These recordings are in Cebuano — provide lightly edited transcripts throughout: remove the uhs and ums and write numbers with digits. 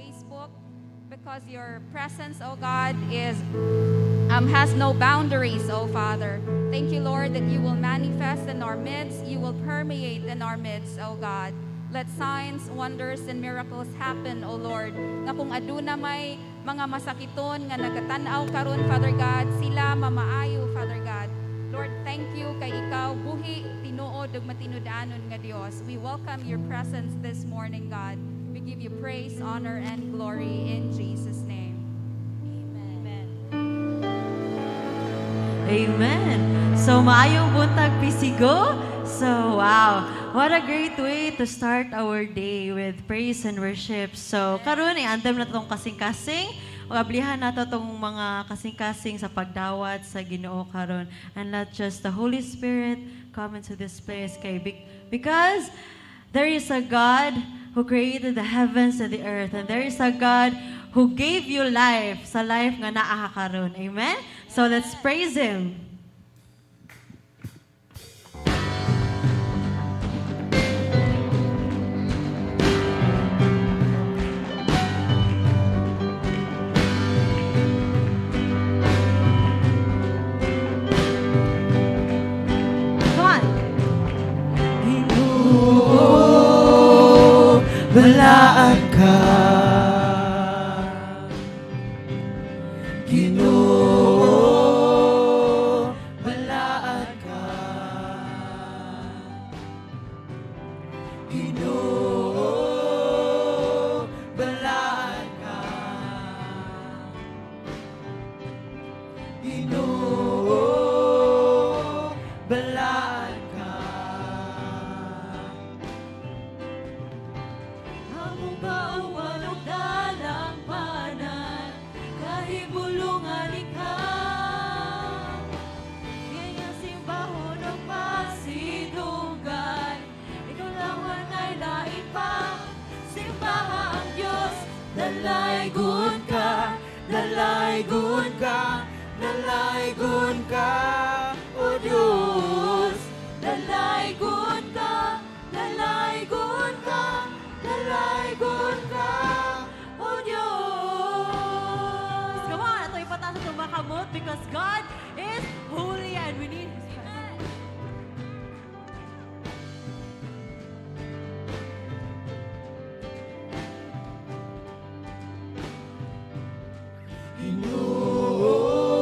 Facebook, because your presence, O God, is has no boundaries, O Father. Thank you, Lord, that you will manifest in our midst, you will permeate in our midst, O God. Let signs, wonders, and miracles happen, O Lord. Nga kung aduna may mga masakiton nga nagatan-aw karon, Father God, sila mamaayo, Father God. Lord, thank you kay ikaw buhi, tinuod ug matinud-anon nga Dios. We welcome your presence this morning, God. We give you praise, honor, and glory in Jesus' name. Amen. Amen. So, maayong buntag, PCGO. So, wow. What a great way to start our day with praise and worship. So, karon i-anthem na tong kasing-kasing. Ablihan nato tong mga kasing-kasing sa pagdawat sa Ginoo karon. And let just the Holy Spirit come into this place kay because there is a God who created the heavens and the earth, and there is a God who gave you life sa life nga naa ka karon. Amen? So let's praise Him. Come on. Ginoo, balaan ka. Ginoo, balaan ka. Ginoo, balaan ka. Ginoo, balaan ka. Among kauban og dalangpanan, kahibulungan ikaw. Kaya simbahon og pasidunggan, ikaw lang walay lain pa. Simbaha ang Diyos, Dalaygon ka, dalaygon ka, dalaygon ka, O Diyos. Dalaygon ka, dalaygon ka, dalaygon ka, O Diyos. Come on, ato ipataas atong mga kamot because God is holy and we need His presence.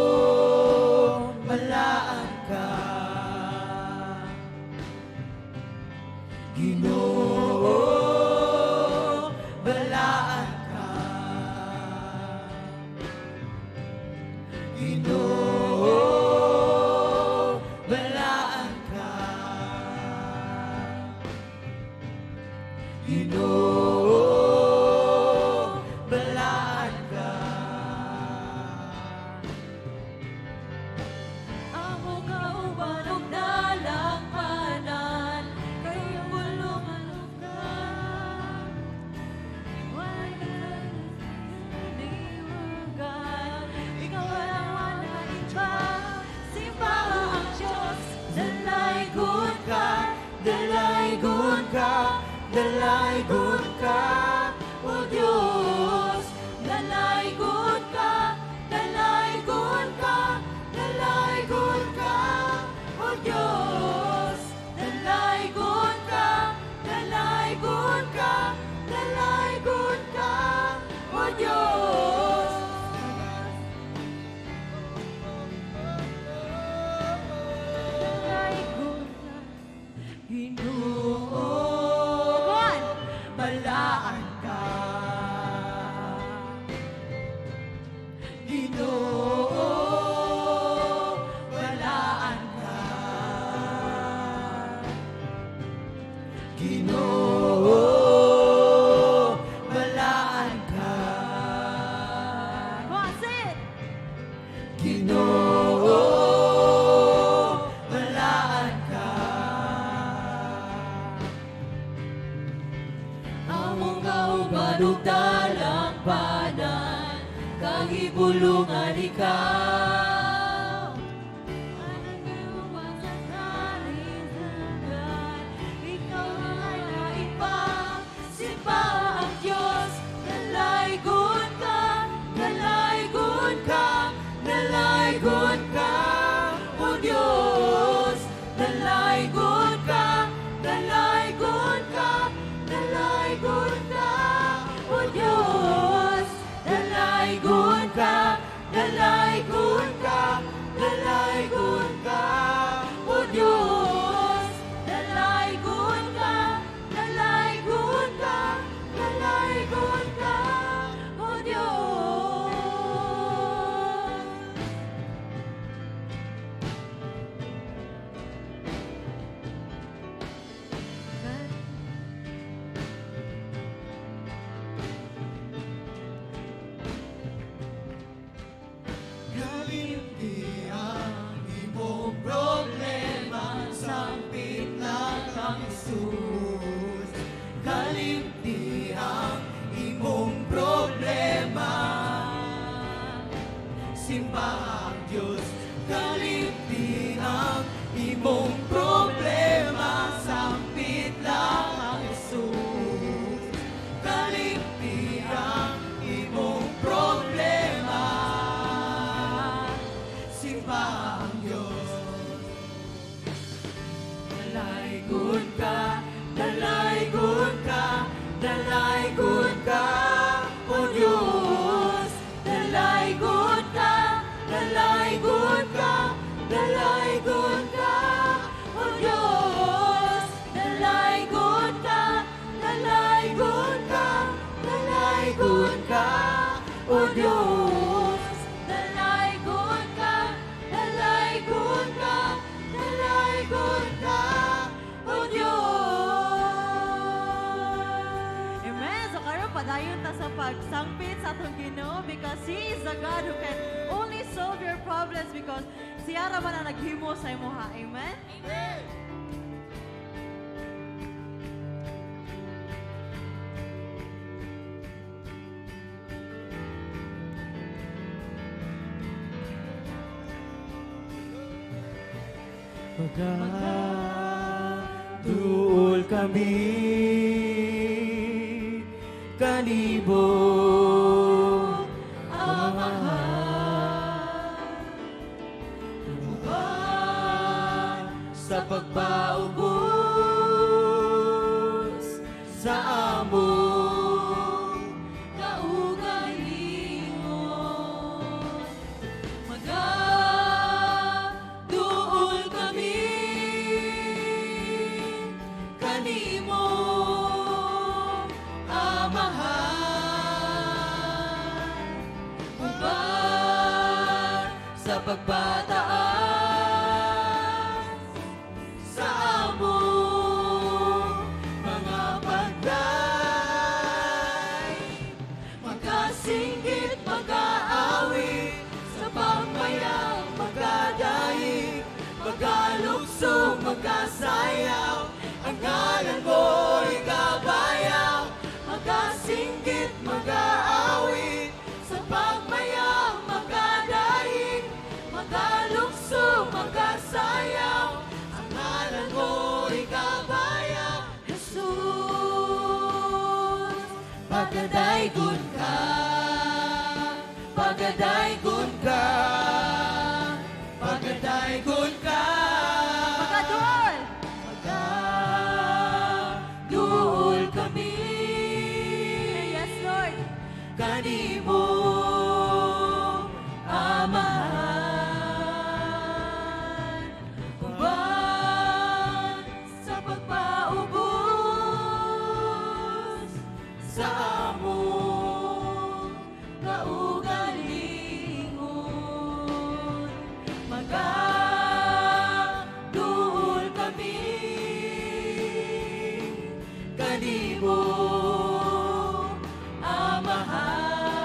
Ginoo, balaan ka. Ginoo, balaan ka. Ginoo, balaan ka. Ginoo, balaan ka. Among kauban og dalangpanan, kahibulungan ug ka. Walay ikaw lang walay iba. Simbaha ang Diyos, Dalaygon ka, dalaygon ka, dalaygon ka, O Diyos. Dalaygon ka, dalaygon ka, dalaygon ka, O Diyos. Dalaygon ka, dalaygon ka, dalaygon ka, O Diyos. Dalaygon ka, Ginoo, Come on! Balaan ka. Ginoo, balaan ka. Ginoo, balaan ka. Come on, say it! Ginoo, balaan ka. Among kauban ug dalangpanan, kahibulungan ikaw. Ikaw ang lain pa, simbaha ang Diyos, dalaygon. Dalaygon ka, O Diyos. Dalaygon ka, dalaygon ka, dalaygon ka, O Diyos. Dalaygon ka, dalaygon ka, dalaygon ka, O Diyos. Dalaygon ka, dalaygon ka, dalaygon ka, O Diyos. Amen. So karon padayon ta sa pagsangpit sa atong Ginoo because He is the God who can only solve your problems because siya ra man ang naghimo sa imuha. Amen. Amen. Magaduol kami kanimo, Amahan, uban sa pagpaubos sa among kaugalingon. Magaduol kami kanimo, Amahan, uban sa pagpataas sa among mga pagday. Magkasinggit, mag-aawit, sa pagmayang magkadaig, magkalukso, magkasayaw, ang ngalan mo'y kabayaw. Magkasinggit, mag-aawit, sa pagmayang magkadaig, magkalukso, magkasayaw, ang ngalan mo'y kabayaw. Jesus, pagadaygon ka, pagadaygon ka, pagadaygon ka. Magaduol! Magaduol kami Yes, Lord. kanimo, Amahan, uban sa pagpaubos sa among kaugalingon. Magaduol kami kanimo, Amahan,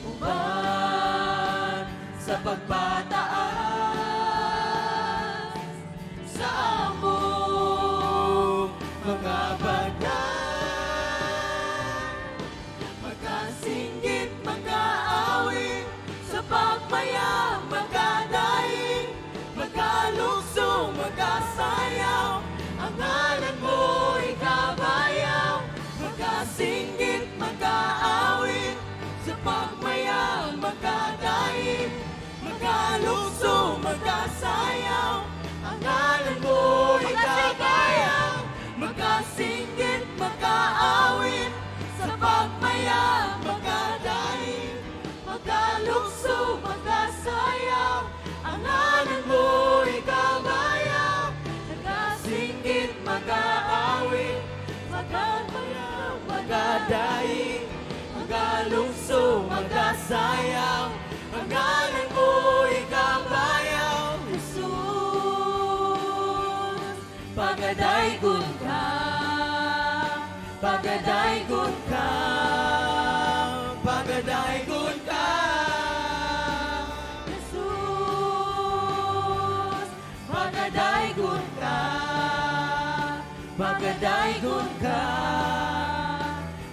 uban sa pagpataas sa among mga bagay. Magkasinggit, magkaawit, sa pagmaya, magkadaig, magkalukso, magkasayaw, ang ngalan mo'y kabayaw. Magkasinggit, magkaawit, sa pagmaya, magkadaig, magkalukso, magkasayaw, ang ngalan mo'y kabayaw. Magkasinggit, magkaawit, sa pagmaya, magkadaig, magkalukso, magkasayaw, ang ngalan mo'y kabayaw. Magkasinggit, magkaawit, magkadaig, magkadaig, magkalukso, magkasayaw, ang ngalan mo'y kabayaw. Jesus, pagadaygon ka, pagadaygon ka, pagadaygon ka. Jesus, pagadaygon ka, pagadaygon ka,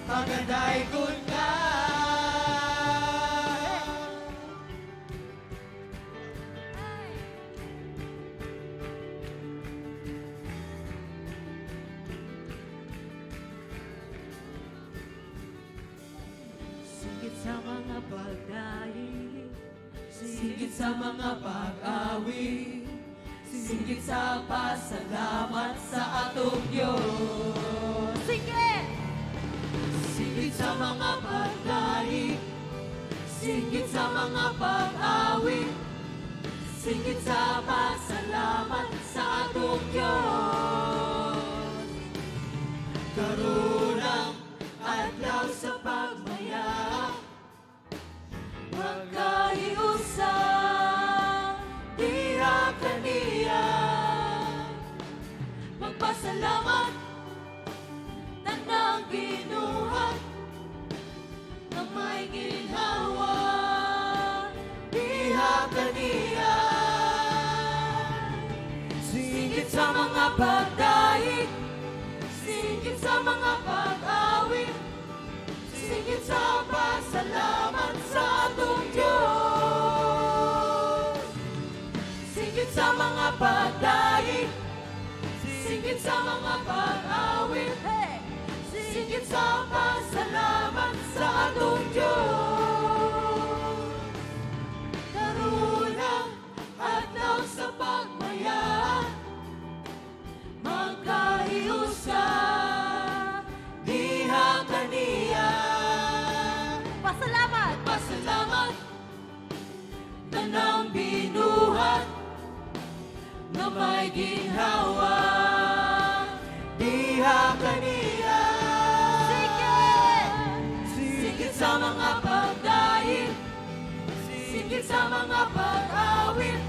pagadaygon ka. Sigit sa mga pagdaig, sigit sa mga pag-awit, sigit sa pasalamat sa atong Diyos. mga pagdaig, singgit sa mga pag-awit, singgit sa pasalamat sa atong Diyos. Karon ang adlaw sa pagmaya, magkahiusa diha kaniya. Magpasalamat tanang binuhat na may ginhawa diha kaniya. Singgit sa mga pagdaig, singgit sa mga pag-awit, singgit sa pasalamat sa atong Diyos. Singgit sa mga pagdaig, singgit sa mga pag-awit, singgit sa pasalamat sa atong Diyos. Karon ang adlaw sa pagmaya, magkahiusa diha kaniya. Pasalamat! Pasalamat tanang binuhat na may ginhawa diha kaniya. Singgit! Singgit sa mga pagdaig, singgit sa mga pag-awit,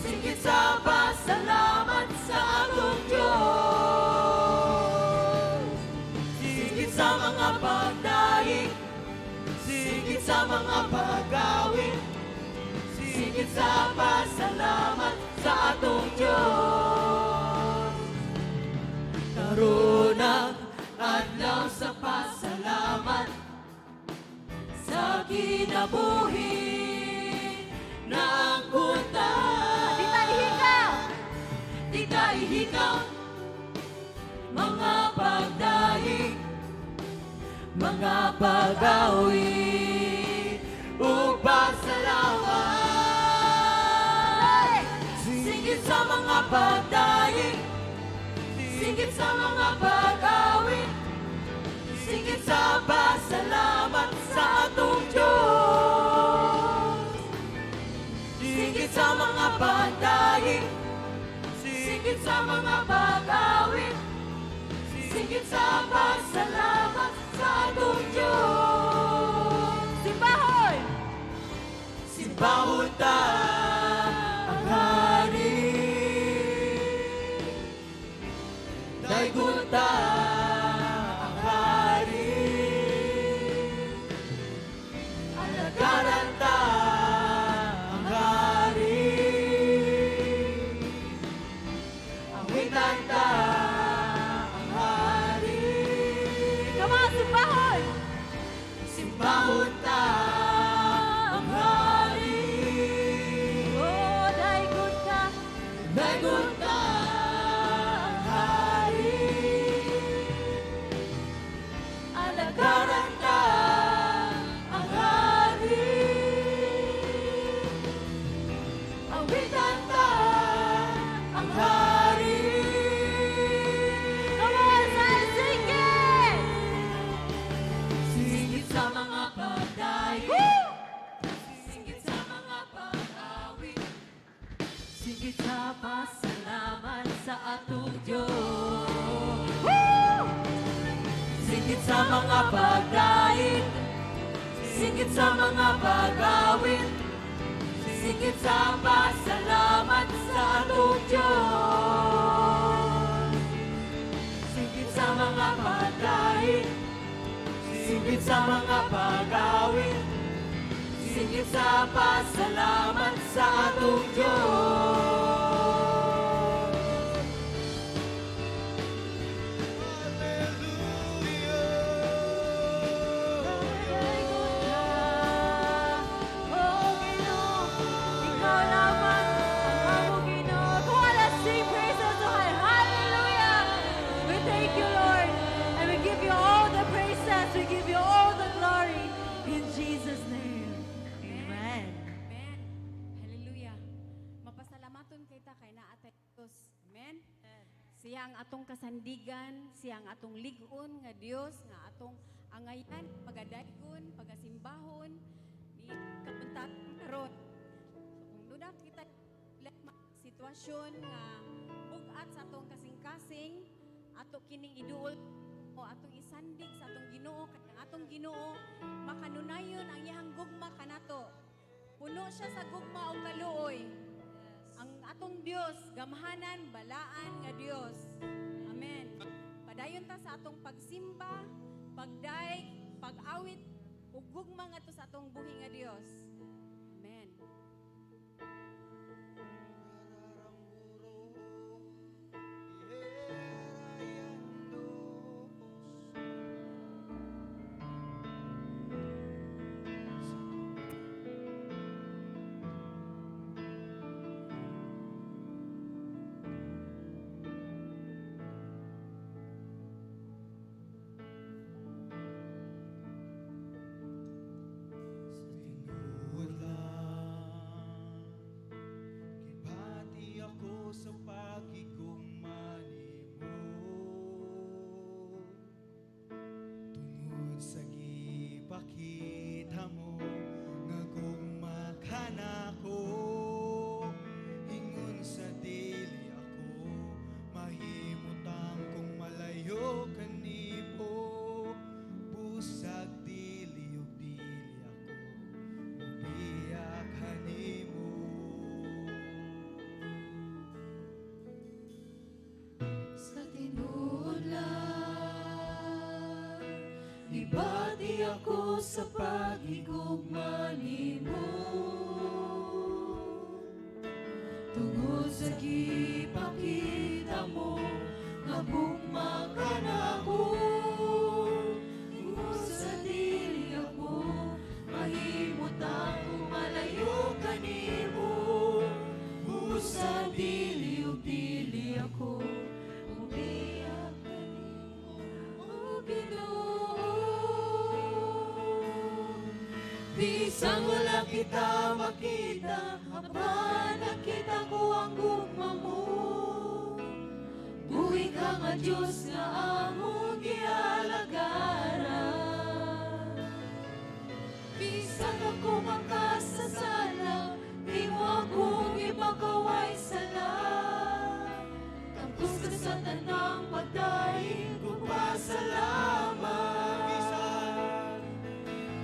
singgit sa pasalamat sa atong Diyos. Singgit sa mga pagdaig, singgit sa mga pag-awit, singgit sa pasalamat sa atong Diyos. Karon ang adlaw sa pasalamat sa kinabuhi na ang kuta. Di ta ihikaw! Di ta ihikaw, mga pagdaig, mga pag-awit, ug pasalamat. Singgit sa mga pagdaig, singgit sa mga pag-awit, singgit sa pasalamat sa atong Diyos. Singgit sa mga pagdaig, singgit sa mga pag-awit, singgit sa pasalamat sa atong Diyos. Simbahon! Simbahon ta ang hari. Daygon ta ang hari. Alagaran ta ang hari. Awitan ta ang hari. Come on, simbahon! Simbahon ta ang hari. Oh, daygon ta! Daygon ta ang hari. Alagaran ta ang hari. Awitan ta ang hari. Come on, sing it! Singgit sa mga pagdaig, singgit sa mga pag-awit, singgit sa pasalamat sa atong Diyos. Singgit sa mga pagdaig, singgit sa mga pag-awit, singgit sa pasalamat sa atong Diyos. Singgit sa mga pagdaig, singgit sa mga pag-awit, singgit sa pasalamat sa atong Diyos. Daygon ka, oh Ginoo, ikaw lamang ang among Ginoo. Come on, let's sing praises to Him. Hallelujah! We thank you, Lord, and we give you all the praises. We give you all the glory in Jesus' name. Amen. Amen. Hallelujah. Mapasalamaton kita kay naa tay Dios. Amen. Siya ang atong kasandigan, siya ang atong lig-on nga Dios nga atong Angayan, pagadaygon, pagasimbahon, ni kapuntahan karon. So kung duna kita problema, sitwasyon nga bug-at sa atong kasing-kasing, ato kining iduol o atong isandig sa atong Ginoo, kay ang atong Ginoo makanunayon ang iyang gugma kanato. Puno siya sa gugma ug kaluoy. Ang atong Dios, gamhanan, balaan nga Dios. Amen. Padayon ta sa atong pagsimba, pagdayeg, pag-awit ug gugma ngadto sa atong buhi nga Dios. Amen. Sa tinuod lang, gibati ako sa paghigugma nimo. Tungod sa gipakita mo nga gugma ka nako, ingon sa dili ako mahimutang kung malayo kanimo. Busag dili ug dili ako mobiya kanimo. Sa tinuod lang, gibati ako sa paghigugma nimo. Tungod sa gipakita mo nga gugma ka nako, ingon sa dili ako mahimutang kung malayo kanimo. Busa dili ug dili ako mobiya kanimo, o Ginoo. Bisan wala kita makita, apan nakita ko ang gugma mo. Buhi ka nga Diyos nga among gialagaran. Bisan ako makasasala, di mo akong ipakaway sala. Takos ka sa tanang pagdaig ko, pasalamat. Bisan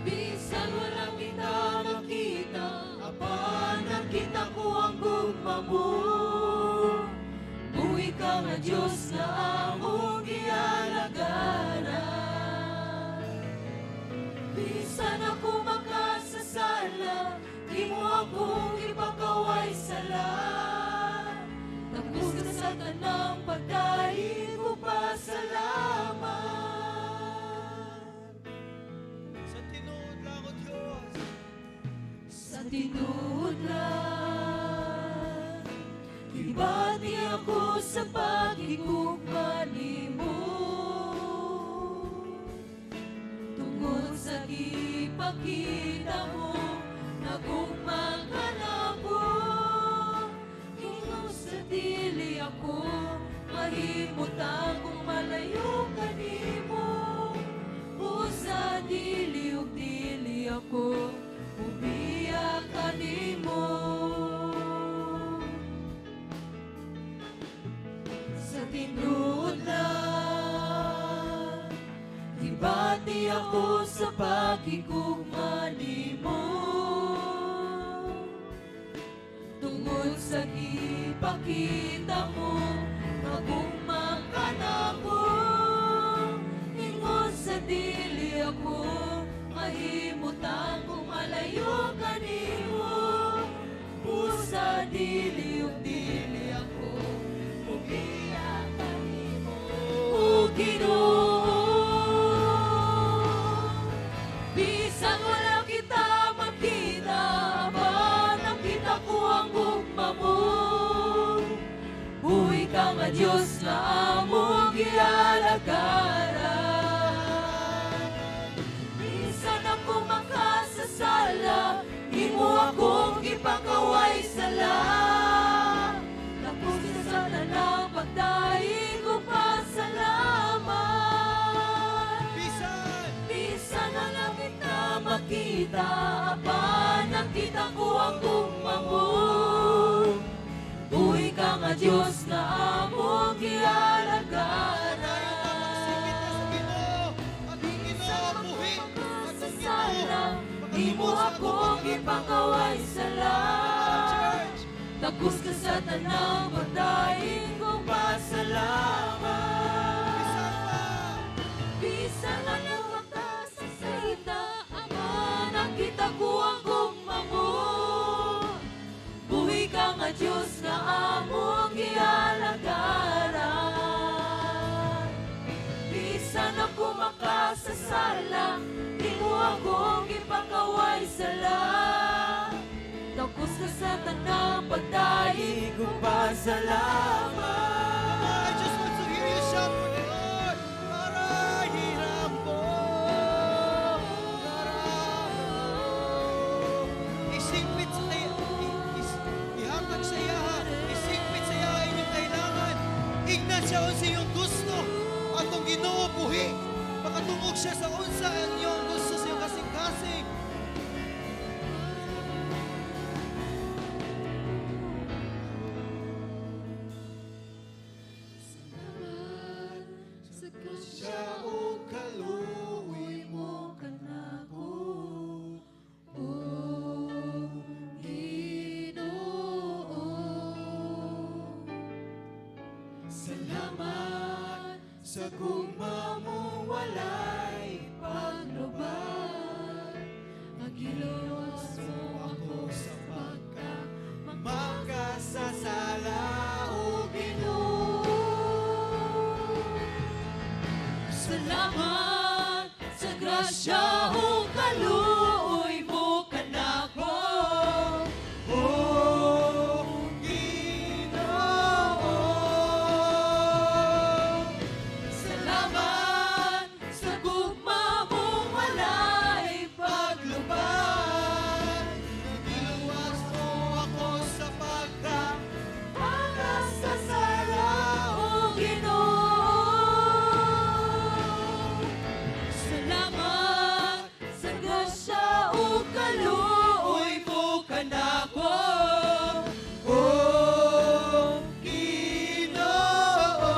Bisan wala kita makita, apan nakita ko ang gugma mo. Buhi ka nga Diyos nga among gialagaran. Bisan ako makasasala, di mo akong ipakaway sala. Takos ka sa tanang pagdaig ko, pasalamat. Sa tinuod lang, O Diyos, Sa tinuod lang, gibati ako sa paghigugma nimo. Tungod sa gipakita mo nga gugma ka nako, ingon sa dili ako mahimutang kung malayo kanimo. Busa dili ug dili ako mobiya kanimo. Sa tinuod lang, gibati ako sa paghigugma nimo. Tungod sa gipakita mo nga gugma ka nako, ingon sa dili ako mahimutang kung malayo kanimo. Busa dili ug dili ako mobiya kanimo, o Ginoo. Bisan wala kita makita, apan nakita ko ang gugma mo. Buhi ka nga Diyos nga among gialagaran. Bisan ako makasasala, imo akong gipakaway sala. Takos ka sa tanang pagdaig ko, pasalamat. Bisan Bisan nga Dios nga among gialagaran. Padayon ta magsingit na sa Ginoo. Atong Ginoo buhi. Atong Sa Ginoo. sala, imo Makatungod sa ako atong gipakaway sala. Church. Takos ka sa tanang pagdaig kong pasalamat. Bisan pa. Bisan ako makasasita, Ama, nakita ko ang gugma mo. Buhi ka nga Diyos nga among gialagaran. Bisan ako makasasala, imo akong ipakaway sala. Takos ka sa tanang pagdaig kong pasalamat. Come on, I just want to hear you shout for the Lord. Aray, hirambo. Karambo. Isingpit sa ihatag sa iya, isingpit sa iya inyong kailangan. Ignan siya unsa iyong gusto. Atong Ginoo buhi. Makatungog siya sa unsa ang iyong gusto sa iyong kasing-kasing. Sa Siya o kaluoy mo kanako, O Ginoo. Salamat sa gugma mo walay Paglubat, nagiluwas mo ako sa pagka makasasala, o Ginoo. Salamat sa grasya o kaluoy mo kanako. O Ginoo. Salamat sa gugma mong walay paglubat. Nagiluwas mo ako sa pagka Makasasala, O Ginoo. Salamat sa grasya o kaluoy mo kanako. O Ginoo.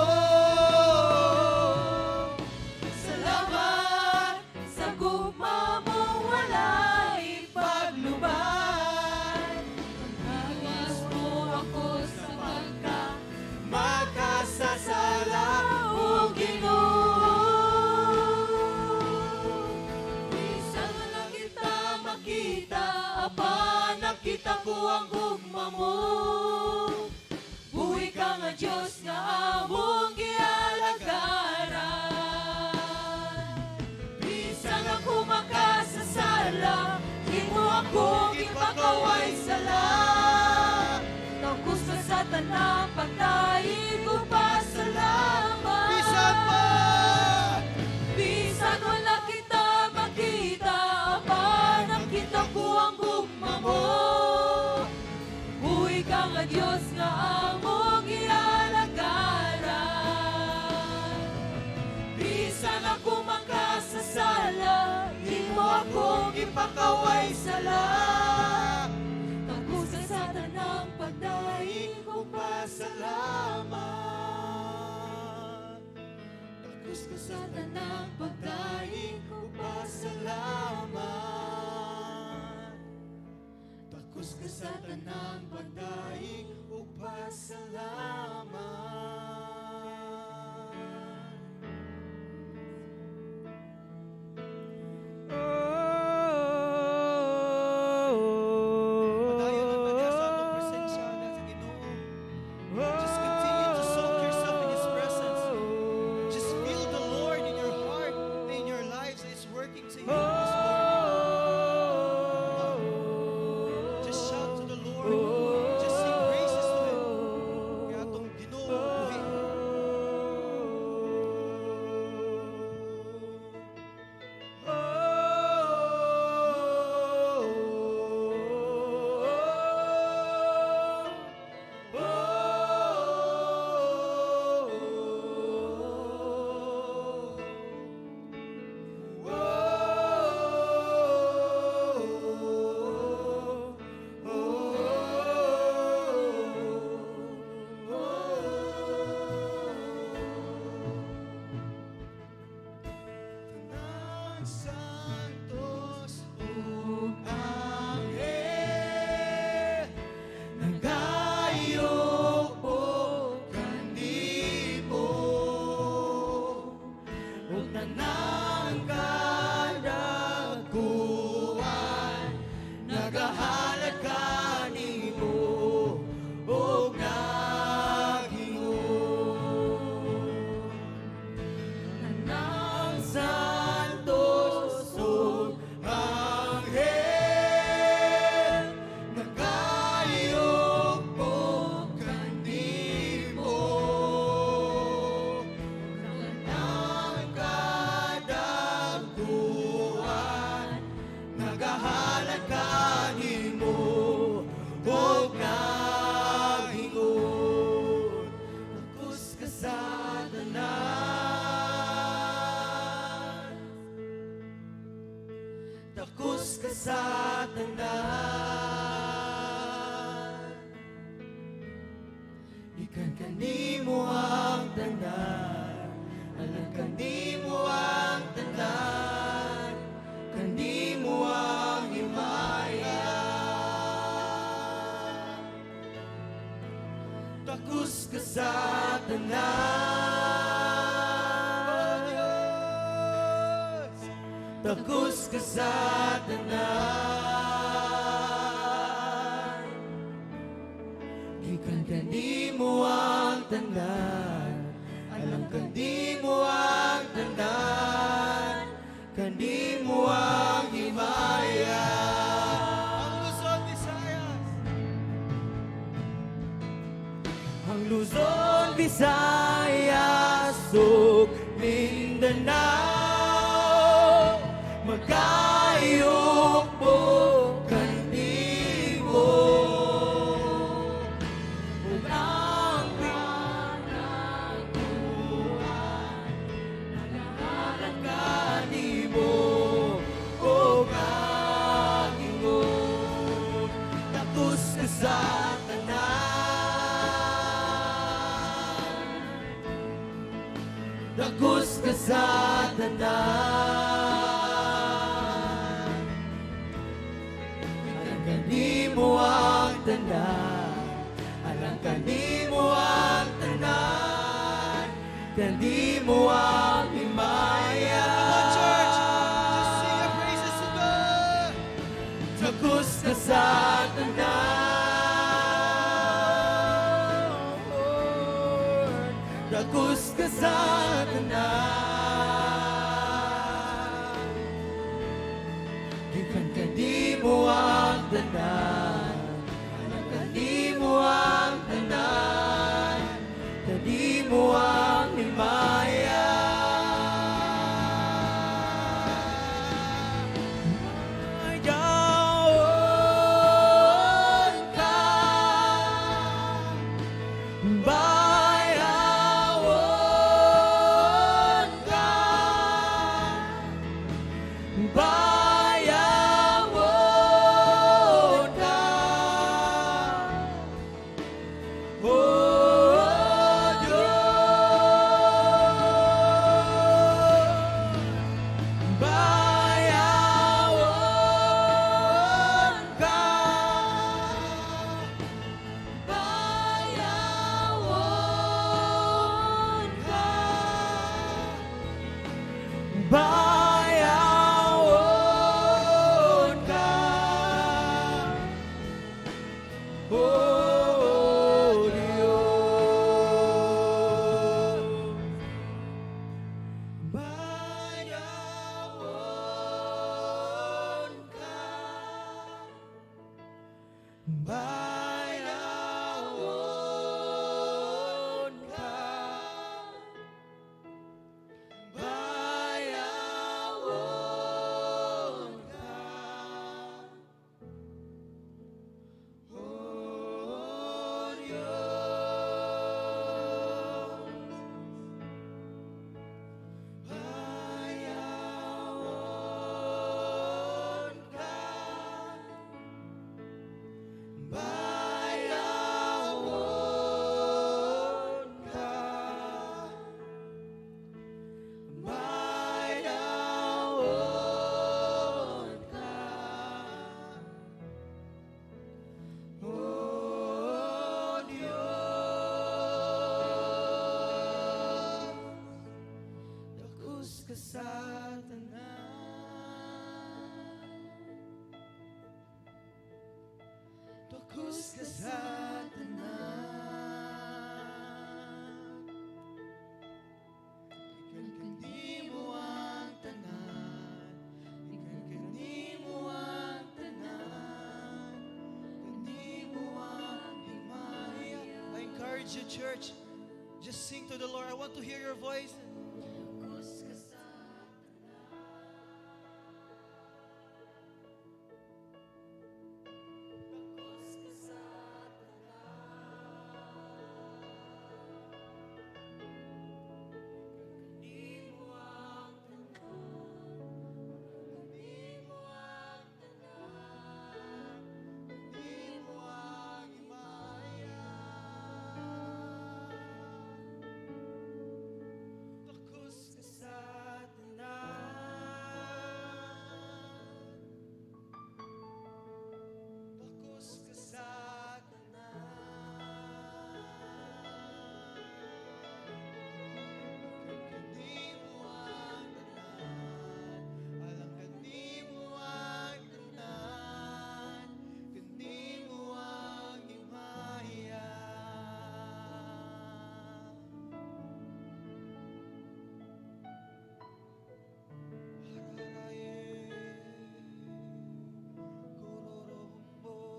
Salamat sa gugma mong walay paglubat. Paghagas mo ako sa pagka makasasala, O Ginoo. Bisan wala kita makita, apan nakita ko ang gugma mo. Buhi ka nga Diyos nga among gialagaran. Bisan ako makasasala, imo ako gipakaway sala. Takos ka sa tanang pagdaig ko pasalamat. Bisan pa. Bisan wala kita makita, apan nakita ko ang gugma mo. Buhi ka nga Diyos nga among gialagaran. Bisan ako makasasala, imo akong ipakaway sala. Takos ka sa tanang pagdaig kong pasalamat. Takos ka sa tanang pagdaig kong pasalamat. Takos ka sa tanang pagdaig ug pasalamat. Padayon na ta sa atong presensya na sa Ginoo. Just continue to soak yourself in His presence. Just feel the Lord in your heart and in your lives that is working to you this morning. Just shout to the Lord. Just sing praises to Him. Kay atong Ginoo. Tanang kadakuan nagahalad kanimo og naghingon. Tanang santos ug anghel nagayugpo kanimo. Tanang kadakuan nagahalad kanimo ug naghingon. Takos ka sa tanan. Takos ka sa tanan. Gikan kanimo ang tanan, alang kanimo ang tanan, kanimo ang himaya. Takos ka sa tanan. Oh Diyos! Takos ka sa tanan. Gikan kanimo ang tanan, alang kanimo ang tanan, kanimo ang himaya. Ang Luzon, Visayas! Ang Luzon, Visayas ug Mindanao magayugpo kanimo ug ang kadakuan nagahalad kanimo ug naghingon. Takos ka sa tanan. Takos ka sa tanan. Alang kanimo ang tanan, alang kanimo ang tanan, kanimo ang himaya. Come on, church! Just sing your praises to God! Takos ka sa tanan. Takos ka sa tanan. Gikan kanimo ang tanan, alang kanimo ang tanan, kanimo ang himaya. Bayawon ka, bayawon ka, bayawon ka, Oh Diyos. Bayawon ka, bayawon ka, bayawon ka, Oh Diyos. Bayawon ka, bayawon ka, bayawon ka, Oh Diyos. Takos ka sa tanan. Takos ka sa tanan. Ikan kanimo ang tanan. Ikan kanimo ang tanan. Kanimo ang himaya. I encourage you, church. Just sing to the Lord. I want to hear your voice. Takos ka sa tanan. Takos ka sa tanan. Kanimo ang tanan. Kanimo ang tanan. Kanimo ang himaya. Takos ka sa tanan. Takos ka sa tanan. Kanimo ang tanan. Alang kanimo ang tanan. Kanimo ang himaya.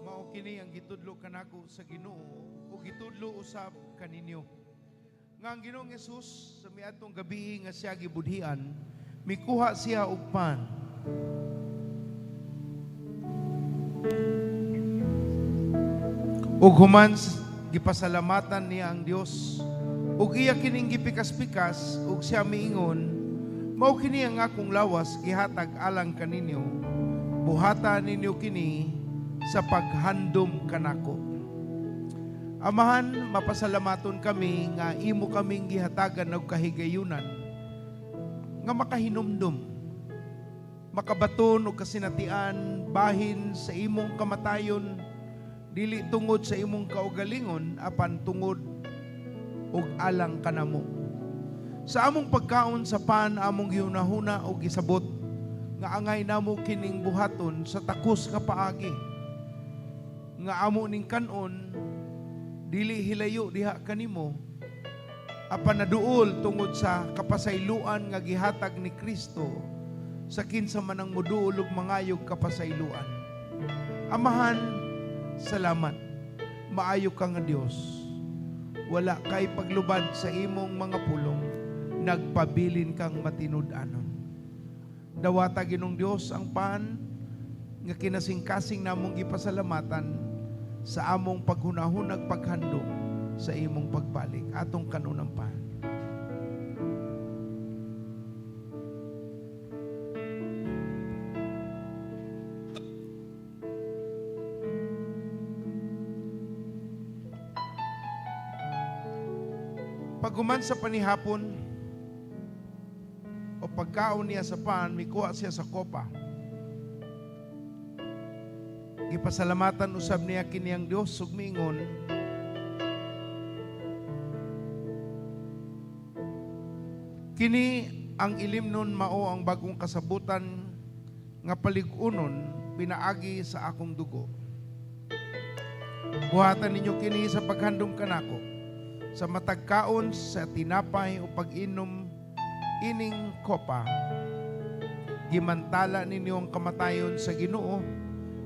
Mao kini ang gitudlo kanako sa Ginoo ug gitudlo usab kaninyo. Nga ang Ginoong Hesus sa miadtong gabi nga siya gibudhian, mikuha siya og pan. Ug human gipasalamatan niya ang Dios. Ug iya kining gipikas-pikas ug siya miingon, "Mao kini ang akong lawas gihatag alang kaninyo. Buhata ninyo kini sa paghandom kanako." Amahan, mapasalamaton kami nga imo kaming gihatagan og kahigayunan nga makahinumdum, makabaton og kasinatian bahin sa imong kamatayon, dili tungod sa imong kaugalingon apan tungod og alang kanamo. Sa among pagkaon sa pan, among gihunahuna og gisabot nga angay namo kining buhaton sa takos nga paagi nga amo ning kanon dili hilayo diha kanimo apan naduol tungod sa kapasayloan nga gihatag ni Kristo sa kinsa man ang moduol ug mangayog kapasayloan. Amahan, salamat. Maayo ka nga Dios. Wala kay paglubad sa imong mga pulong, nagpabilin kang matinud-anon. Dawata, Ginoong Dios, ang pan nga kinasingkasing namong gipasalamatan sa among paghunahunag paghandom sa imong pagbalik. Atong kanunang pan. Paghuman sa panihapon o pagkaon niya sa pan, mikuha siya sa kopa. Gipasalamatan usab niya kini ang Dios ug miingon, "Kini ang ilimnon mao ang bagong kasabutan nga palig-unon pinaagi sa akong dugo. Buhatan ninyo kini sa paghandom kanako. Sa matag kaon sa tinapay o pag-inom ining kopa, gimantala ninyo ang kamatayon sa Ginoo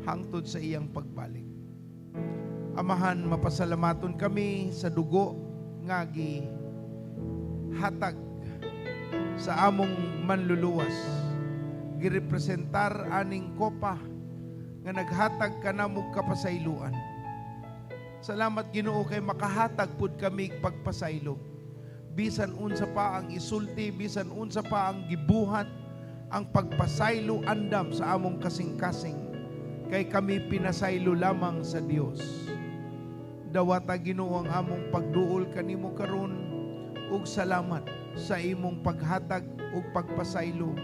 hangtod sa iyang pagbalik." Amahan, mapasalamaton kami sa dugo nga hatag sa among manluluwas. Girepresentar aning kopa nga naghatag kanamog kapasayloan. Salamat, Ginoo, kay makahatag pud kami pagpasaylo. Bisan unsa pa ang isulti, bisan unsa pa ang gibuhat, ang pagpasaylo andam sa among kasing-kasing kay kami pinasaylo lamang sa Dios. Dawata, Ginoo, ang among pagduol kanimo karon ug salamat sa imong paghatag ug pagpasaylo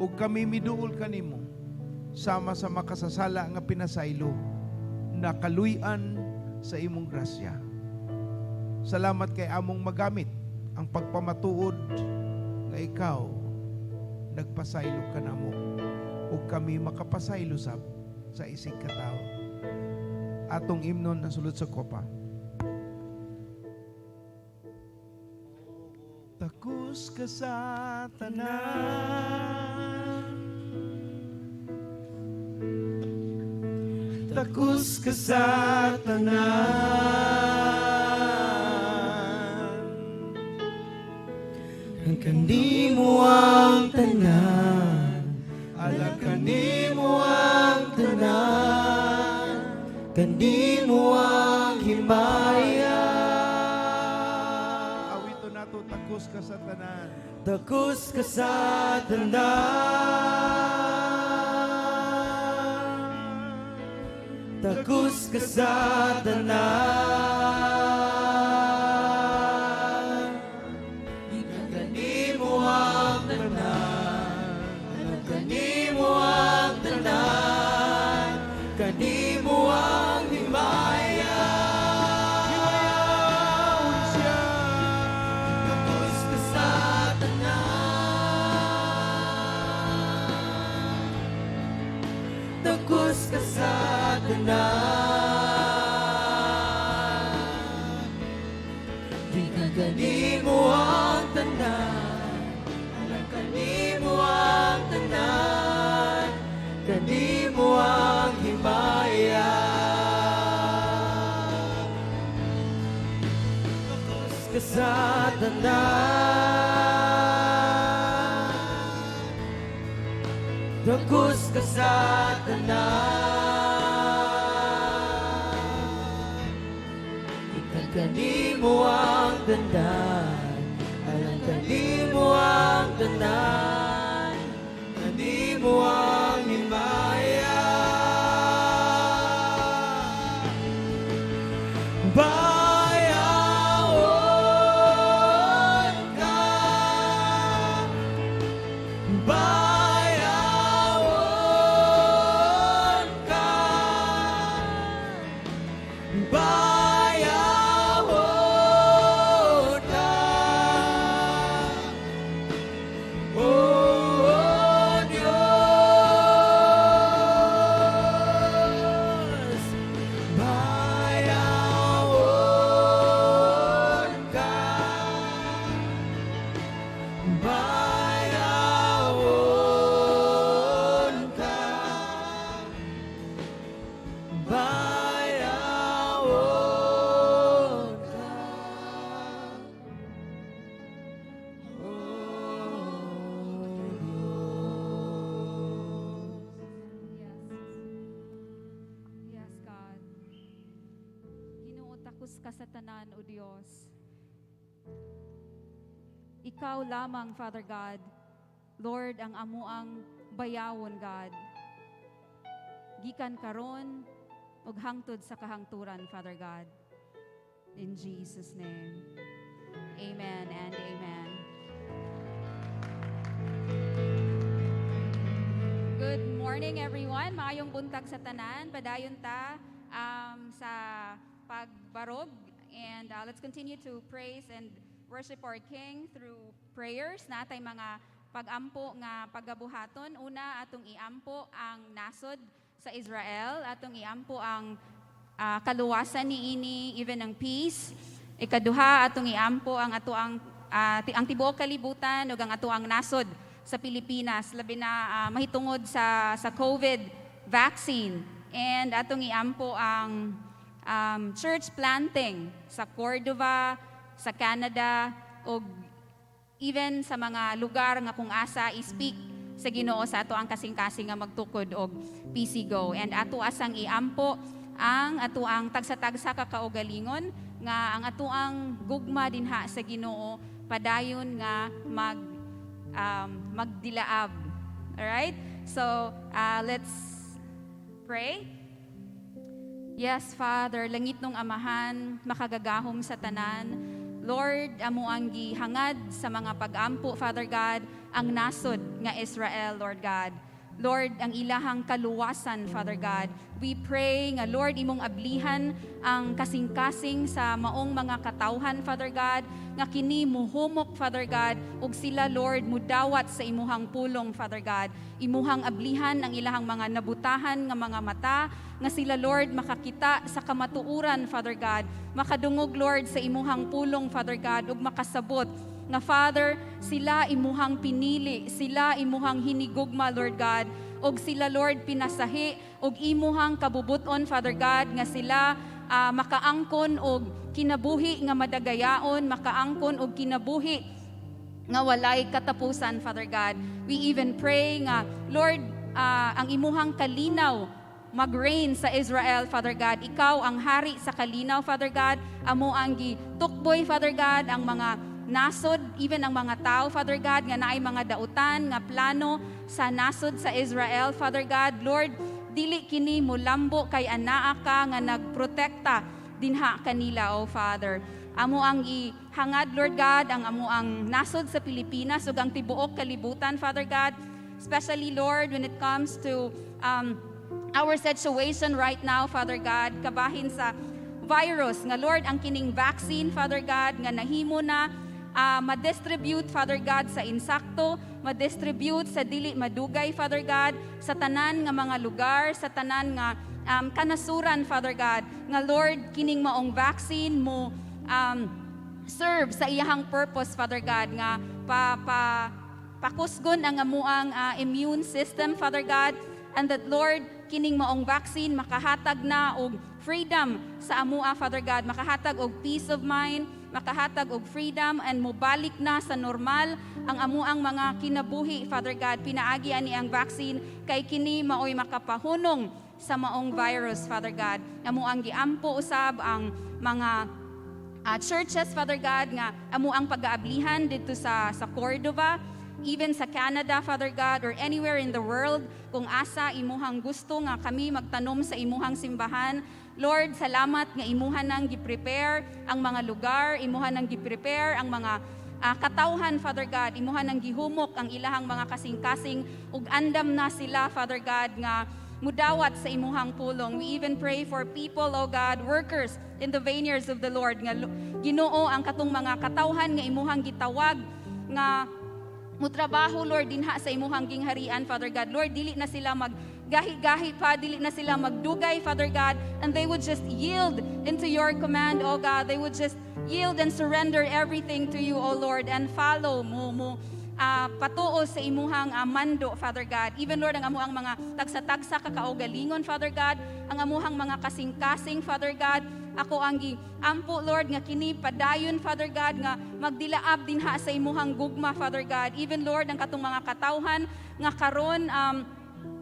ug kami miduol kanimo sama sa makasasala nga pinasaylo nakaluy-an sa imong grasya. Salamat kay among magamit ang pagpamatuod nga ikaw Nagpasaylo ka namo ug kami makapasaylo sab sa isig katawo. Atong imnon ang sulod sa kopa. Takos ka sa tanan. Takos ka sa tanan. Ang kanimo ang tanan, Alang kanimo ang tanan, kanimo ang himaya. Awito nato, takos ka sa tanan. Takos ka sa tanan. Takos ka sa tanan. Kanimo ang tanan, kanimo ang tanan, kanimo ang himaya. Himayaon siya. Takos ka sa tanan. Takos ka sa tanan. Di ka kanimo ang tanan, alam kanimo ang tanan, kanimo ang himaya. Takos ka sa tanan. Takos ka sa tanan. Ikaw kanimo ang tanan, alam kanimo ang tanan, kanimo ang himaya. Bayaon ka, bayaon ka, bayaon ka, O Diyos, bayaon ka, bayaon ka, bayaon ka, O Diyos. Yes. Yes, God. Ginoo, takos ka sa tanan, O Dios. Ikaw lamang, Father God, Lord, ang amuang bayawon, God. Gikan karon ug hangtod sa kahangturan, Father God. In Jesus' name. Amen and amen. Good morning, everyone. Maayong buntag sa tanan. Padayon ta sa pagbarog. And let's continue to praise and worship our King through prayers. Natay mga pagampo nga pagabuhaton. Una, atong iampo ang nasod sa Israel. Atong iampo ang kaluwasan niini, even ang peace. Ikaduha, atong iampo ang atoang ang tibuok kalibutan ug ang atoang nasod sa Pilipinas, labi na mahitungod sa COVID vaccine. And atong iampo ang church planting sa Cordova, sa Canada ug even sa mga lugar nga kung asa i-speak sa Ginoo sa ato ang kasing-kasing nga magtukod og PCGO. And ato asang iampo ang ato ang tagsa-tagsa ka kaugalingon nga ang ato ang gugma dinha sa Ginoo padayon nga magdilaab. All right? So, let's pray. Yes, Father, langit nung Amahan, makagagahom sa tanan. Lord, amo ang gihangad sa mga pag-ampo, Father God, ang nasod nga Israel, Lord God. Lord, ang ilahang kaluwasan, Father God. We pray nga, Lord, imong ablihan ang kasing-kasing sa maong mga katawhan, Father God, nga kini muhumok, Father God, ug sila, Lord, mudawat sa imuhang pulong, Father God. Imuhang ablihan ang ilahang mga nabutahan nga mga mata, nga sila, Lord, makakita sa kamatuuran, Father God. Makadungog, Lord, sa imuhang pulong, Father God, ug makasabot nga, Father, sila imuhang pinili, sila imuhang hinigugma, Lord God, ug sila, Lord, pinasahi og imuhang kabubuton, Father God, nga sila makaangkon og kinabuhi nga madagayaon, makaangkon og kinabuhi nga walay katapusan, Father God. We even pray nga, Lord, ang imuhang kalinaw mag-reign sa Israel, Father God. Ikaw ang hari sa kalinaw, Father God. Amo ang gitukboy, Father God, ang mga nasod, even ang mga tao, Father God, nga naay mga dautan, nga plano sa nasod sa Israel, Father God. Lord, dili kini mulambo kay anaa ka nga nagprotekta dinha kanila, O Father. Amo ang ihangad, Lord God, ang amo ang nasod sa Pilipinas ug ang tibuok kalibutan, Father God. Especially, Lord, when it comes to our situation right now, Father God, kabahin sa virus nga, Lord, ang kining vaccine, Father God, nga nahimo na ma-distribute, Father God, sa insakto, ma-distribute sa dili madugay, Father God, sa tanan nga mga lugar, sa tanan nga kanasuran, Father God, nga, Lord, kining maong vaccine mo serve sa iyahang purpose, Father God, nga pa pa pakusgon ang amuang immune system, Father God, and that, Lord, kining maong vaccine makahatag na og freedom sa amua, Father God, makahatag og peace of mind, makahatag og freedom, and mobalik na sa normal ang amuang mga kinabuhi, Father God, pinaagi ani ang vaccine, kay kini maoy makapahunong sa maong virus, Father God. Amo ang giampo usab ang mga churches, Father God, nga amo ang pag-aablihan dito sa Cordova, even sa Canada, Father God, or anywhere in the world, kung asa imuhang gusto nga kami magtanom sa imuhang simbahan. Lord, salamat nga imuha nang gi-prepare ang mga lugar, imuha nang gi-prepare ang mga katawhan, Father God, imuha nang gihumok ang ilahang mga kasing-kasing ug andam na sila, Father God, nga mudawat sa imuhang pulong. We even pray for people, O God, workers in the vineyards of the Lord, nga Ginoo, ang katong mga katawhan nga imuhang gitawag nga mutrabaho, Lord, dinha sa imuhang gingharian, Father God. Lord, dili na sila mag gahi-gahi pa, dili na sila magdugay, Father God, and they would just yield into your command, O God. They would just yield and surrender everything to you, O Lord, and follow mo patuo sa imuhang mando, Father God. Even, Lord, ang amuang mga tagsa-tagsa kakaugalingon, Father God, ang amuhang mga kasing-kasing, Father God, ako ang giampo, Lord, nga kini padayon, Father God, nga magdilaab dinha sa imuhang gugma, Father God. Even, Lord, ang katong mga katawhan nga karon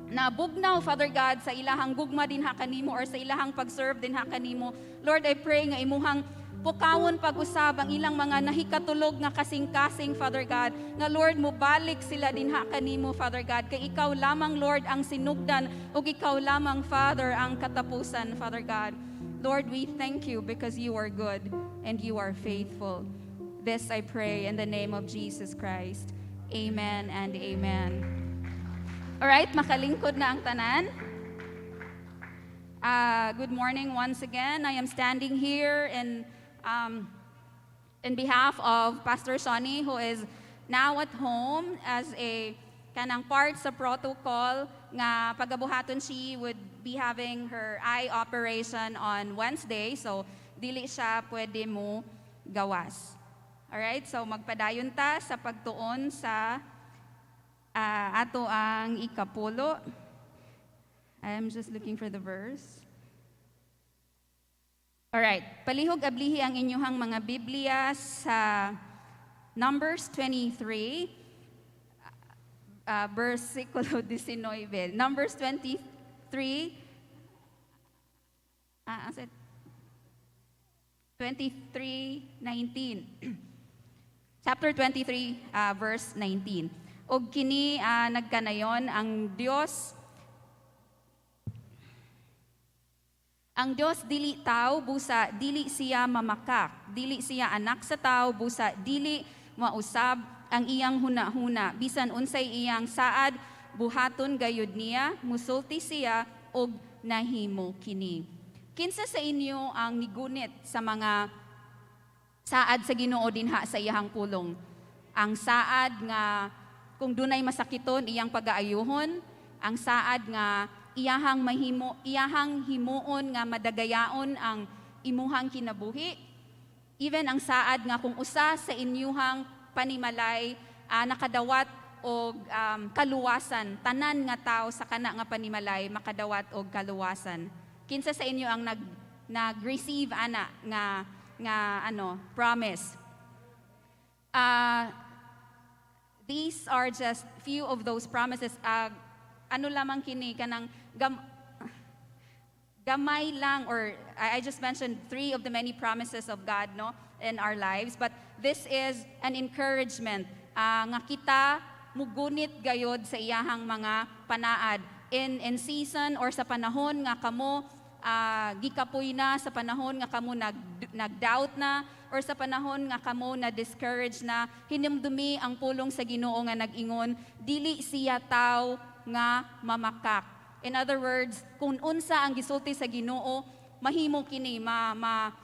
nabugnaw, Father God, sa ilahang gugma dinha kanimo or sa ilahang pag-serve dinha kanimo. Lord, I pray nga imuhang pukawon pag-usab ang ilang mga nahikatulog nga kasing-kasing, Father God. Nga, Lord, mobalik sila dinha kanimo, Father God. Kay ikaw lamang, Lord, ang sinugdan ug ikaw lamang, Father, ang katapusan, Father God. Lord, we thank you because you are good and you are faithful. This I pray in the name of Jesus Christ. Amen and amen. Alright, makalingkod na ang tanan. Good morning once again. I am standing here in behalf of Pastor Sonny, who is now at home as a kanang part sa protocol nga pagabuhaton. She would be having her eye operation on Wednesday, so dili siya pwede mo gawas. Alright, so magpadayon ta sa pagtuon sa ato ang ikapulo. I'm just looking for the verse. Alright, palihog ablihi ang inyuhang mga Biblia sa Numbers 23, versikulo 19. Numbers 23, asa? 23, 19. Chapter 23, verse 19. Og kini nagkanayon ang Dios dili tao busa dili siya mamakak, dili siya anak sa tao busa dili mausab ang iyang huna-huna. Bisan unsay iyang saad, buhaton gayud niya, musulti siya og nahimo kini. Kinsa sa inyo ang nigunit sa mga saad sa Ginoo dinha sa iyahang pulong? Ang saad nga kung dunay masakiton, iyang pagaayuhon, ang saad nga iyahang mahimo, iyahang himuon nga madagayaon ang imuhang kinabuhi, even ang saad nga kung usa sa inyuhang panimalay nakadawat og kaluwasan, tanan nga tao sa kana nga panimalay makadawat og kaluwasan. Kinsa sa inyo ang nag-receive ana nga ano promise? These are just few of those promises. Ano lamang kini, kanang gamay lang, or I just mentioned three of the many promises of God, no, in our lives, but this is an encouragement nga kita mugunit gayod sa iyahang mga panaad in season or sa panahon nga kamo gikapoy na, sa panahon nga kamo nag-doubt na, or sa panahon nga kamo na discouraged na, hinumdumi ang pulong sa Ginoo nga nag-ingon, dili siya tawo nga mamakak. In other words, kung unsa ang gisulti sa Ginoo, mahimo kini, ma, ma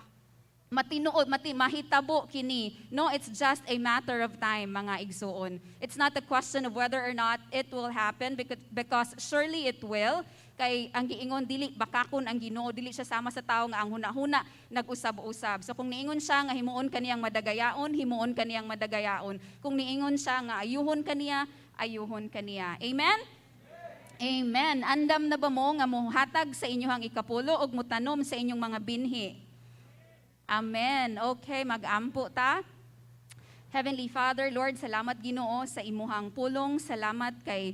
matinuod, mahitabo kini. No, it's just a matter of time, mga igsuon. It's not a question of whether or not it will happen because surely it will. Kay ang giingon, dili bakakon ang Ginoo, dili siya sama sa tao nga ang hunahuna nag-usab-usab. So kung niingon siya nga himuon kaniyang madagayaon, himuon kaniyang madagayaon. Kung niingon siya nga ayuhon kaniya, ayuhon kaniya. Amen? Amen. Andam na ba mo nga mohatag sa inyong ikapulo og mutanom sa inyong mga binhi? Amen. Okay, mag-ampo ta. Heavenly Father, Lord, salamat Ginoo sa imuhang pulong. Salamat kay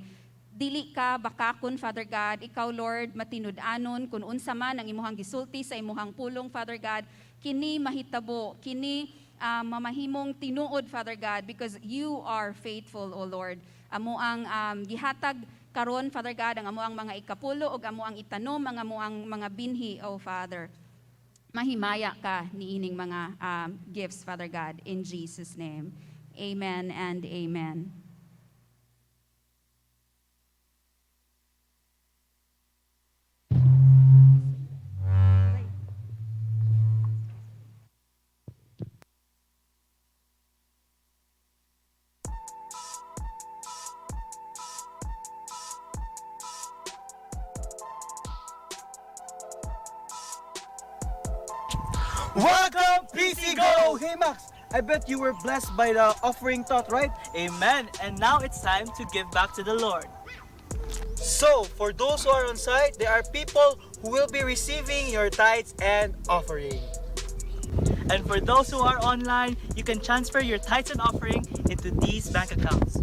dili ka bakakon, Father God. Ikaw, Lord, matinud-anon kung unsa man ang imuhang gisulti sa imuhang pulong, Father God. Kini mahitabo, kini mamahimong tinuod, Father God, because you are faithful, O Lord. Amo ang gihatag karon, Father God, ang amo ang mga ikapulo ug amo ang itanom ang amo ang mga binhi, O Father. Mahimaya ka niining mga gifts, Father God, in Jesus' name. Amen and amen. Welcome, PC Go! Hey Max, I bet you were blessed by the offering thought, right? Amen. And now it's time to give back to the Lord. So, for those who are on site, there are people who will be receiving your tithes and offering. And for those who are online, you can transfer your tithes and offering into these bank accounts.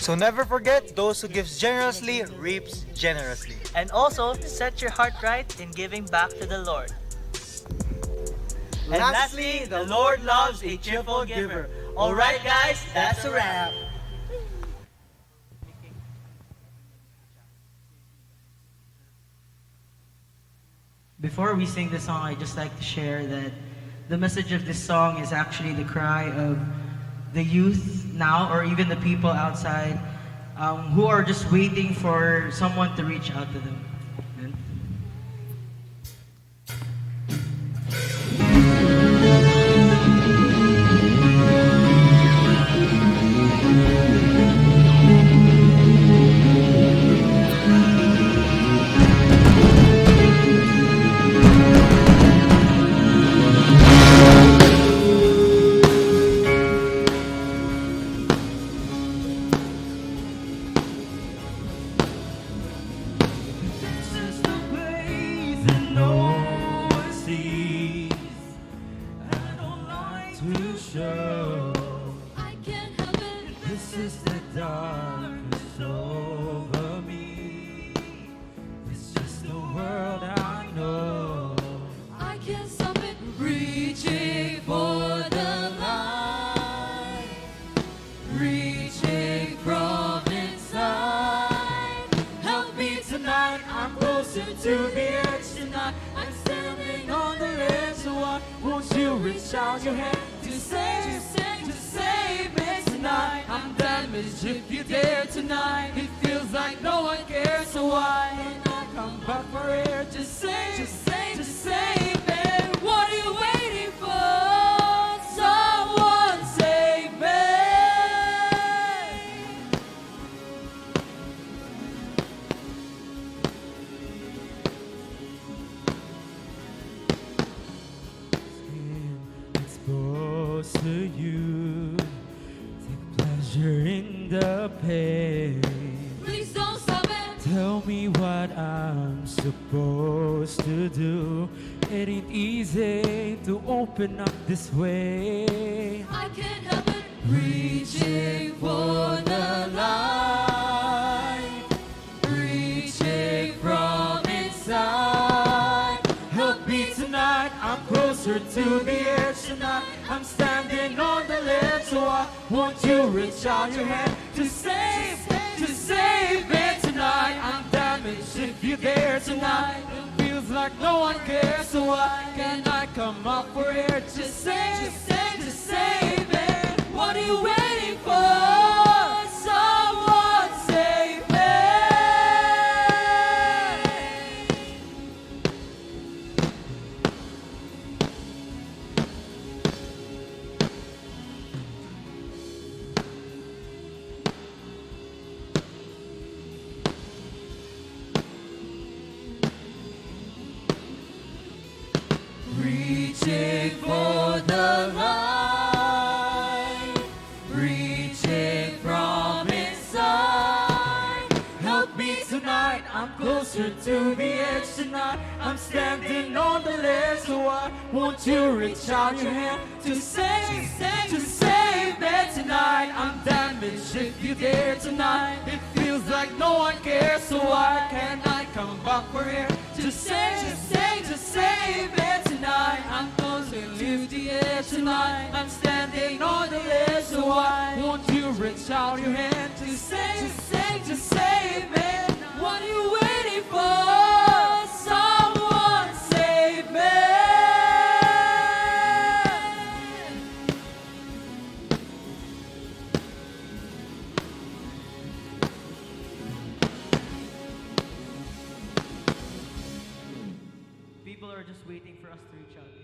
So never forget, those who gives generously reaps generously. And also, set your heart right in giving back to the Lord. And lastly, the Lord loves a cheerful giver. All right, guys, that's a wrap. Before we sing the song, I'd just like to share that the message of this song is actually the cry of the youth now, or even the people outside who are just waiting for someone to reach out to them. Amen. This is the place that no one sees. I don't like to show. I can't help it. This is the darkness over me. It's just the world I know. I can't stop it. Reaching for the light. Reaching from inside. Help me closer to the edge tonight. I'm standing on the ledge, so why won't you reach out your hand to save me tonight? I'm damaged if you dare tonight. It feels like no one cares, so why can't I come back for air? Just save, just save, just save me. What are you waiting for? Someone save me. Skin exposed to you. Take pleasure in the pain. Please don't stop it. Tell me what I'm supposed to do. It ain't easy to open up this way. I can't help it. Reaching for the light, reaching from inside. Help me tonight, I'm closer to the edge tonight. I'm standing on the ledge, so why won't you reach out your hand to save me tonight? I'm damaged if you dare tonight. It feels like no one cares, so why can't I come up for air? Just save, just save, just save me. What are you waiting for? Someone save me. Reaching for the light, reaching from inside. Help me tonight, I'm closer to the edge tonight. I'm standing on the ledge, so why won't you reach out your hand to save me tonight? I'm damaged if you dare tonight. It feels like no one cares, so why can't I come back for air? To save, to save, to save me tonight. I'm closer to the edge tonight. I'm standing on the ledge, so why won't you reach out your hand to save, to save me? What are you waiting for? Someone save me. People are just waiting for us to reach out. Amen.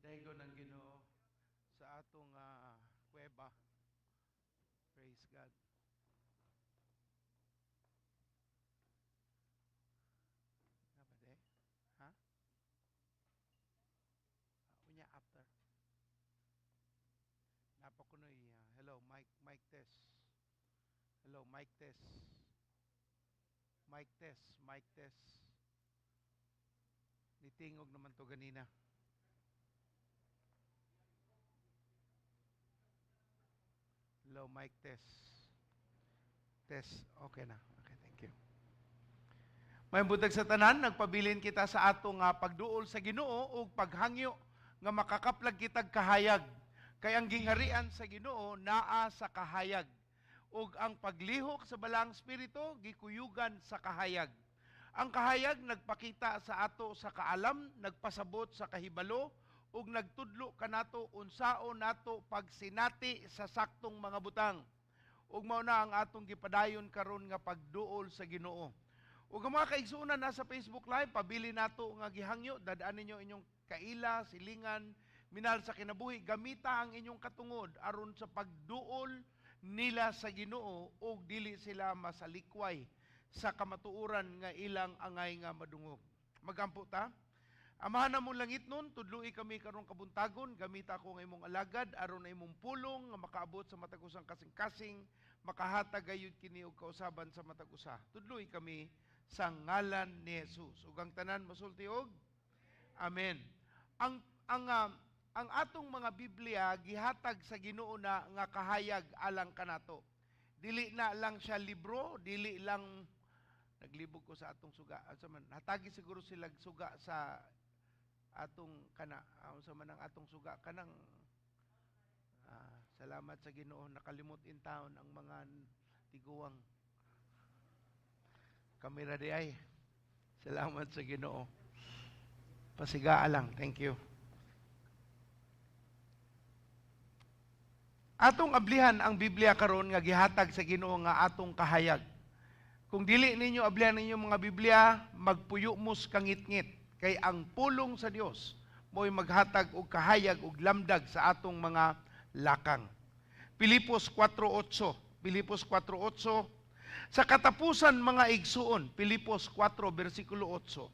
Daygon ang Ginoo sa atong kuweba. Praise God. Nga ba de? Ha? Unya after. Napakunoy. Hello, mic, mic test. Hello, mic test. Mic test, mic test. Nitingog naman to ganina. Hello, mic test. Test. Okay na. Okay, thank you. May buntag sa tanan, nagpabilin kita sa atong pagduol sa Ginoo ug paghangyo nga makakaplag kitag kahayag. Kay ang gingharian sa Ginoo naa sa kahayag. Ug ang paglihok sa Balaang Espiritu gikuyugan sa kahayag. Ang kahayag nagpakita sa ato sa kaalam, nagpasabot sa kahibalo, ug nagtudlo kanato unsaon nato pagsinati sa saktong mga butang. Ug mao na ang atong gipadayon karon nga pagduol sa Ginoo. Ug ang mga kaigsuonan nasa Facebook Live, pabili nato nga gihangyo, dad-an ninyo inyong kaila, silingan, minahal sa kinabuhi, gamita ang inyong katungod aron sa pagduol nila sa Ginoo ug dili sila masalikway sa kamatuoran nga ilang angay nga madungog. Magampo ta. Amahan namong langit nun, tudloi kami karong kabuntagon, gamita ko nga imong alagad aron na imong pulong nga makaabot sa matag usang kasing-kasing, makahatag gayud kini og kausaban sa matag usa. Tudloi kami sa ngalan ni Jesus. Ug ang tanan mosulti og Amen. Ang atong mga Biblia gihatag sa Ginoo na nga kahayag alang kanato. Dili na lang siya libro, dili lang naglibog ko sa atong suga. Asa man hatagi siguro sila suga sa atong kana, unsa man ang atong suga kanang Salamat sa Ginoo, nakalimot in town ang mga tiguang. Kamera di ay. Salamat sa Ginoo. Pasigaa lang. Thank you. Atong ablihan ang Biblia karon nga gihatag sa Ginoo nga atong kahayag. Kung dili ninyo ablihan ninyo mga Biblia, magpuyo mos kangitngit kay ang pulong sa Dios mo'y maghatag og kahayag og lamdag sa atong mga lakang. Pilipos 4:8, Pilipos 4:8. Sa katapusan, mga igsuon, Pilipos 4 bersikulo 8.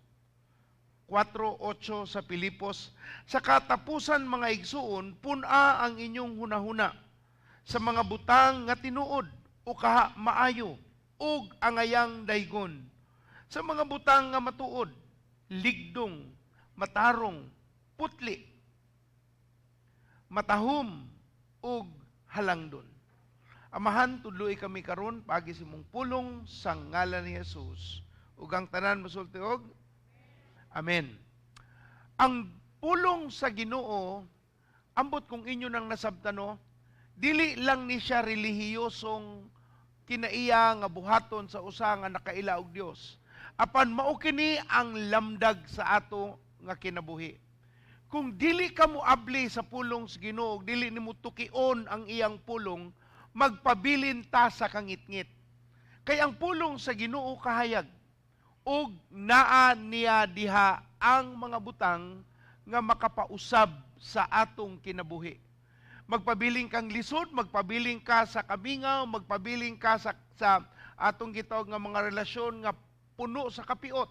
4:8 sa Pilipos, sa katapusan, mga igsuon, pun-a ang inyong hunahuna sa mga butang nga tinuod o kaha maayo ug angayang daygon, sa mga butang nga matuod, ligdong, matarong, putli, matahom ug halangdon. Amahan, tudloi kami karon paagi sa imong pulong sa ngalan ni Jesus. Ug ang tanan mosulti og Amen. Ang pulong sa Ginoo, ambot kung inyo nang nasabtan, no, dili lang ni siya relihiyosong kinaiya nga buhaton sa usa nga nakaila og Dios. Apan mao kini ang lamdag sa ato nga kinabuhi. Kung dili ka moabli sa pulong sa Ginoo, dili nimo tukion ang iyang pulong, magpabilin ta sa kangitngit. Kay ang pulong sa Ginoo kahayag ug naa niya diha ang mga butang nga makapausab sa atong kinabuhi. Magpabiling kang lisod, magpabiling ka sa kamingaw, magpabiling ka sa atong gitawag nga mga relasyon nga puno sa kapiot,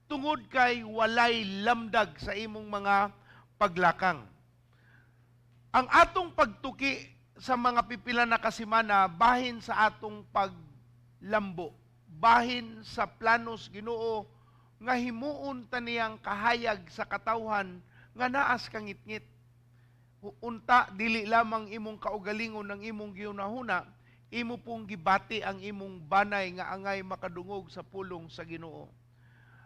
tungod kay walay lamdag sa imong mga paglakang. Ang atong pagtuki sa mga pipila na kasimana bahin sa atong paglambo, bahin sa planos Ginoo nga himuon ta niyang kahayag sa katawhan nga naas kangitngit. Unta dili lamang imong kaugalingon ng imong gihunahuna, imo pong gibati ang imong banay nga angay makadungog sa pulong sa Ginoo.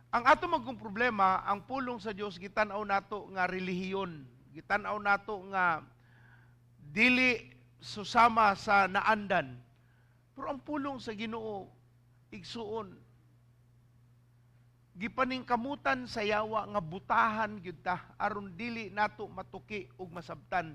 Ang ato magong problema, ang pulong sa Dios gitan-aw nato nga relihiyon, gitan-aw nato nga dili susama sa naandan. Pero ang pulong sa Ginoo, igsuon, gipaningkamutan sa yawa nga butahan gyud ta aron dili nato matuki ug masabtan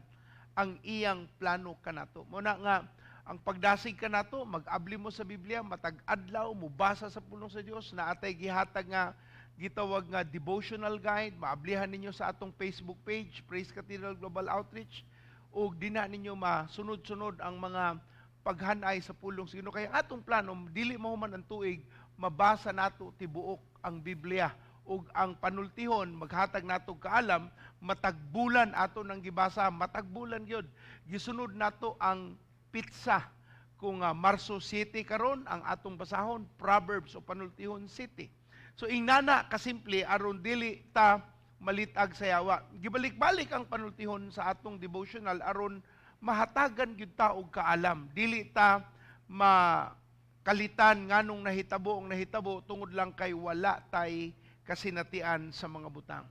ang iyang plano kanato. Mao na nga ang pagdasig kanato, mag-abli mo sa Biblia, matag adlaw mobasa sa pulong sa Dios, na atay gihatag nga gitawag nga devotional guide, maablihan ninyo sa atong Facebook page, Praise Cathedral Global Outreach, ug dinha ninyo masunod-sunod ang mga paghanay sa pulong sa Ginoo. Kaya ang atong plano, dili mahuman ang tuig, mabasa nato tibuok ang Biblia ug ang panultihon maghatag nato kaalam, matag bulan ato nang gibasa, matag bulan gyud. Gisunod nato ang pitsa. Kung Marso 7 karon ang atong basahon, Proverbs o panultihon 7. So ingnana kasimple aron dili ta malitag sa yawa. Gibalik-balik ang panultihon sa atong devotional aron mahatagan gyud ta og kaalam. Dili ta makalitan nganong nahitabo ang nahitabo tungod lang kay wala tay kasinatian sa mga butang.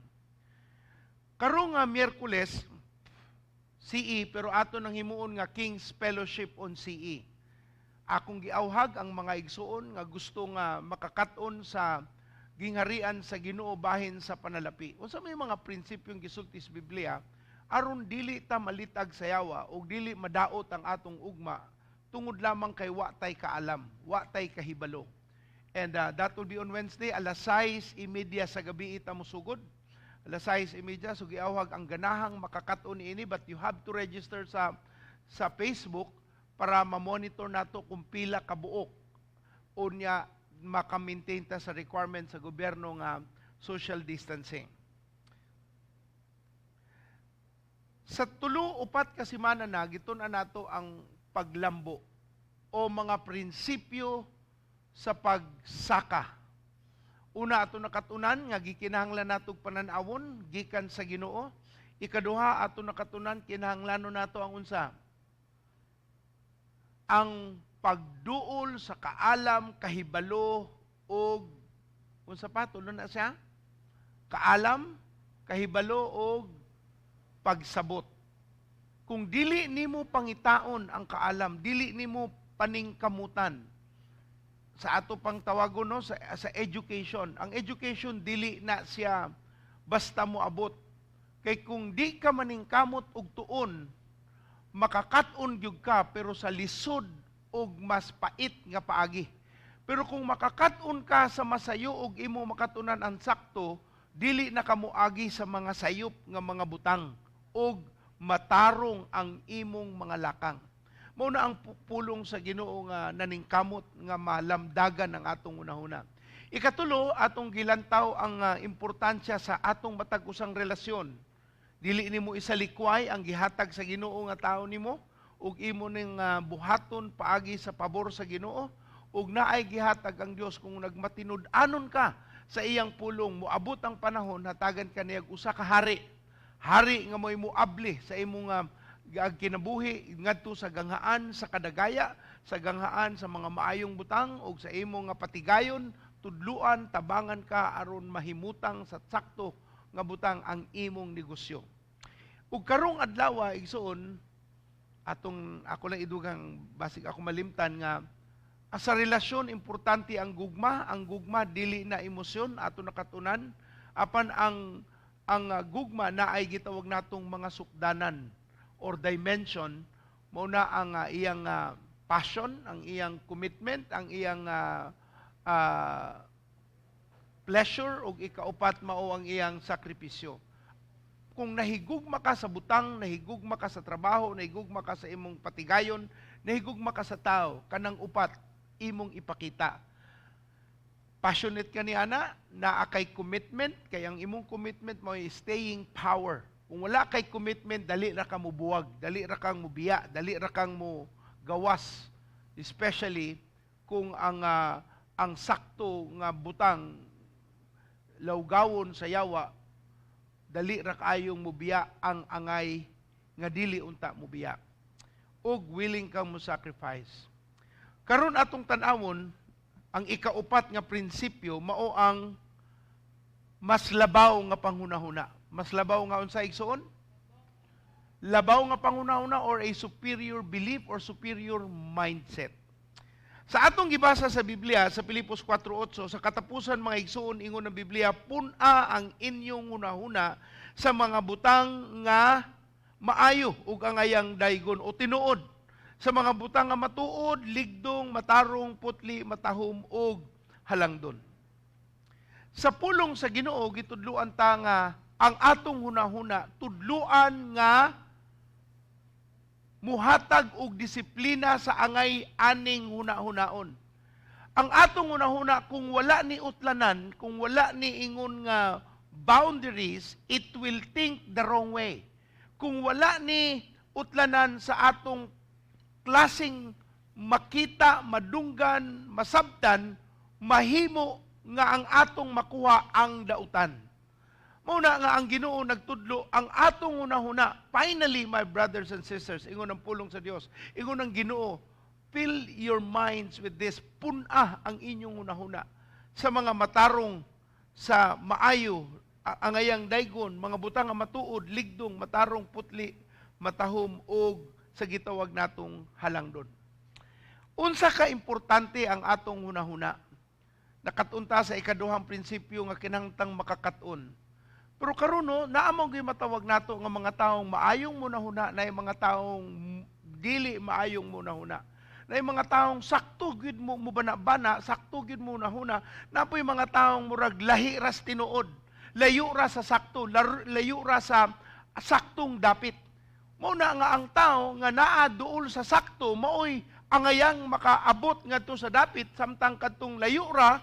Karong nga Miyerkules, CE, pero ato nang himuon nga King's Fellowship on CE. Akong giawhag ang mga igsuon nga gusto nga makakat-on sa gingharian sa Ginoo bahin sa panalapi. Unsa may mga prinsipyong gisulti sa Biblia aron dili ta malitag sa yawa ug dili madaot ang atong ugma tungod lamang kay wa tay kaalam, wa tay kahibalo. And that will be on Wednesday, alas 6:30 sa gabi ita mosugod. Alas 6:30, so giawhag ang ganahang makakat-on niini, but you have to register sa Facebook para ma-monitor nato kung pila ka buok unya maka-maintain ta sa requirement sa gobyerno nga social distancing. Sa 3-4 ka semana na gitun-an nato ang paglambo o mga prinsipyo sa pagsaka. Una ato nakatunan nga gikinahanglan nato og panan-awon gikan sa Ginoo. Ikaduha ato nakatunan, kinahanglanon nato ang unsa? Ang pagduol sa kaalam, kahibalo og unsa pa tulo na siya? Kaalam, kahibalo og pagsabot. Kung dili nimo pangitaon ang kaalam, dili nimo paningkamutan sa ato pang tawagon, no, sa education. Ang education, dili na siya basta mo abot. Kay kung di ka maningkamot og tuon, makakat-on gyud ka pero sa lisod og mas pait nga paagi. Pero kung makakat-on ka sa masayo og imo makatunan ang sakto, dili na ka moagi sa mga sayop nga mga butang og matarong ang imong mga lakang. Mao na ang pulong sa Ginoo nga naningkamot nga malamdagan ang atong unahuna. Ikatulo, atong gilantaw ang importansya sa atong matag usang relasyon. Dili nimo isalikway ang gihatag sa Ginoo nga tao nimo ug imo ning buhaton paagi sa pabor sa Ginoo, ug naay gihatag ang Dios. Kung nagmatinud-anon ka sa iyang pulong, moabot ang panahon hatagan ka niya usa ka hari. Hari nga mo'y moabli sa imong kinabuhi ngadto sa ganghaan sa kadagaya, sa ganghaan sa mga maayong butang, ug sa imong nga patigayon, tudluan, tabangan ka aron mahimutang sa sakto nga butang ang imong negosyo. Ug karong adlaw, igsoon, atong ako lang idugang basig ako malimtan nga sa relasyon importante ang gugma. Ang gugma dili na emosyon, ato nakatunan, apan ang gugma na ay gitawag natong mga sukdanan or dimension. Mao na ang iyang passion, ang iyang commitment, ang iyang pleasure, ug ikaupat mao ang iyang sakripisyo. Kung nahigugma ka sa butang, nahigugma ka sa trabaho, nahigugma ka sa imong patigayon, nahigugma ka sa tao, kanang upat imong ipakita. Passionate ka ni ana, naa kay commitment, kay ang imong commitment mo ay staying power. Kung wala kay commitment, dali ra ka mubuwag, dali ra kang mubiya, dali ra kang mo gawas. Especially kung ang sakto nga butang lawgawon sa yawa, dali ra kaayong mubiya ang angay nga dili unta mubiya. Ug willing kang mo sacrifice. Karon atong tan-awon ang ikaupat nga prinsipyo, mao ang mas labaw nga panghunahuna. Mas labaw nga unsa, igsoon? Labaw nga panghunahuna or a superior belief or superior mindset. Sa atong gibasa sa Biblia sa Filipos 4:8, sa katapusan, mga igsoon, ingon ng Biblia, "Pun-a ang inyong hunahuna sa mga butang nga maayo ug angayang daygon o tinuod, sa mga butang nga matuod, ligdong, matarong, putli, matahom ug halangdon." Sa pulong sa Ginoo, gitudluan ta nga ang atong hunahuna tudluan nga muhatag og disiplina sa angay aning hunahunaon. Ang atong hunahuna, kung wala ni utlanan, kung wala ni ingon nga boundaries, it will think the wrong way. Kung wala ni utlanan sa atong klaseng makita, madunggan, masabtan, mahimo nga ang atong makuha ang dautan. Mao na nga ang Ginoo nagtudlo ang atong hunahuna. Finally, my brothers and sisters, ingon ang pulong sa Dios, ingon ang Ginoo, "Fill your minds with this." Pun-a ang inyong hunahuna sa mga matarong, sa maayo, angayang daygon, mga butang nga matuod, ligdong, matarong, putli, matahom ug sa gitawag natong halangdon. Unsa ka importante ang atong hunahuna? Nakat-on ta sa ikaduhang prinsipyo nga kinahangtang makakaton. Pero karon, no, naa man gyud matawag nato nga mga taong maayong hunahuna, na mga taong dili maayong hunahuna. Na mga taong sakto gyud mo bana-bana, sakto gyud mo hunahuna, naa poy mga taong murag lahi ras tinuod. Layo ra sa sakto, layo ra sa saktong dapit. Mao na nga ang tao nga naa duol sa sakto maoy angayang makaabot ngadto sa dapit, samtang kadtong layo ra,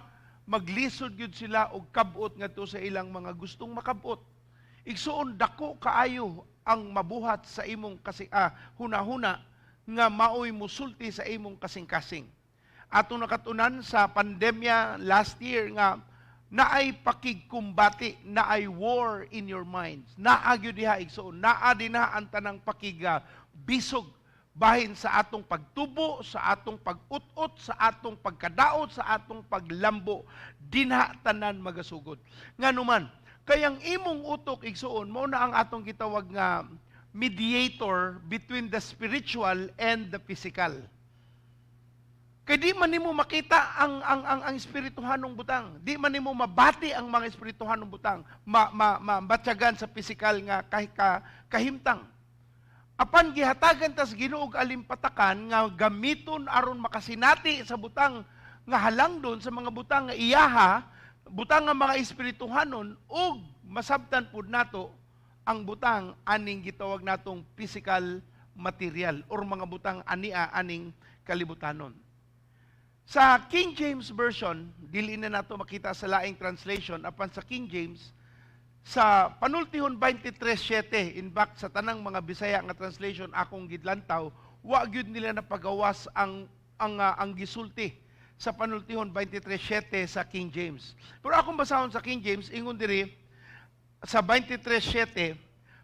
maglisod gyud sila og kabot ngadto sa ilang mga gustong makabot. Igsuon, dako kaayo ang mabuhat sa imong kasi hunahuna nga maoy musulti sa imong kasing-kasing. Ato nakatunan sa pandemya last year nga naay pakigkumbati, naay war in your minds. Naa gyud diha, igsuon, naa dinha ang tanang pakiga bisog bahin sa atong pagtubo, sa atong pag-ut-ut, sa atong pagkadaot, sa atong paglambo, dinha tanan magasugod. Ngano man, kayang imong utok, igsuon, mao na ang atong gitawag nga mediator between the spiritual and the physical. Kay di man nimo makita ang espirituhanong butang. Di man nimo mabati ang mga espirituhanong butang, ma, ma, ma batyagan sa physical nga kahimtang. Apan gihatagan tas Ginoo og alimpatakan nga gamiton aron makasinati sa butang nga halangdon, sa mga butang nga iyaha, butang nga mga espirituhanon, ug masabtan pud nato ang butang aning gitawag natong physical material or mga butang ania aning kalibutanon. Sa King James Version, dili na nato makita sa laing translation, apan sa King James, sa Panultihon 23:7, in fact, sa tanang mga Bisaya nga translation akong gidlantaw, wa gyud nila napagawas ang gisulti sa Panultihon 23:7 sa King James. Pero akong basahon sa King James, ingon diri sa 23:7,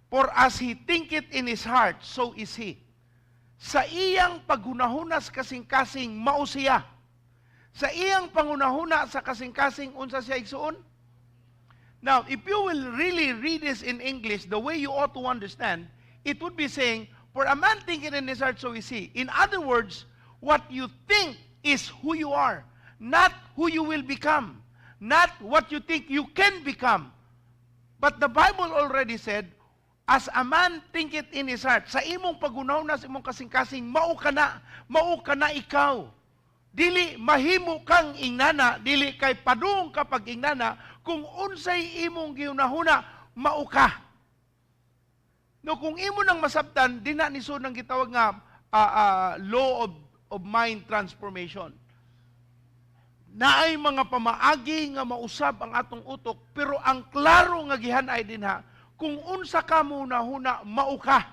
"For as he thinketh in his heart, so is he." Sa iyang paghunahuna sa kasing-kasing, mao siya. Sa iyang pangunahuna sa kasing-kasing, unsa siya, igsuon? Now, if you will really read this in English, the way you ought to understand, it would be saying, "For a man thinking in his heart, so is he." In other words, what you think is who you are, not who you will become, not what you think you can become. But the Bible already said, "As a man thinketh in his heart," sa imong paghunahuna sa imong kasing-kasing, mao ka na ikaw. Dili mahimo kang ingnana, dili kay padung ka pag ingnana, kung unsay imong gihunahuna, mao ka. No, kung imo nang masabtan, di na ni nang gitawag nga law of mind transformation. Naay mga pamaagi nga mausab ang atong utok, pero ang klaro nga gihanay dinha, kung unsa ka mohunahuna, mao ka.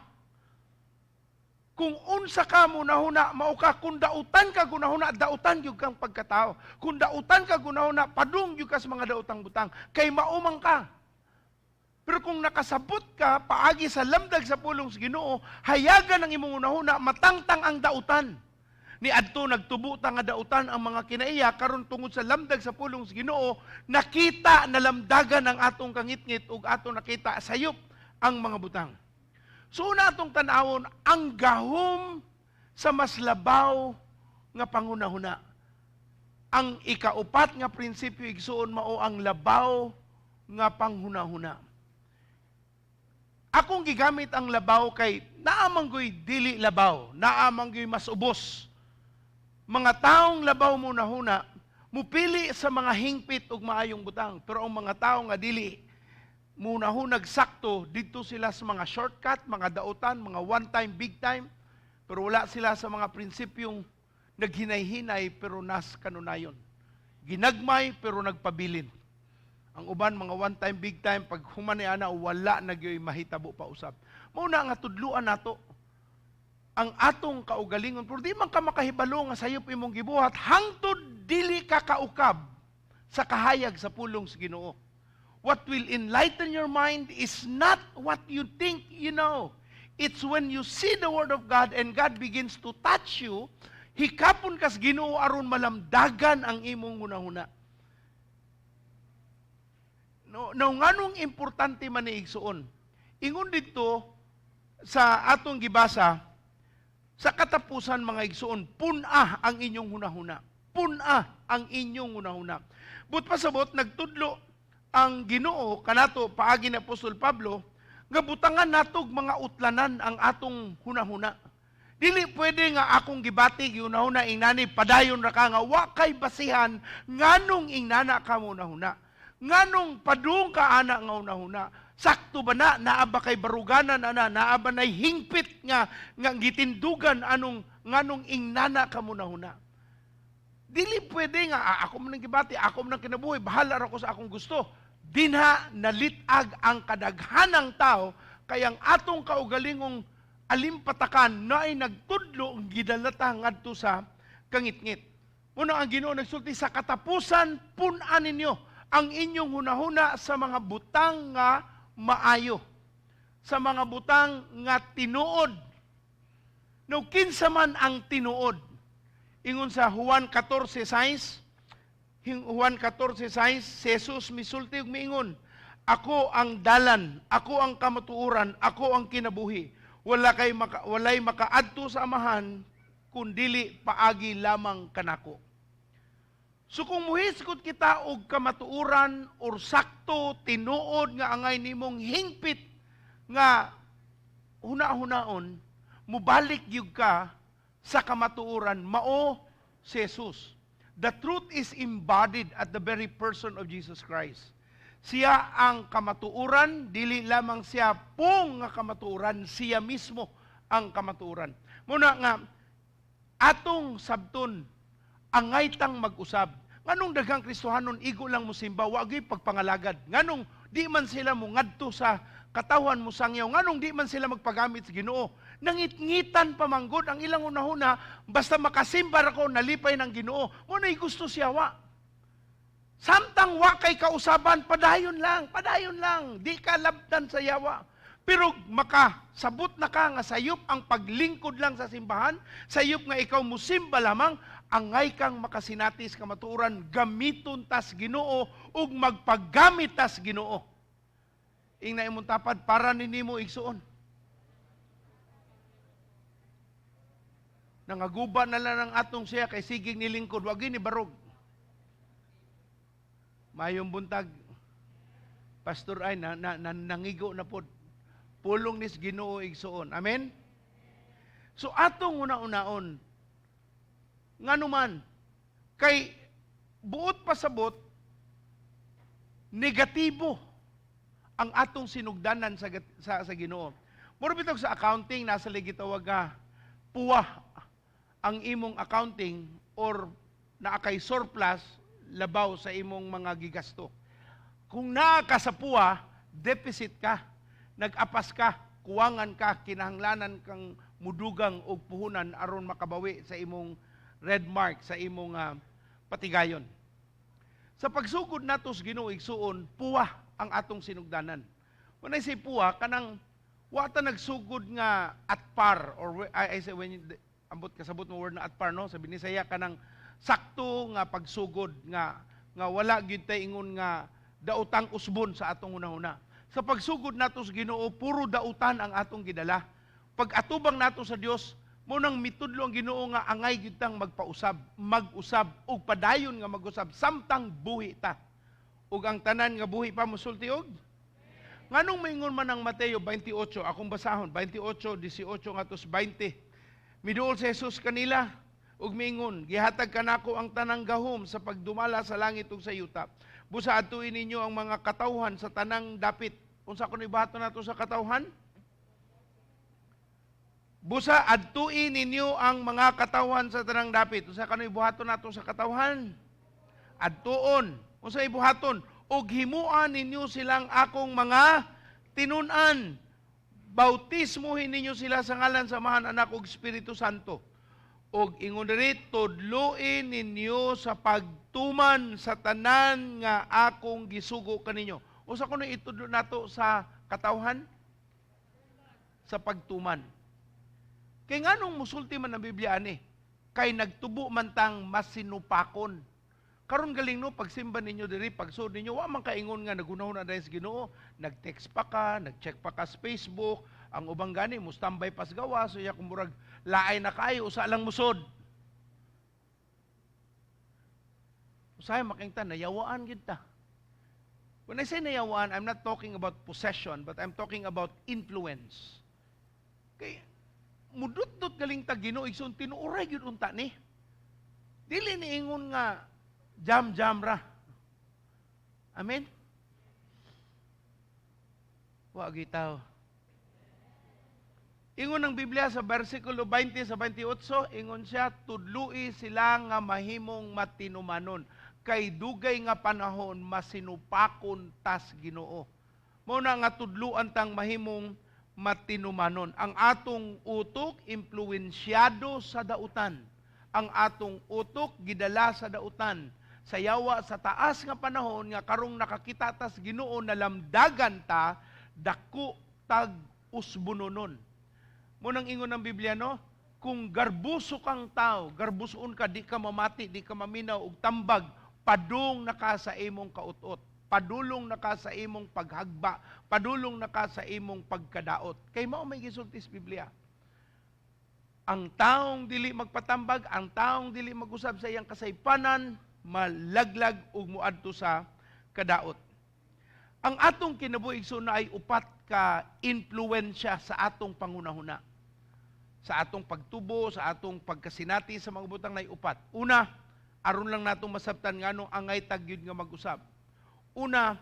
Kung unsa ka mohunahuna, mao ka. Kung dautan ka gunahuna, dautan gyud kang pagkatao. Kung dautan ka gunahuna, padung gyud ka sa mga dautang butang. Kay mao man ka. Pero kung nakasabot ka, paagi sa lamdag sa pulong sa Ginoo, hayagan ang imong hunahuna, matangtang ang dautan. Ni adto nagtubo ta nga dautan ang mga kinaiya, karon tungod sa lamdag sa pulong sa Ginoo, nakita na lamdagan ang atong kangitngit ug atong nakita sayop ang mga butang. So una atong tan-awon ang gahom sa mas labaw nga panghunahuna. Ang ikaupat nga prinsipyo, igsuon, mao ang labaw nga panghunahuna. Akong gigamit ang labaw kay naa man goy dili labaw, naa man goy mas ubos. Mga taong labaw mohunahuna, mupili sa mga hingpit ug maayong butang, pero ang mga tao nga dili mohunahunag sakto, didto sila sa mga shortcut, mga dautan, mga one time, big time, pero wala sila sa mga prinsipyong naghinay-hinay pero nas kanunayon. Ginagmay pero nagpabilin. Ang uban mga one time, big time, pag human ni ana, wala na gyoy mahitabo pa usab. Mao na nga tudluan nato ang atong kaugalingon, pero di man ka makahibalo nga sayop imong gibuhat hangtod dili ka kaukab sa kahayag sa pulong sa Ginoo. What will enlighten your mind is not what you think you know. It's when you see the Word of God and God begins to touch you, hikapon kas Ginoo aron malamdagan ang imong hunahuna. No, nganong importante man ni, igsuon? Ingon didto sa atong gibasa, sa katapusan, mga igsuon, pun-a ang inyong hunahuna. Pun-a ang inyong hunahuna. But pasabot, nagtudlo ang Ginoo kanato paagi ni Apostol Pablo nga butangan natog mga utlanan ang atong hunahuna. Dili pwede nga akong gibati gihunahuna ingnani, padayon ra ka nga wa kay basihan nganong ingnana ka mohunahuna. Nganong padung ka ana nga hunahuna. Sakto ba na? Naa ba kay baruganan ana? Naa ba nay hingpit nga gitindugan anong nganong ingnana ka mohunahuna? Dili pwede nga ah, ako man ang gibati, ako man ang kinabuhi, bahala ra ko sa akong gusto. Dinha nalitag ang kadaghanang tao kay ang atong kaugalingong alimpatakan na ay nagtudlo ang gidalata ngadto sa kangitngit. Muna ang Ginoo nagsulti sa katapusan, pun-an ninyo ang inyong hunahuna sa mga butang nga maayo, sa mga butang nga tinuod. No, kinsa man ang tinuod? Ingon sa Juan 14:6, Juan 14:6, si Jesus misulti ug miingon, "Ako ang dalan, ako ang kamatuoran, ako ang kinabuhi." Wala kay maka, walay makaadto sa Amahan kun dili paagi lamang kanako. So kung muhisgot kita og kamatuoran or sakto tinuod nga angay nimong hingpit nga huna-hunaon, mubalik gyud ka sa kamatuoran, mao si Jesus. The truth is embodied at the very person of Jesus Christ. Siya ang kamatuoran, dili lamang siya pong nga kamatuoran, siya mismo ang kamatuoran. Muna nga atong sabton, angay tang mag-usab. Nganong daghang Kristohanon igo lang mosimba, wa gyud pagpangalagad? Nganong di man sila mo ngadto sa katawhan mo sangyaw? Nganong di man sila magpagamit sa Ginoo? Nangitngitan pa manggod ang ilang hunahuna, basta makasimba ra ko, nalipay ng Ginoo. Mo na'y gusto siya wa. Samtang wa kay kausaban, padayon lang, padayon lang. Di ka labdan sa yawa. Pero makasabot na ka nga sayop ang paglingkod lang sa simbahan, sayop nga ikaw musimba lamang, angay kang makasinati sa kamatuoran, gamiton tas Ginoo ug magpaggamit tas Ginoo. Ingna imong tapad, para ninimo, igsuon. Nangaguba na lang ang atong siya kay sigig nilingkod, wag ni barog. Mayong buntag, Pastor, ay na, na, na nangigo na pod. Pulong nis Ginoo, igsuon. Amen. So atong una-unaon, nganuman kay buot pasabot negatibo ang atong sinugdanan sa Ginoo. Mura bitog sa accounting, nasa gitawag nga puwa ang imong accounting or naa kay surplus labaw sa imong mga gigasto. Kung naa ka sa puwa, deficit ka, nag-apas ka, kuwangan ka, kinahanglanan kang mudugang og puhunan aron makabawi sa imong red mark, sa imong patigayon. Sa pagsugod nato sa Ginoo, igsuon, puwa ang atong sinugdanan. When I say puwa, kanang wa ta nagsugod nga at par or I say when you, ambot kasabot mo word na at par, no, sa Binisaya kanang sakto nga pagsugod nga nga wala gyud tay ingon nga daotang usbon sa atong hunahuna. Sa pagsugod nato sa Ginoo, puro dautan ang atong gidala. Pag atubang nato sa Dios, mo nang mitudlo ang Ginoo nga angay gyud tang magpausab, mag-usab ug padayon nga mag-usab samtang buhi ta. Ug ang tanan nga buhi pa mosulti og nganong maingon man ang Mateo 28, akong basahon, 28, 18 ngadto 20. Miduol si Jesus kanila ug miingon, "Gihatag kanako ang tanang gahom sa pagdumala sa langit ug sa yuta. Busa adtuin ninyo ang mga katawhan sa tanang dapit." Unsa kuno ibuhaton nato sa katawhan? Busa adtuin ninyo ang mga katawhan sa tanang dapit. Unsa kano ibuhaton nato sa katawhan? Adtuon. Unsa ibuhaton? Ug himuan ninyo silang akong mga tinun-an. Bautismuhin ninyo sila sa ngalan sa Amahan, Anak ug Espiritu Santo. Ug ingon diri, tudluin ninyo sa pagtuman sa tanan nga akong gisugo kaninyo. Usa kuno itudlo nato sa katawhan? Sa pagtuman. Kay nganong musulti man ang Biblia ani? Kay nagtubo man tang masinupakon. Karon galing no, pagsimba ninyo diri, pagsud ninyo, wa man kaingon nga nagunahon na dahil sa Ginoo, nag-text pa ka, nag-check pa ka sa Facebook, ang ubang gani mustambay pas gawas, so iya kung murag laay na kaayo, usa lang musod. Usahay makingta, nayawaan gid ta. When I say nayawaan, I'm not talking about possession, but I'm talking about influence. Kay mudutdot galing ta Ginoo, igsoon, tinuoray gyud unta ni. Dili ni ingon nga jam-jam ra. Amen? Wa gitaw. Ingon ang Biblia sa versikulo 20 sa 28, ingon siya, tudlui sila nga mahimong matinumanon. Kay dugay nga panahon masinupakon tas Ginoo. Mao na nga tudluan tang mahimong matinumanon. Ang atong utok impluensyado sa dautan. Ang atong utok gidala sa dautan. Sa yawa sa taas nga panahon nga karong nakakita tas Ginoo nalamdagan ta dako tag usbunonon. Munang ingon ng Biblia, no? Kung garbuso kang tao, garbusoon ka, di ka mamati, di ka maminaw og tambag, padung na ka sa imong kautot. Padulong na ka sa imong paghagba, padulong na ka sa imong pagkadaot. Kay mao may gisulti sa Biblia. Ang taong dili magpatambag, ang taong dili mag-usab sa iyang kasaypanan, malaglag ug moadto sa kadaot. Ang atong kinabuhi, igsoon, ay upat ka impluwensya sa atong panghunahuna. Sa atong pagtubo, sa atong pagkasinati sa mga butang na upat. Una, aron lang natong masabtan nganong angay ta gyud nga mag-usab. Una,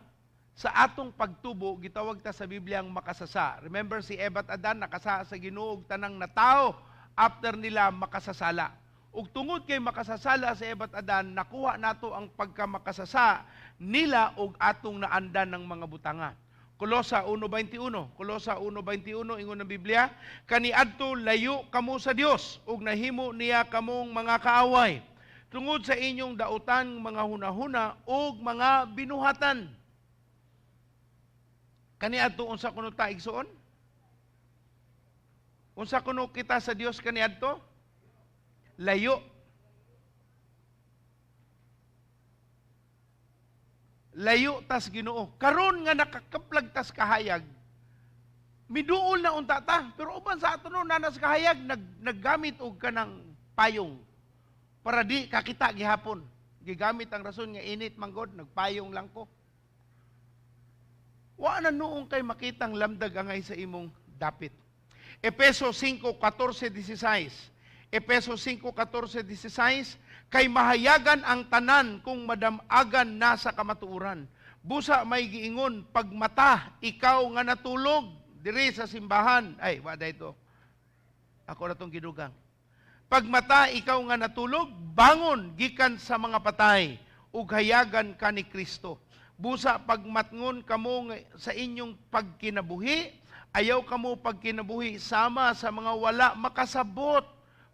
sa atong pagtubo, gitawag ta sa Biblia ang makasasa. Remember si Eva at Adan, nakasala sa Ginoo ug tanang natao after nila makasasala. Ug tungod kay makasasala si Eva at Adan, nakuha nato ang pagkamakasasa nila ug atong naandan ng mga butanga. Kolosa 1:21, Kolosa 1:21, ingon ng Biblia, "Kaniadto layo kamo sa Dios ug nahimo niya kamong mga kaaway tungod sa inyong dautan mga hunahuna ug mga binuhatan." Kaniadto, unsa kuno ta, igsoon? Unsa kuno kita sa Dios kaniadto? Layo. Layo tas Ginoo. Karon nga nakakaplag tas kahayag, miduol na unta ta, pero uban sa ato no nanas kahayag naggamit og kanang payong para di kakita gihapon. Gigamit ang rason nga init manggod, nagpayong lang ko. Wa na noong kay makitang lamdag angay sa imong dapit. Efeso 5:14-16. Efeso 5:14-16, "Kay mahayagan ang tanan kung madamagan na sa kamatuoran. Busa may giingon, pagmata, ikaw nga natulog diri sa simbahan." Ay, wa ito. Ako na tong gidugang. "Pagmata, ikaw nga natulog, bangon gikan sa mga patay, ug hayagan ka ni Kristo. Busa pagmatngon kamo sa inyong pagkinabuhi, ayaw kamo pagkinabuhi sama sa mga wala makasabot,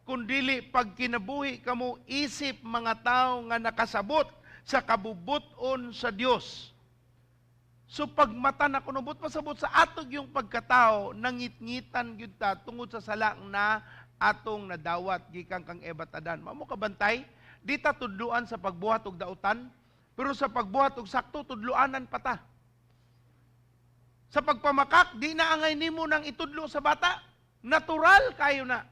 kundili pagkinabuhi kamo isip mga tao nga nakasabot sa kabubuton sa Dios." So pagmata na kuno, buot pasabot sa atog yung pagkatao, nangitngitan gyud ta tungod sa sala na atong nadawat gikan kang Eva at Adan. Mamo kabantay, di ta tudluan sa pagbuhat og dautan, pero sa pagbuhat og sakto tudluanan pa ta. Sa pagpamakak, di na angay nimo nang itudlo sa bata. Natural kayo na.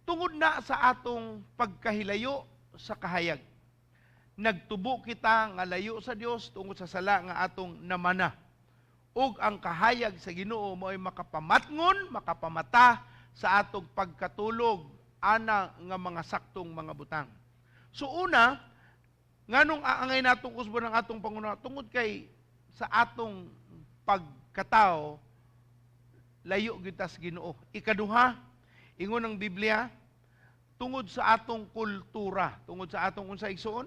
Tungod na sa atong pagkahilayo sa kahayag. Nagtubo kita nga layo sa Dios tungod sa sala nga atong namana. Ug ang kahayag sa Ginoo mo'y makapamatngon, makapamata sa atong pagkatulog ana nga mga saktong mga butang. So una, nganong aangay natong usbon ang atong panguna tungod kay sa atong pagkatao layo gyud ta sa Ginoo. Ikaduha, ingon ang Biblia, tungod sa atong kultura, tungod sa atong unsa, igsoon?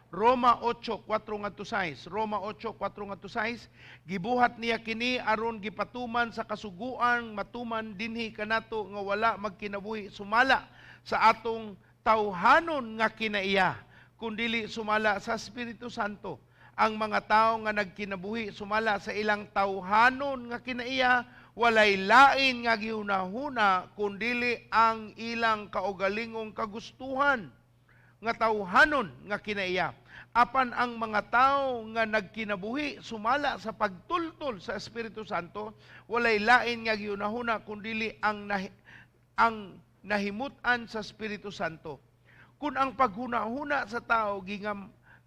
Roma 8:4-6. Roma 8:4-6, "Gibuhat niya kini aron gipatuman sa kasuguan matuman dinhi kanato nga wala magkinabuhi sumala sa atong tawhanon nga kinaiya, kundili sumala sa Espiritu Santo. Ang mga tao nga nagkinabuhi sumala sa ilang tawhanon nga kinaiya, walay lain nga gihunahuna kundili ang ilang kaugalingong kagustuhan nga tawhanon nga kinaiya. Apan ang mga tao nga nagkinabuhi sumala sa pagtultol sa Espiritu Santo, walay lain nga gihunahuna kundili ang nahimut-an sa Espiritu Santo. Kung ang paghunahuna sa tao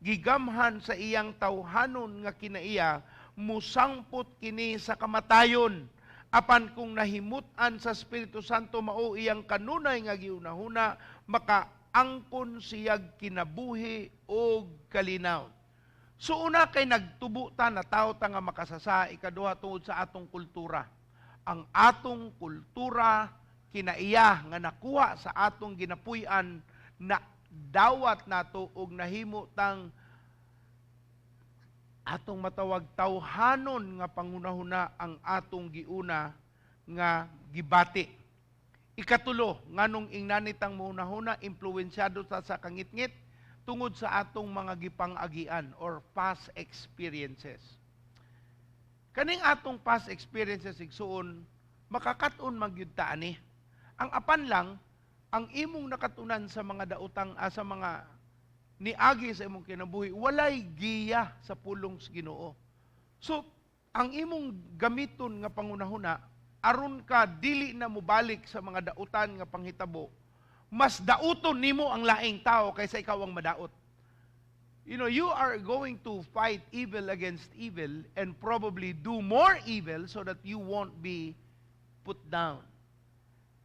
gigamhan sa iyang tawhanon nga kinaiya, musangpot kini sa kamatayon. Apan kung nahimut-an sa Espiritu Santo mao iyang kanunay nga gihunahuna, makaangkon siyag kinabuhi og kalinaw." So una kay nagtubo ta na tao ta nga makasasa, ikaduha tungod sa atong kultura. Ang atong kultura kinaiya nga nakuha sa atong ginapuy-an na dawat nato og nahimo tang atong matawag tawhanon nga panghunahuna ang atong giuna nga gibati. Ikatulo, nganong ingnani tang mohunahuna, impluwensyado ta sa kangitngit tungod sa atong mga gipang-agian or past experiences. Kaning atong past experiences, igsuon, makakat-on man gyud ta ani. Ang apan lang, ang imong nakatunan sa mga dautang sa mga Niagi sa imong kinabuhi, walay giya sa pulong sa Ginoo. So, ang imong gamiton nga pangunahuna aron ka dili na mobalik sa mga dautan nga panghitabo, mas dauton nimo ang laing tao kaysa ikaw ang madaot. You are going to fight evil against evil and probably do more evil so that you won't be put down.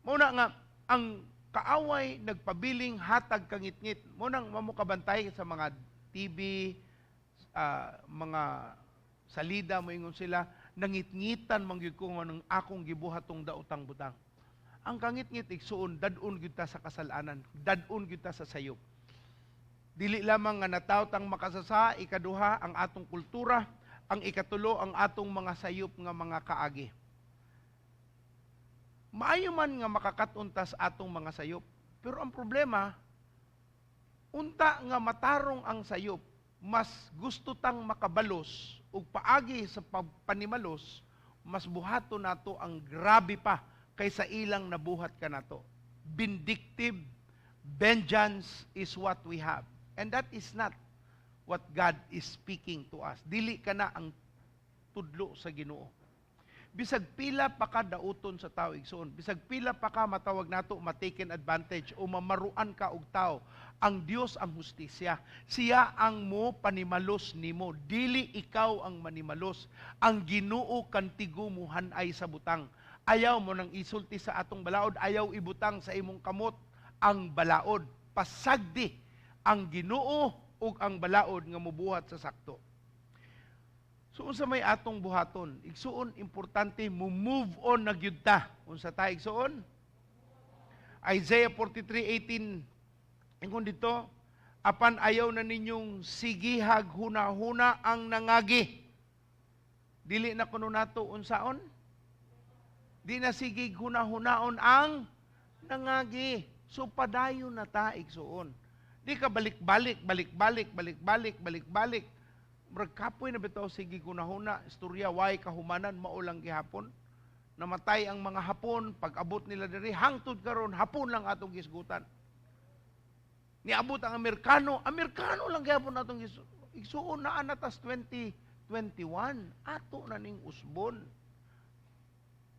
Mao na nga ang kaaway nagpabiling hatag kangitngit. Mao nang mamo kabantay sa mga TV, mga salida, moingon sila, "Nangitngitan man gyud ko ng akong gibuhatong daotang butang." Ang kangitngit, igsuon, dad-on gyud ta sa kasalanan, dad-on gyud ta sa sayop. Dili lamang nga nataw tang makasasa, ikaduha ang atong kultura, ang ikatulo ang atong mga sayop nga mga kaagi. Maayo man nga makakat-on ta sa atong mga sayop, pero ang problema, unta nga matarong ang sayop, mas gusto tang makabalos ug paagi sa panimalos, mas buhaton nato ang grabe pa kaysa ilang nabuhat kanato. Vindictive vengeance is what we have. And that is not what God is speaking to us. Dili kana ang tudlo sa Ginoo. Bisag pila pa ka dauton sa tao, igsoon, bisag pila pa ka matawag nato ma-taken advantage o mamaruan ka og tao, ang Dios ang hustisya. Siya ang mo panimalos nimo, dili ikaw ang manimalos. Ang Ginoo kantigo mo hanay sa butang. Ayaw mo nang isulti sa atong balaod, ayaw ibutang sa imong kamot ang balaod. Pasagdi ang Ginoo ug ang balaod nga mubuhat sa sakto. So unsa may atong buhaton? Igsuon, importante mo move on na gyud ta. Unsa ta, igsuon? Isaiah 43:18, ingon dito, "Apan ayaw na ninyong sigihag huna-huna ang nangagi." Dili na kuno nato unsaon? Di na sigig huna-hunaon ang nangagi. So padayon na ta, igsuon. Di ka balik-balik, balik-balik, balik-balik, balik-balik. Murag kapoy na bitaw sige hunahuna, istorya way kahumanan, mao lang gihapon. Namatay ang mga Hapon, pag abot nila diri hangtod karon Hapon lang atong gisgutan. Niabot ang Amerikano, Amerikano lang gihapon atong igsuon. Naa na tas 2021, ato na ning usbon.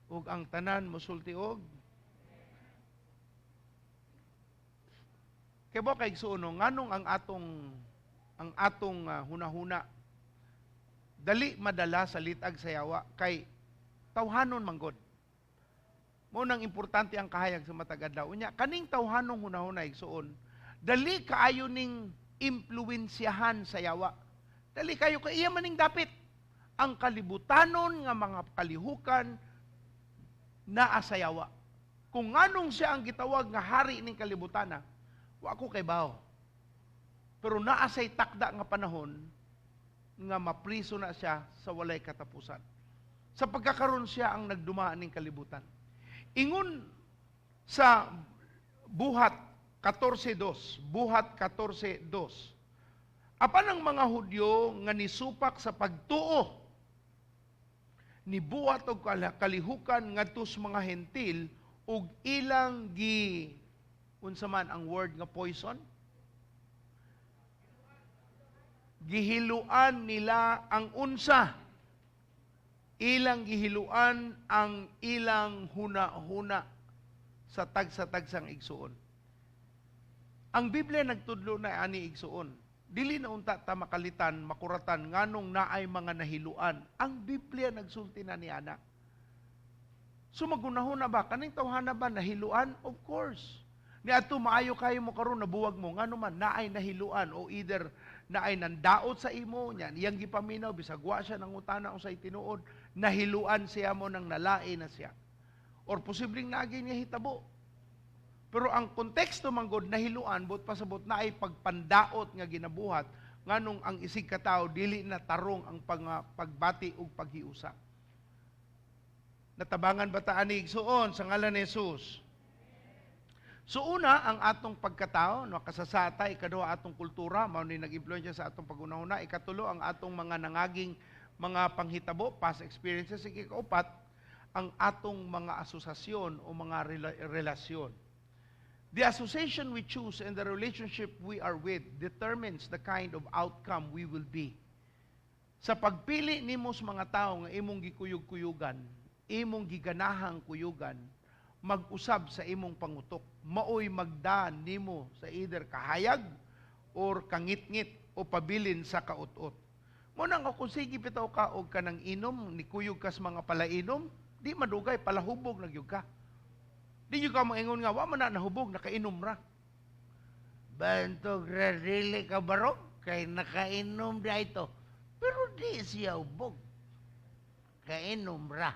Ug ang tanan mosulti og Kay ba kay igsuon no, nganong ang atong hunahuna dali madala sa litag sa yawa? Kay tawhanon manggod. Mao nang importante ang kahayag sa matag adlaw. Unya kaning tawhanong hunahuna, igsuon, dali kaayo ning impluwensyahan sa yawa. Dali kayo kay iya maning dapit. Ang kalibutanon nga mga kalihukan naa sa yawa. Kung nganong siya ang gitawag nga hari ning kalibutana, wa ko kay bawo. Pero naa say takda nga panahon nga mapriso na siya sa walay katapusan. Sa pagkakaroon siya ang nagdumaan ning kalibutan. Ingon sa Buhat 14.2, Buhat 14.2, "Apan ang mga Hudyo nga nisupak sa pagtuo, nibuhat og kalihukan ngadto sa mga Hentil ug ilang gi," unsa man ang word nga poison? Gihiluan nila ang unsa? Ilang gihiluan ang ilang huna-huna sa tagsa-tagsang igsuon. Ang Biblia nagtudlo na ani, igsuon. Dili na unta ta makalitan, makuratan nganong naay mga nahiluan. Ang Biblia nagsulti na ni ana. So magunahuna ba kaning tawhana ba nahiluan? Of course. Ni adto maayo kayo mo karon, nabuwag mo, ngano man naay nahiluan o either naay nandaot sa imo nya iyang gipaminaw bisag wa siya nangutana unsay tinuod, nahiluan siya mo nang nalain na siya. Or posibleng naagi niya hitabo. Pero ang konteksto manggod nahiluan, but pasabot na ay pagpandaot nga ginabuhat nganong ang isig ka tawo dili na tarong ang pagbati ug paghiusa. Natabangan ba ta ani, igsuon, sa ngalan ni Jesus? So una, ang atong pagkatao, no, kasasata, ikaduha, atong kultura, mao ni nag-impluwensya sa atong pagunahuna, ikatulo, ang atong mga nangaging mga panghitabo, past experiences, ikaupat, ang atong mga asosasyon o mga relasyon. The association we choose and the relationship we are with determines the kind of outcome we will be. Sa pagpili nimo sa mga tao nga imong gikuyog-kuyugan, imong giganahang kuyugan, mag-usab sa imong pangutok, maoy magdaan nimo sa either kahayag or kangitngit o pabilin sa kautot. Mao na nga kung sige bitaw ka og kanang inom, nikuyog ka sa mga palainom, di madugay, palahubog na gyud ka. Di gyud ka moingon nga wa man na nahubog, nakainom ra. Bantog ra dili ka barog kay nakainom da ito. Pero di siya hubog. Kainom ra.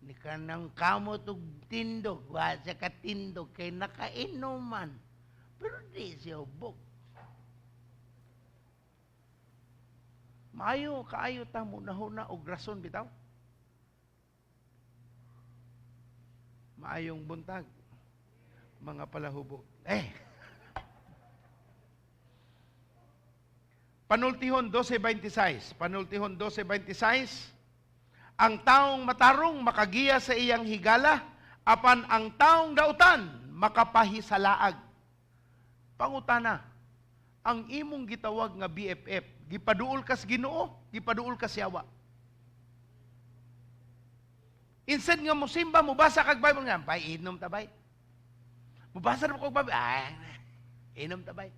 Ni kanang kamot og tindog, wa siya katindog kay nakainom man. Pero di siya hubog. Maayo kaayo ta mo nahuna og rason bitaw. Maayong buntag, mga palahubog. Eh. Panultihon 12:26. Panultihon 12:26. Ang taong matarong makagiya sa iyang higala, apan ang taong dautan makapahisalaag. Pangutana, ang imong gitawag nga BFF, gipaduol kas Ginoo, gipaduol kas yawa. Instead nga mosimba, mobasa kag Bible nga, bay, inom ta bay. Mobasa na kog Bible, ay, inom ta bay.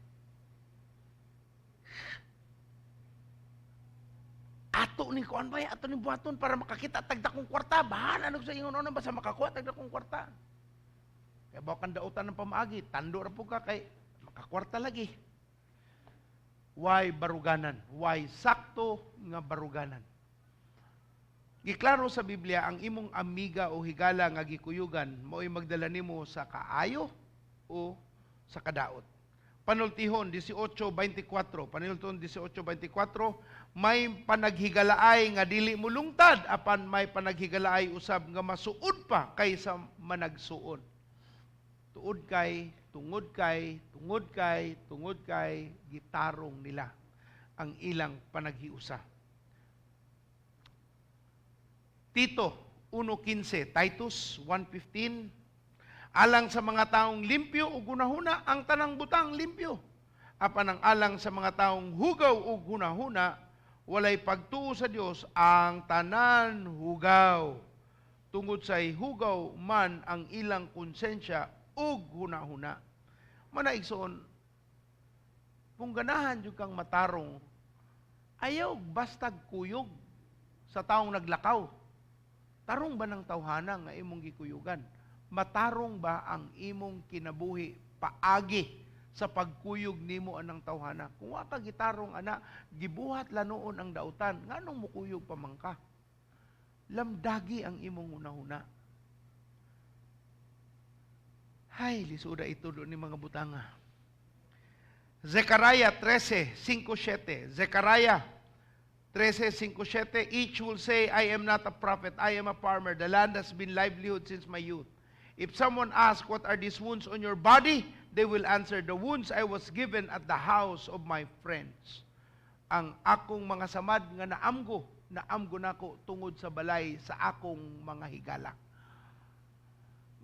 Ato ni kuan bay, ato ni buhaton para makakita tag dakong kwarta. Bahala na sa ingon ono basta makakuha tag dakong kwarta. Kay baw kang dautan ng pamaagi, tando ra po ka kay makakwarta lagi. Why baruganan? Why sakto nga baruganan? Giklaro sa Biblia ang imong amiga o higala nga gikuyugan mao'y magdala nimo sa kaayo o sa kadaot. Panultihon 18:24, Panultihon 18:24, may panaghigalaay nga dili mulungtad apan may panaghigalaay usab nga masuod pa kaysa managsuon. Tuod kay, tungod kay, tungod kay, tungod kay gitarong nila ang ilang panaghiusa. Tito 1:15, Titus 1:15, alang sa mga taong limpyo ug hunahuna, ang tanang butang limpyo. Apan ang alang sa mga taong hugaw ug hunahuna, walay pagtuo sa Dios, ang tanan hugaw. Tungod sa hugaw man ang ilang konsensya ug hunahuna. Manaigsoon, kung ganahan jud kang matarong, ayaw bastag kuyog sa taong naglakaw. Tarong ba ng tawhana nga imong gikuyugan? Matarong ba ang imong kinabuhi paagi sa pagkuyog nimo anang tawhana? Kung wa ka gitarong ana, gibuhat lanuon ang dautan, nganong mukuyog pa man ka? Lamdagi ang imong hunahuna. Hay, lisuda ito doon ni mga butanga. Zechariah 13:5-7. Zechariah 13:5-7, each will say, I am not a prophet, I am a farmer. The land has been livelihood since my youth. If someone asks, what are these wounds on your body? They will answer, the wounds I was given at the house of my friends. Ang akong mga samad nga naamgo, naamgo nako tungod sa balay sa akong mga higala.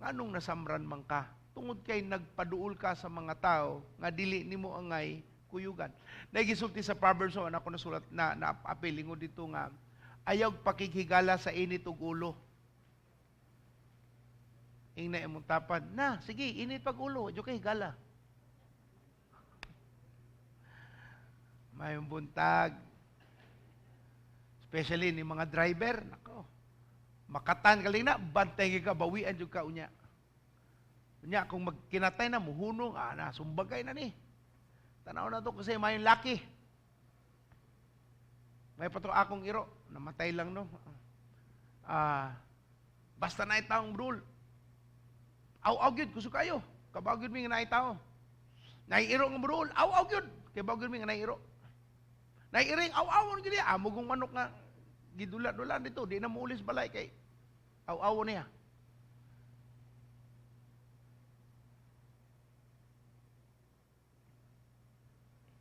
Nganong nasamran man ka? Tungod kay nagpaduol ka sa mga tao nga dili nimo angay kuyugan. Nagisulti sa Proverbs, so, ako nasulat na naapil ingon dito nga ayaw pakighigala sa init ug ulo. Ingna imong tapad, na sige init pag ulo, adyo kay higala. Mayong buntag. Especially ni mga driver, nako. Makatan kaling na, bantay ka, bawian jud ka unya. Unya kung magkinatay na muhunong, na sumbagay na ni. Tanaw na to kasi mayong laki. May pato akong iro, namatay lang no. Basta na taong brul. Aw-aw gyud kusog kayo. Kabaw gyud mi nga naay tao. Naay iro nga brul, aw-aw gyud. Kay baw gyud mi nga naay iro. Naay iring aw-aw gyud niya. Amo gong manok nga gidula-dula dito, di na muulis balay kay aw-aw niya.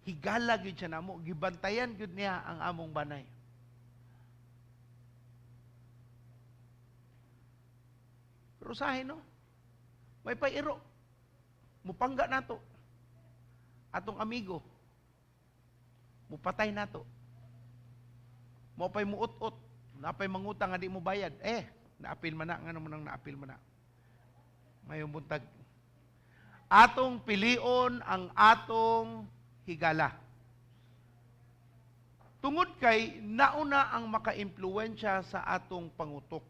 Higala gyud siya namo, gibantayan gyud niya ang among banay. Pero usahay no, May pairo. Mupangga nato. Atong amigo. Mupatay nato. Mao pay muut-ut. Napay mangutang nga di mo bayad. Eh, naapil man na. Ngano man nang naapil man na. Mayong buntag. Atong pilion ang atong higala. Tungod kay nauna ang makaimpluwensya sa atong pangutok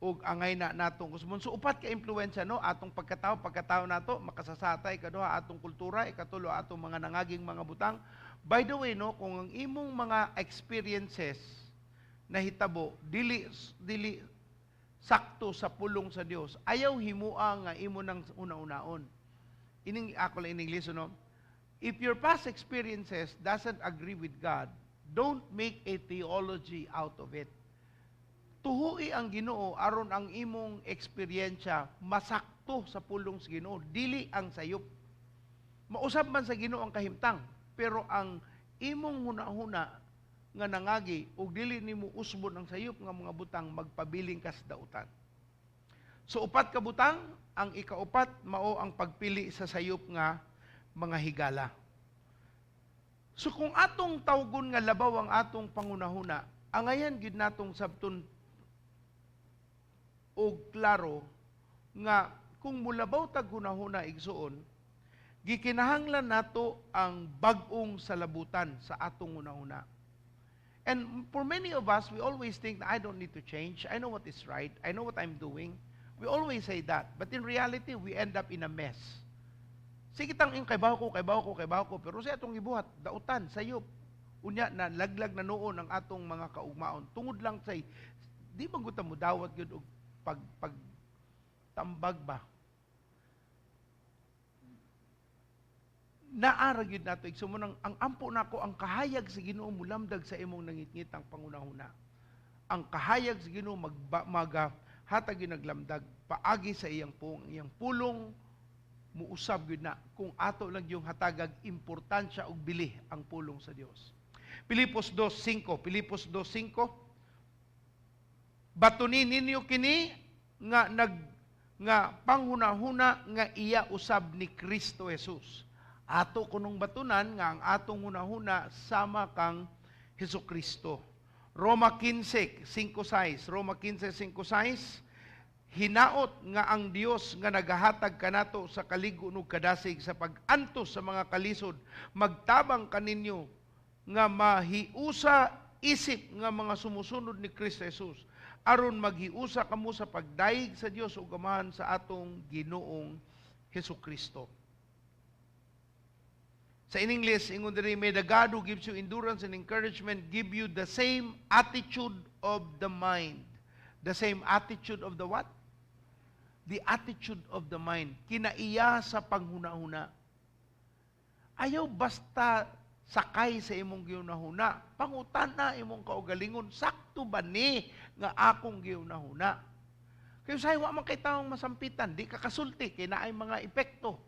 ug angay na natong kusmon. So upat ka impluwensya, no, atong pagkatao, pagkatao nato, makasasatay, kaduha atong kultura, ikatulo atong mga nangaging mga butang. By the way, no, kung ang imong mga experiences nahitabo dili dili sakto sa pulong sa Dios, ayaw himua nga imo nang una-unaon. Ining ako lang in English, no? If your past experiences doesn't agree with God, don't make a theology out of it. Tuhui ang Ginoo aron ang imong eksperyensya masakto sa pulong sa Ginoo, dili ang sayop. Mausab man sa Ginoo ang kahimtang, pero ang imong hunahuna nga nangagi ug dili nimo usbon ang sayop nga mga butang, magpabiling kas dautan. So upat ka butang, ang ikaupat mao ang pagpili sa sayop nga mga higala. So kung atong tawgon nga labaw ang atong pangunahuna, angayan gid natong sabton og klaro nga kung mulabaw tag hunahuna, igsuon, gikinahanglan nato ang bag-ong salabutan sa atong hunahuna. And for many of us, we always think that I don't need to change. I know what is right. I know what I'm doing. We always say that. But in reality, we end up in a mess. Sige tang ing kaybaw ko, kaybaw ko, kaybaw ko. Pero sa atong gibuhat, dautan, sayop. Unya na laglag na noon ang atong mga kaugmaon. Tungod lang say, di ba guta mo dawat gyud og pag pag tambag ba? Naara gyud nato, igsuon, ang ampo nako, ang kahayag sa Ginoo mulamdag sa imong nangitngitang pangunahuna. Ang kahayag sa Ginoo mag mag hatag gyud naglamdag paagi sa iyang pulong, iyang pulong muusab gyud na kung ato lang yung hatagag importansya og bili ang pulong sa Dios. Pilipos 2:5, Pilipos 2:5. Batuni ninyo kini nga nag nga panghunahuna nga iya usab ni Kristo Jesus. Ato kunong batunan nga ang atong hunahuna sama kang Hesus Kristo. Roma 15:5-6, Roma 15:5-6. Hinaot nga ang Dios nga nagahatag kanato sa kalig-on ug kadasig sa pag-antos sa mga kalisod magtabang kaninyo nga mahiusa isip nga mga sumusunod ni Kristo Jesus aron maghiusa kamo sa pagdayeg sa Dios ug Amahan sa atong Ginoong Hesus Kristo. Sa in English, ingon diri, "May the God who gives you endurance and encouragement give you the same attitude of the mind." The same attitude of the what? The attitude of the mind. Kinaiya sa panghuna-huna. Ayaw basta sakay sa imong gihunahuna. Pangutana imong kaugalingon, sakto ba ni nga akong gihunahuna? Kaya say wa man kay taong masampitan, di ka kasulti kay naay mga epekto.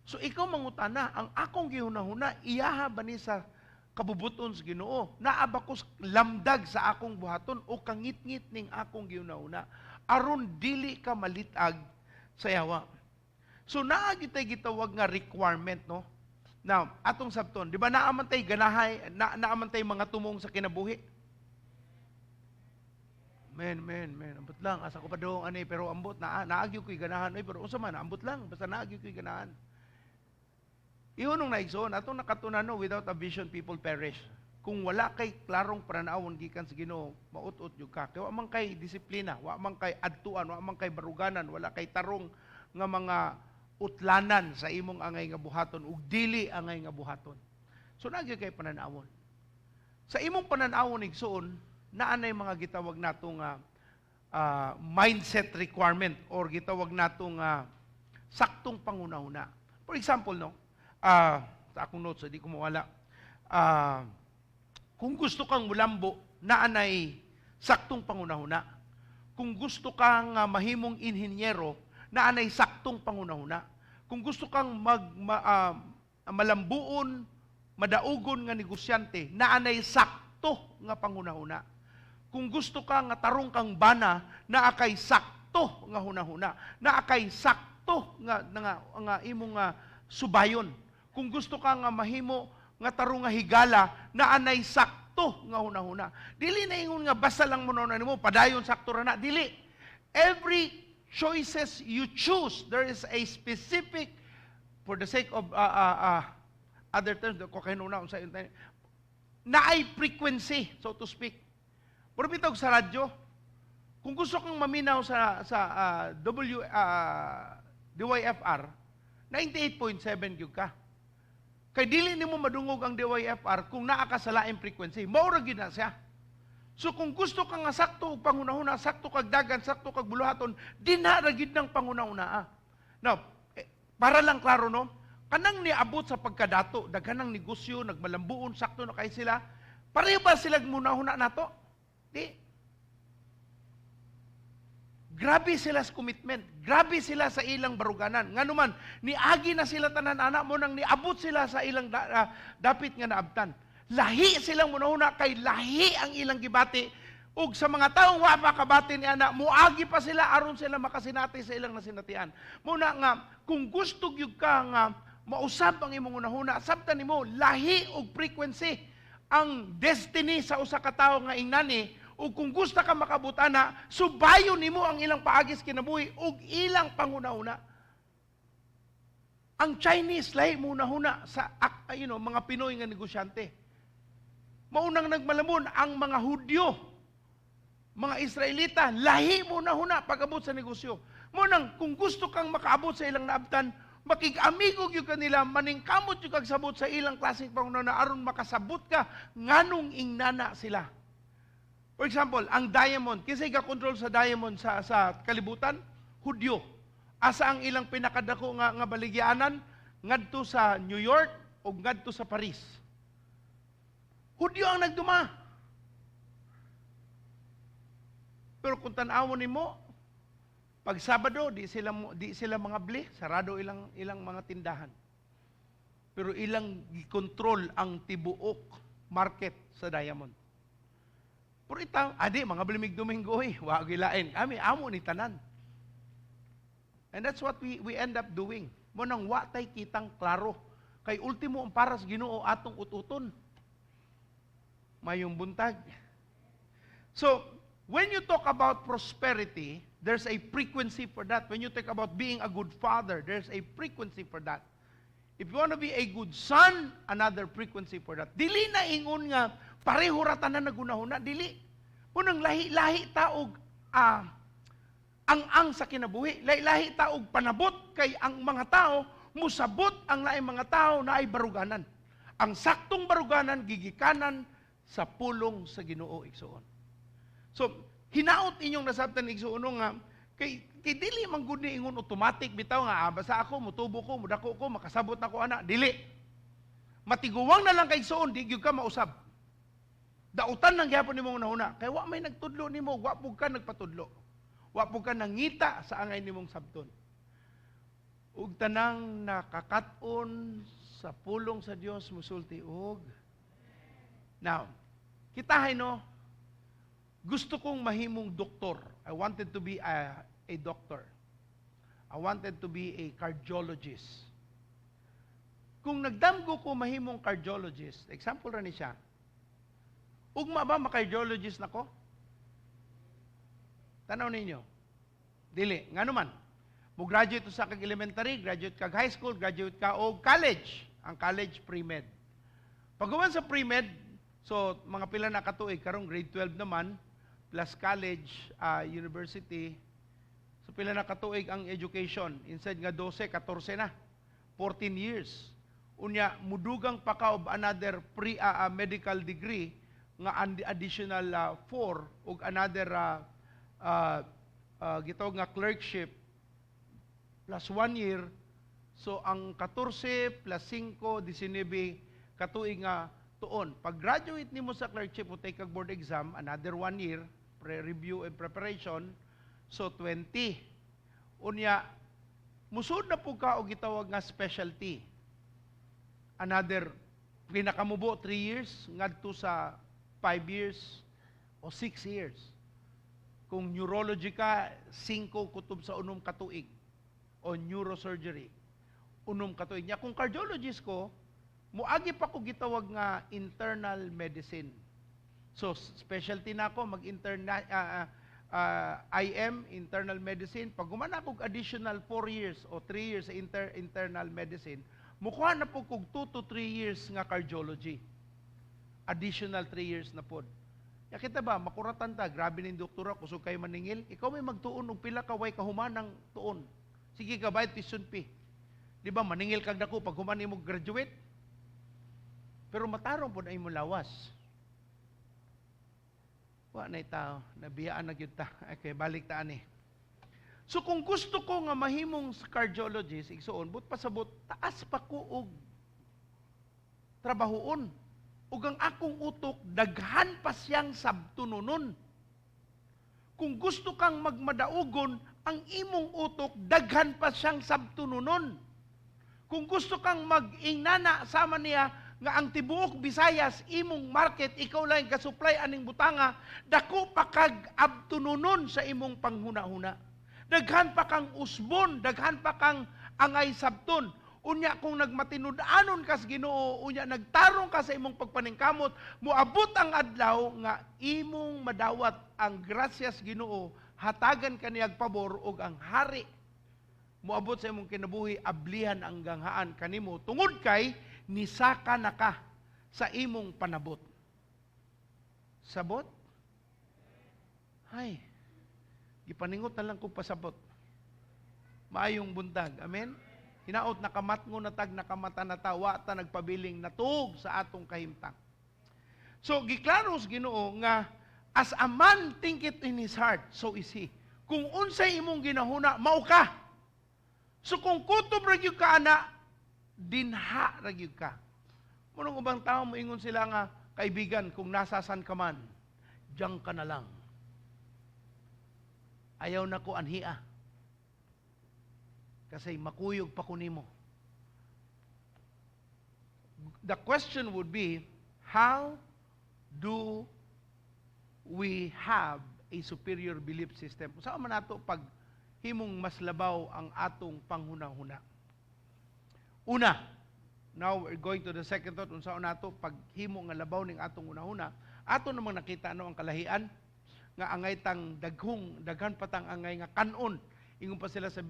So ikaw mangutana, ang akong gihunahuna, iyaha ba ni sa kabubuton sa Ginoo? Naa ba ko lamdag sa akong buhaton o kangitngit ning akong gihunahuna? Aron dili ka malitag sa yawa. So naa gitay gitawag nga requirement, no? Now, atong sabton, di ba naa man tay ganahay, naa man tay mga tumong sa kinabuhi? Men, men, men, ambot lang, asa ko pa dong ani, pero ambot na naagyo ko'y ganahan, oy, pero unsa man, ambot lang, basta naagyo ko'y ganahan. Ihunong na, igsoon, atong nakatunan, no, without a vision, people perish. Kung wala kay klarong pananawon gikan sa Ginoo, maut-ut jud ka. Kay wa man kay disiplina, wa man kay adtuan, wa man kay baruganan, wala kay tarong nga mga utlanan sa imong angay nga buhaton ug dili angay nga buhaton. So nagyo kay pananawon. Sa imong pananawon, igsoon, naanay mga gitawag nato nga mindset requirement or gitawag nato nga saktong pangunahuna. For example, no, sa akong notes, hindi ko mawala. Kung gusto kang mulambo, naanay saktong pangunahuna. Kung gusto kang mahimong inhinyero, naanay saktong pangunahuna. Kung gusto kang malambuon, madaugon nga negosyante, naanay sakto nga pangunahuna. Kung gusto ka nga tarong kang bana, naa kay sakto Sakto nga hunahuna. Naa kay sakto nga imong nga subayon. Kung gusto ka nga mahimo nga tarong nga higala, naanay sakto nga hunahuna. Dili na ingon nga basta lang mo na nimo padayon, sakto ra na. Dili. Every choices you choose, there is a specific, for the sake of other terms, ko kay nuna unsa yun, naay frequency, so to speak. Pero bitaw sa radyo, kung gusto kang maminaw sa W DYFR, 98.7 gyud ka. Kay dili nimo madungog ang DYFR kung naa ka sa laing frequency. Mao ra gyud na siya. So kung gusto ka nga sakto og panghunahuna, sakto kag dagan, sakto kag buluhaton, dinha ra gyud ng panghunahuna. Now, para lang klaro, no, kanang niabot sa pagkadato, daghan ng negosyo, nagmalambuon, sakto na kay sila, pareho ba sila munahuna nato? Di. Grabe sila sa commitment. Grabe sila sa ilang baruganan. Ngano man, niagi na sila tanan ana mo nang niabot sila sa ilang dapit nga naabtan. Lahi silang munahuna kay lahi ang ilang gibati. Ug sa mga taong wa pa kabati ni ana, muagi pa sila aron sila makasinati sa ilang nasinatian. Muna nga kung gusto gyud ka nga mausab ang imong hunahuna, sabtan nimo lahi og frequency ang destiny sa usa ka tawo nga ingnani, ug kung gusto ka makabot ana, subayon nimo ang ilang paagis kinabuhi ug ilang panghunahuna. Ang Chinese, lahi mo hunahuna sa mga Pinoy nga negosyante. Maunang nagmalamon ang mga Hudyo, mga Israelita, lahi mo hunahuna pag-abot sa negosyo. Munang kung gusto kang makaabot sa ilang naabtan, makig-amigo gyud kanila, maningkamot gyud kag sabot sa ilang klaseng panghunahuna aron makasabot ka nganong ingnana sila. For example, ang diamond, kinsay ga-control sa diamond sa kalibutan? Hudyo. Asa ang ilang pinakadako nga baligyanan? Ngadto sa New York o ngadto sa Paris. Hudyo ang nagduma. Pero kung tan-awon nimo, pag Sabado di sila mga bli, sarado ilang ilang mga tindahan. Pero ilang gikontrol ang tibuok market sa diamond. Pero itaw, adi, mga blimig Domingo, eh, wa gilain. Kami, amo ni tanan. And that's what we end up doing. Mo nang wa tay kitang klaro. Kay ultimo ang para sa Ginoo atong ututon. Mayong buntag. So, when you talk about prosperity, there's a frequency for that. When you talk about being a good father, there's a frequency for that. If you want to be a good son, another frequency for that. Dili na ingon nga pareho ra tanan nagunahuna, dili. Punang lahi-lahi taog ang sa kinabuhi, lahi-lahi taog panabot kay ang mga tao musabot ang laing mga tao na ay baruganan. Ang saktong baruganan gigikanan sa pulong sa Ginoo, igsuon. So, hinaot inyong nasabtan, igsuon, nga kay dili man gud ni ingon automatic bitaw nga basta ako mutubo ko, mudako ko, makasabot na ko ana, dili. Matiguwang na lang kay, igsuon, di gyud ka mausab. Dautan lang gyapon nimo hunahuna kay wa may nagtudlo nimo, wa pud ka nagpatudlo. Wa pud ka nangita sa angay nimong sabton. Ug tanang nakakat-on sa pulong sa Dios musulti og. Now, kita hay no, gusto kong mahimong doktor. I wanted to be a doctor. I wanted to be a cardiologist. Kung nagdamgo ko mahimong cardiologist, example ra ni siya, ugma ba ma-cardiologist nako? Tanaw ninyo. Dili. Ngano man? Mo graduate sa kag elementary, graduate kag high school, graduate ka og college. Ang college, pre-med. Pag sa pre-med, so mga pila na katuig karong grade 12 naman plus college, university. So pila na katuig ang education? Instead nga 12, 14 na. 14 years. Unya mudugang pa ka og another pre medical degree nga additional 4 ug another gitawag nga clerkship plus 1 year. So ang 14 plus 5, 19 katuig nga tuon. Pag graduate nimo sa clerkship o take kag board exam, another 1 year pre-review and preparation, so 20. Unya musud na pud ka og gitawag nga specialty. Another pinakamubo 3 years ngadto sa 5 years o 6 years. Kung neurology ka, 5 kutob sa 6 ka tuig. O neurosurgery, 6 ka tuig. Nya kung cardiologist ko, muagi pa ko gitawag nga internal medicine. So specialty na ako mag-interna IM, internal medicine. Pag human ako additional 4 years o 3 years sa internal medicine, mukuha na po kog 2 to 3 years nga cardiology. Additional 3 years na pod. Ya kita ba, makuratan ta, grabe ning doktora, kusog kayo maningil. Ikaw may magtuon og pila ka way kahumanang tuon. Sige ka bayad tuition fee. Di ba, maningil kag dako pag human nimo graduate? Pero matarong pod ay mo lawas. Wa na tao, nabiyaan na gyud ta. Okay, balik ta ani. So kung gusto ko nga mahimong cardiologist, igsuon, but pasabot, taas pa ko og trabahoon. Ug ang akong utok, daghan pa siyang sabtunonon. Kung gusto kang magmadaugon, ang imong utok, daghan pa siyang sabtunonon. Kung gusto kang mag-ingnana sama niya, nga ang tibuok Visayas, imong market, ikaw lang ka-supply aning butanga, dako pa kag abtunonon sa imong panghuna-huna. Daghan pa kang usbon, daghan pa kang angay sabton. Unya kung nagmatinud-anon kas Ginoo, unya nagtarong ka sa imong pagpaningkamot, moabot ang adlaw nga imong madawat ang grasyas Ginoo, hatagan kaniyag pabor ug ang hari moabot sa imong kinabuhi, ablihan ang ganghaan kanimo tungod kay nisaka na ka sa imong panabot. Sabot? Hay. Gipaningot na lang kong pasabot. Maayong buntag. Amen? Hinaot nakamatngo na tag nakamata na ta, wa ta nagpabiling natuog sa atong kahimtang. So giklaro sa Ginoo nga as a man thinketh in his heart, so is he. Kung unsay imong ginahuna, mao ka. So kung kutob ra gyud ka ana, dinha ra gyud ka. Munong ubang tao moingon sila nga, kaibigan, kung nasasan ka man, diyan ka na lang. Ayaw na ko anhia. Kasi makuyog pa ko nimo. The question would be, how do we have a superior belief system? Saan man nato pag himong mas labaw ang atong panghuna-huna? Una, now we're going to the second thought, unsaon nato pag himo nga labaw ning atong hunahuna, ato namang nakita ano ang kalahian nga angay tang daghong daghan patang angay nga kanon. Ingon pa sila sa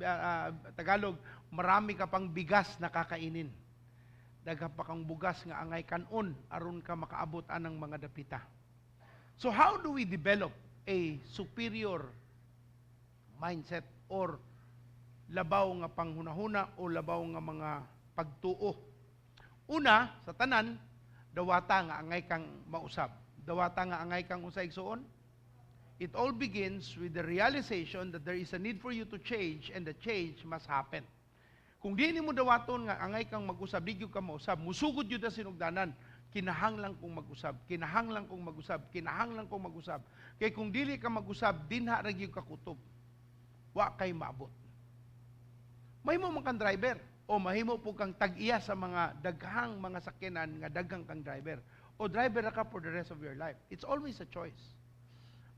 Tagalog, marami ka pang bigas na kakainin. Daghan pa kang bugas nga angay kanon aron ka makaabot anang mga dapita. So how do we develop a superior mindset or labaw nga panghunahuna o labaw nga mga pagtuo? Una, sa tanan, dawata nga angay kang mausab. Dawata nga angay kang usay, igsuon. It all begins with the realization that there is a need for you to change and the change must happen. Kung di nimo dawaton nga angay kang mag-usab, di gyud ka mausab. Musugod gyud sa sinugdanan. Kinahanglan kong mag-usab, kinahanglan kong mag-usab, kinahanglan kong mag-usab. Kay kung dili ka mag-usab, dinha ra gyud ka kutob. Wa kay maabot. Mahimo man kang driver o mahimo po kang tag-iya sa mga daghang mga sakyanan nga daghang kang driver. O driver ra ka for the rest of your life. It's always a choice.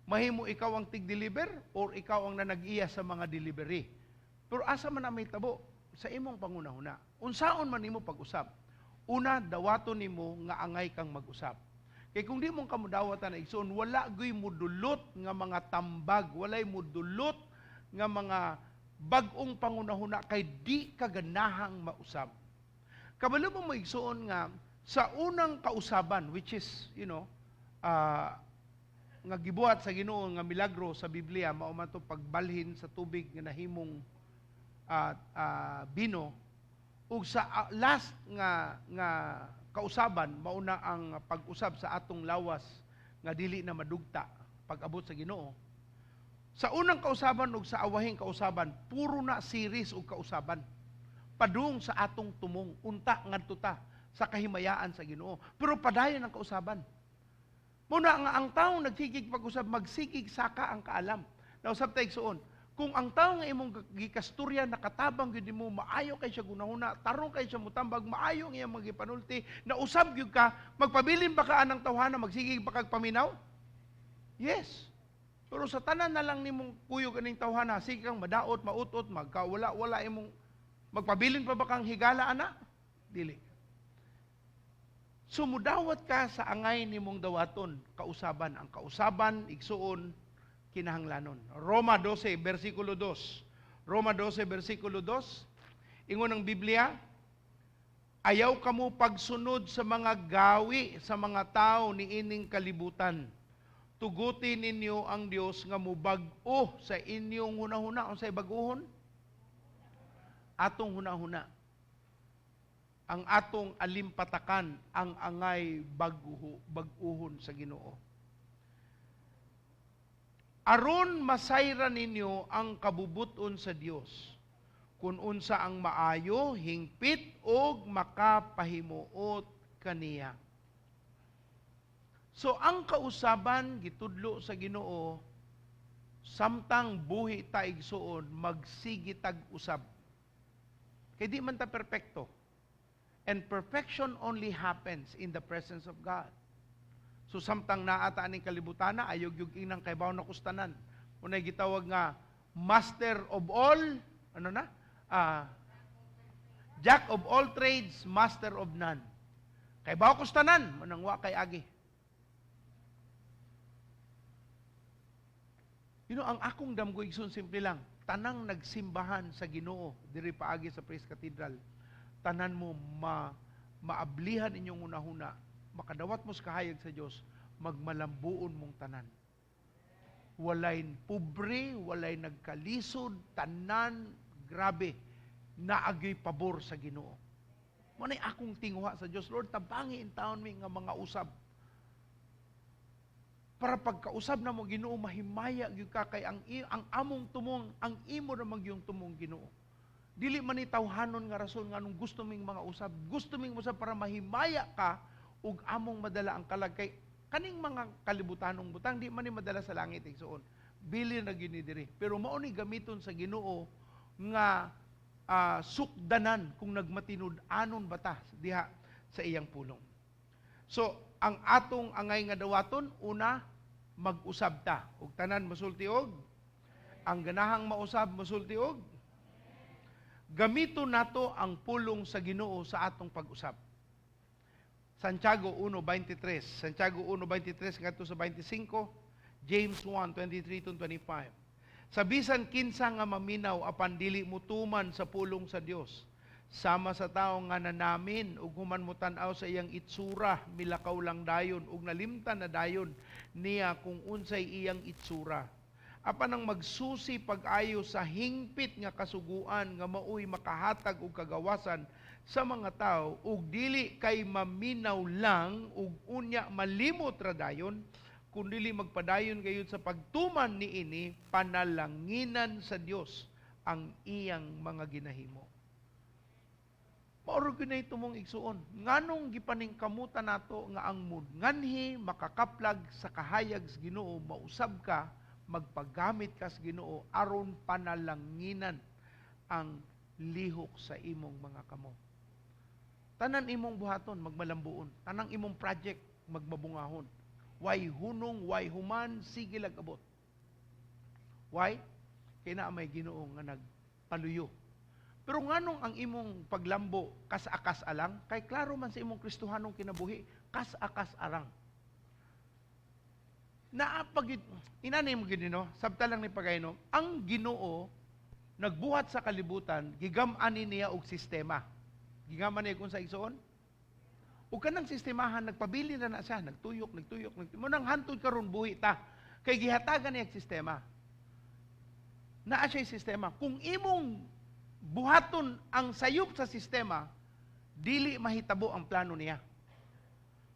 Mahimo ikaw ang tig-deliver or ikaw ang nanag-iya sa mga delivery. Pero asa man na may tabo? Sa imong pangunahuna. Unsaon man nimo pag-usab? Una, dawaton nimo nga angay kang mag-usab. Kay kung di mo kamudawatan na, igsoon, wala gyud mudulot nga mga tambag, walay mudulot nga mga bag-ong pangunahuna kay di ka ganahang mausab. Kabalo mo mo, igsoon, nga sa unang kausaban, which is, nga gibuhat sa Ginoo nga milagro sa Biblia, mao man to pagbalhin sa tubig nga nahimong bino, ug sa last nga nga kausaban mao na ang pag-usab sa atong lawas nga dili na madugta pag-abot sa Ginoo. Sa unang kausaban ug sa awahing kausaban, puro na series og kausaban padung sa atong tumong, unta ngadto ta sa kahimayaan sa Ginoo, pero padayon ang kausaban. Muna nga ang taong nagsigig pag-usab, magsigig saka ang kaalam. Nausab ta, igsuon. Kung ang tao nga imong gikasturya nakatabang gyud nimo, maayo kay siya gunahuna, tarong kay siya mutambag, maayo ang iyang mga gipanulti, nausab gyud ka, magpabilin ba ka anang tawhana, magsigig ba kag paminaw? Yes. Pero sa tanan na lang nimong kuyog aning tawhana, sige kang madaot, mautot, magkawala-wala imong magpabilin pa ba kang higala ana? Dili. Sumudawat ka sa angay nimong dawaton, kausaban. Ang kausaban, igsuon, kinahanglanon. Roma 12, versikulo 2. Roma 12, versikulo 2. Ingon ang Biblia, "Ayaw kamo pagsunod sa mga gawi sa mga tao ni ining kalibutan. Tuguti ninyo ang Dios nga mubag-o sa inyong hunahuna." Unsay bag-ohon? Atong hunahuna. Ang atong alimpatakan ang angay bag-uhon sa Ginoo. "Aron masayran ninyo ang kabubuton sa Dios, kung unsa ang maayo, hingpit og makapahimuot kaniya." So ang kausaban gitudlo sa Ginoo samtang buhi ta, igsuon, magsige tag usab. Kay di man ta perpekto. And perfection only happens in the presence of God. So samtang naa ta aning kalibutana, ayaw gyud inang kaybaw na kustanan. Unay gitawag nga master of all, ano na? Jack of all trades, master of none. Kaybaw kustanan, manang wa kay agi. Ang akong damgo, igsoon, simple lang. Tanang nagsimbahan sa Ginoo diri paagi sa Praise Cathedral, tanan mo maablihan inyong hunahuna, makadawat mo sa kahayag sa Dios, magmalambuon mong tanan. Walay pobre, walay nagkalisod, tanan grabe naagyoy pabor sa Ginoo. Mo akong tinguha sa Dios, "Lord, tabangi in taon mi nga mga usab." Para pagkausab na mo, Ginoo, mahimaya gyud ka kay ang among tumong, ang imo ra man gyud tumong, Ginoo. Dili man ni tawhanon nga rason nganong gusto ming mga usab. Gusto ming usab para mahimaya ka ug among madala ang kalag kay kaning mga kalibutanong butang di man ni madala sa langit, igsuon. Bili na gyud ni diri. Pero mao ni gamiton sa Ginoo nga sukdanan kung nagmatinud-anon bata diha sa iyang pulong. So, ang atong angay nga dawaton, una, mag-usab ta. Ug tanan masulti og ang ganahang mausab masulti og gamiton nato ang pulong sa Ginoo sa atong pag-usab. Santiago 1:23, Santiago 1:23 ngadto sa 25, James 1:23 to 25. "Sa bisan kinsa nga maminaw apan dili mutuman sa pulong sa Dios, sama sa tawo nga nanamin ug human mo tan-aw sa iyang itsura milakaw lang dayon ug nalimtan na dayon niya kung unsay iyang itsura. Apan ang magsusi pag-ayo sa hingpit nga kasuguan nga maoy makahatag og kagawasan sa mga tawo ug dili kay maminaw lang ug unya malimot ra dayon, kun dili magpadayon gayud sa pagtuman niini, panalanginan sa Dios ang iyang mga ginahimo." Mao ra gyud na tumong, igsuon. Nganong gipaningkamutan nato nga ang nganhi makakaplag sa kahayag sa Ginoo, mausab ka, magpagamit ka sa Ginoo aron panalanginan ang lihok sa imong mga kamo. Tanan imong buhaton magmalambuon, tanang imong project magmabungahon. Way hunong, way human, sige lag abot. Why? Kay naa may Ginoo nga nagpaluyo. Pero nganong ang imong paglambo kas-akas alang? Kay klaro man sa imong Kristohanong kinabuhi, kas-akas arang. Naapagid, inanay mo gid no, sabta lang ni pagayno, ang Ginoo nagbuhat sa kalibutan, gigam-an niya og sistema. Gigam-an niya kung sa, igsuon? Ug kanang sistemahan nagpabili na na siya, nagtuyok, nagtuyok, nagtuyok. Mo nang hantod karon buhi ta kay gihatagan niya og sistema. Naa siya sistema. Kung imong buhaton ang sayop sa sistema, dili mahitabo ang plano niya.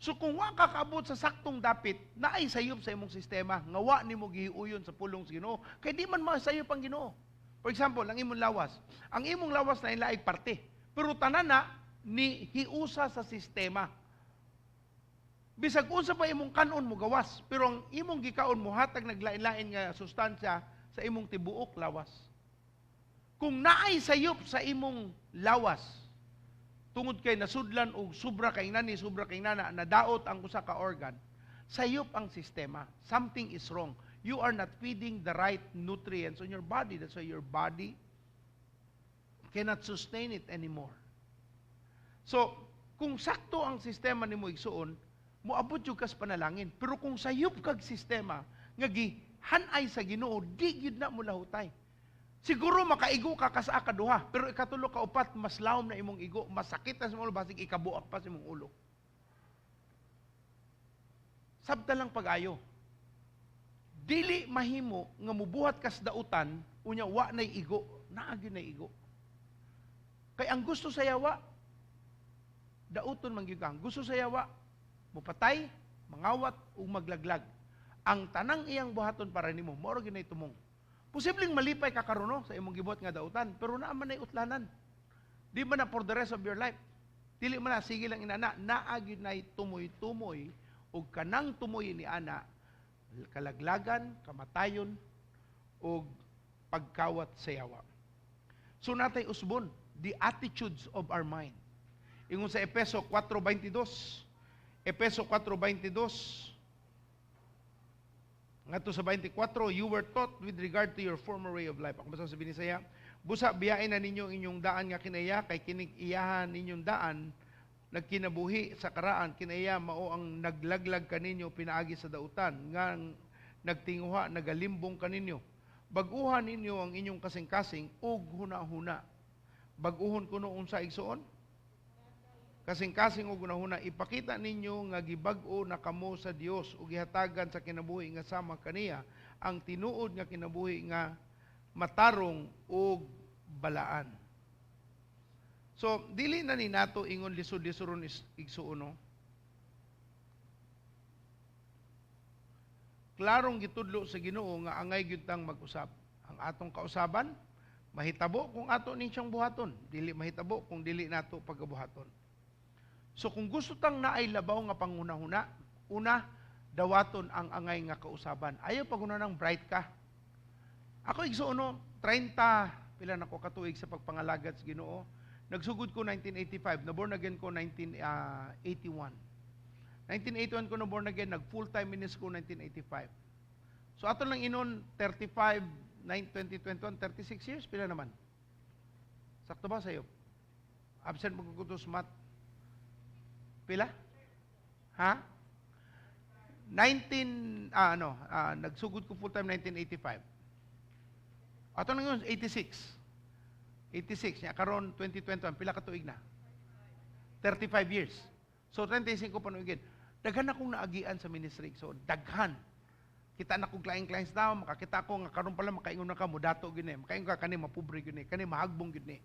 So kung wa ka kaabot sa saktong dapit, naay sayop sa imong sistema nga wa nimo gihiuyon sa pulong sa Ginoo, kay di man masayop ang Ginoo. For example, ang imong lawas. Ang imong lawas na laing parte, pero tanan na ni hiusa sa sistema. Bisag unsa pa imong kanon mo gawas, pero ang imong gikaon mo hatag naglain-lain nga sustansya sa imong tibuok lawas. Kung naay sayop sa imong lawas, tungod kay nasudlan og sobra kay nani, sobra kay nana, nadaot ang usa ka organ, sayop ang sistema. Something is wrong. You are not feeding the right nutrients on your body. That's why your body cannot sustain it anymore. So, kung sakto ang sistema nimo, igsuon, moabot jud kas panalangin. Pero kung sayop kag sistema nga gihanay sa Ginoo, di gyud na mo lahutay. Siguro makaigo ka kas kaduha, pero ikatulo, kaupat, mas lawom na imong igo, masakit na sa imong ulo, basig ikabuak pa sa imong ulo. Sabta lang pag-ayo. Dili mahimo nga mubuhat kas dautan, unya wa nay igo, naa gyud nay igo. Kay ang gusto sa yawa, dauton man gyud ka. Ang gusto sa yawa, mupatay, mangawat ug maglaglag. Ang tanang iyang buhaton para nimo, mao ra gyud nay tumong. Posibleng malipay ka karon, no, sa imong gibuhat nga dautan, pero naa man nay utlanan. Di man na for the rest of your life. Dili man na sige lang inana, naa gyud nay tumoy-tumoy, ug kanang tumoy ni ana kalaglagan, kamatayon ug pagkawat sa yawa. So natay usbon, the attitudes of our mind. Ingon sa Epeso 4:22. Epeso 4:22 ngadto sa 24, "You were taught with regard to your former way of life." Ako basta sa Binisaya, "Busa biyain na ninyo ang inyong daan nga kinaiya, kay kining iyahan ninyong daan nagkinabuhi sa karaan, kinaiya mao ang naglaglag kaninyo pinaagi sa dautan, nga nagtinguha, nagalimbong kaninyo. Bag-uhan ninyo ang inyong kasing-kasing ug hunahuna." Bag-uhon kuno unsa, igsuon? Kasing-kasing ug hunahuna. "Ipakita ninyo nga gibag-o na kamo sa Dios ug gihatagan sa kinabuhi nga sama kaniya, ang tinuod nga kinabuhi nga matarong ug balaan." So, dili na ni nato ingon lisod-lisoron, igsuon, no? Klarong gitudlo sa Ginoo nga angay gyud tang mag-usab. Ang atong kausaban mahitabo kung ato ni siyang buhaton, dili mahitabo kung dili nato pagabuhaton. So kung gusto tang naay labaw nga panghunahuna, una, dawaton ang angay nga kausaban. Ayaw pag ng bright ka. Ako, igsuon, no, 30 pila na ko katuig sa pagpangalagad sa Ginoo. Nagsugod ko 1985, na born again ko 1981. 1981 ko na born again, nag full time ministry ko 1985. So ato lang inon 35, 9, 20, 21, 36 years, pila naman? Sakto ba sa'yo? Absent mo ko math. Pila? Ha? 19, ano, nagsugod ko full time 1985. Ato lang yun, 86. 86, niya, karon 2021, pila ka tuig na? 35 years. So 35 panuigin. Daghan akong naagian sa ministry. So daghan. Kita na kong laing-laing sa tao, makakita ko nga karon pala makaingon na ka, mudato gyud ni. Makaingon ka kani mapobre gyud ni, kani mahagbong gyud ni.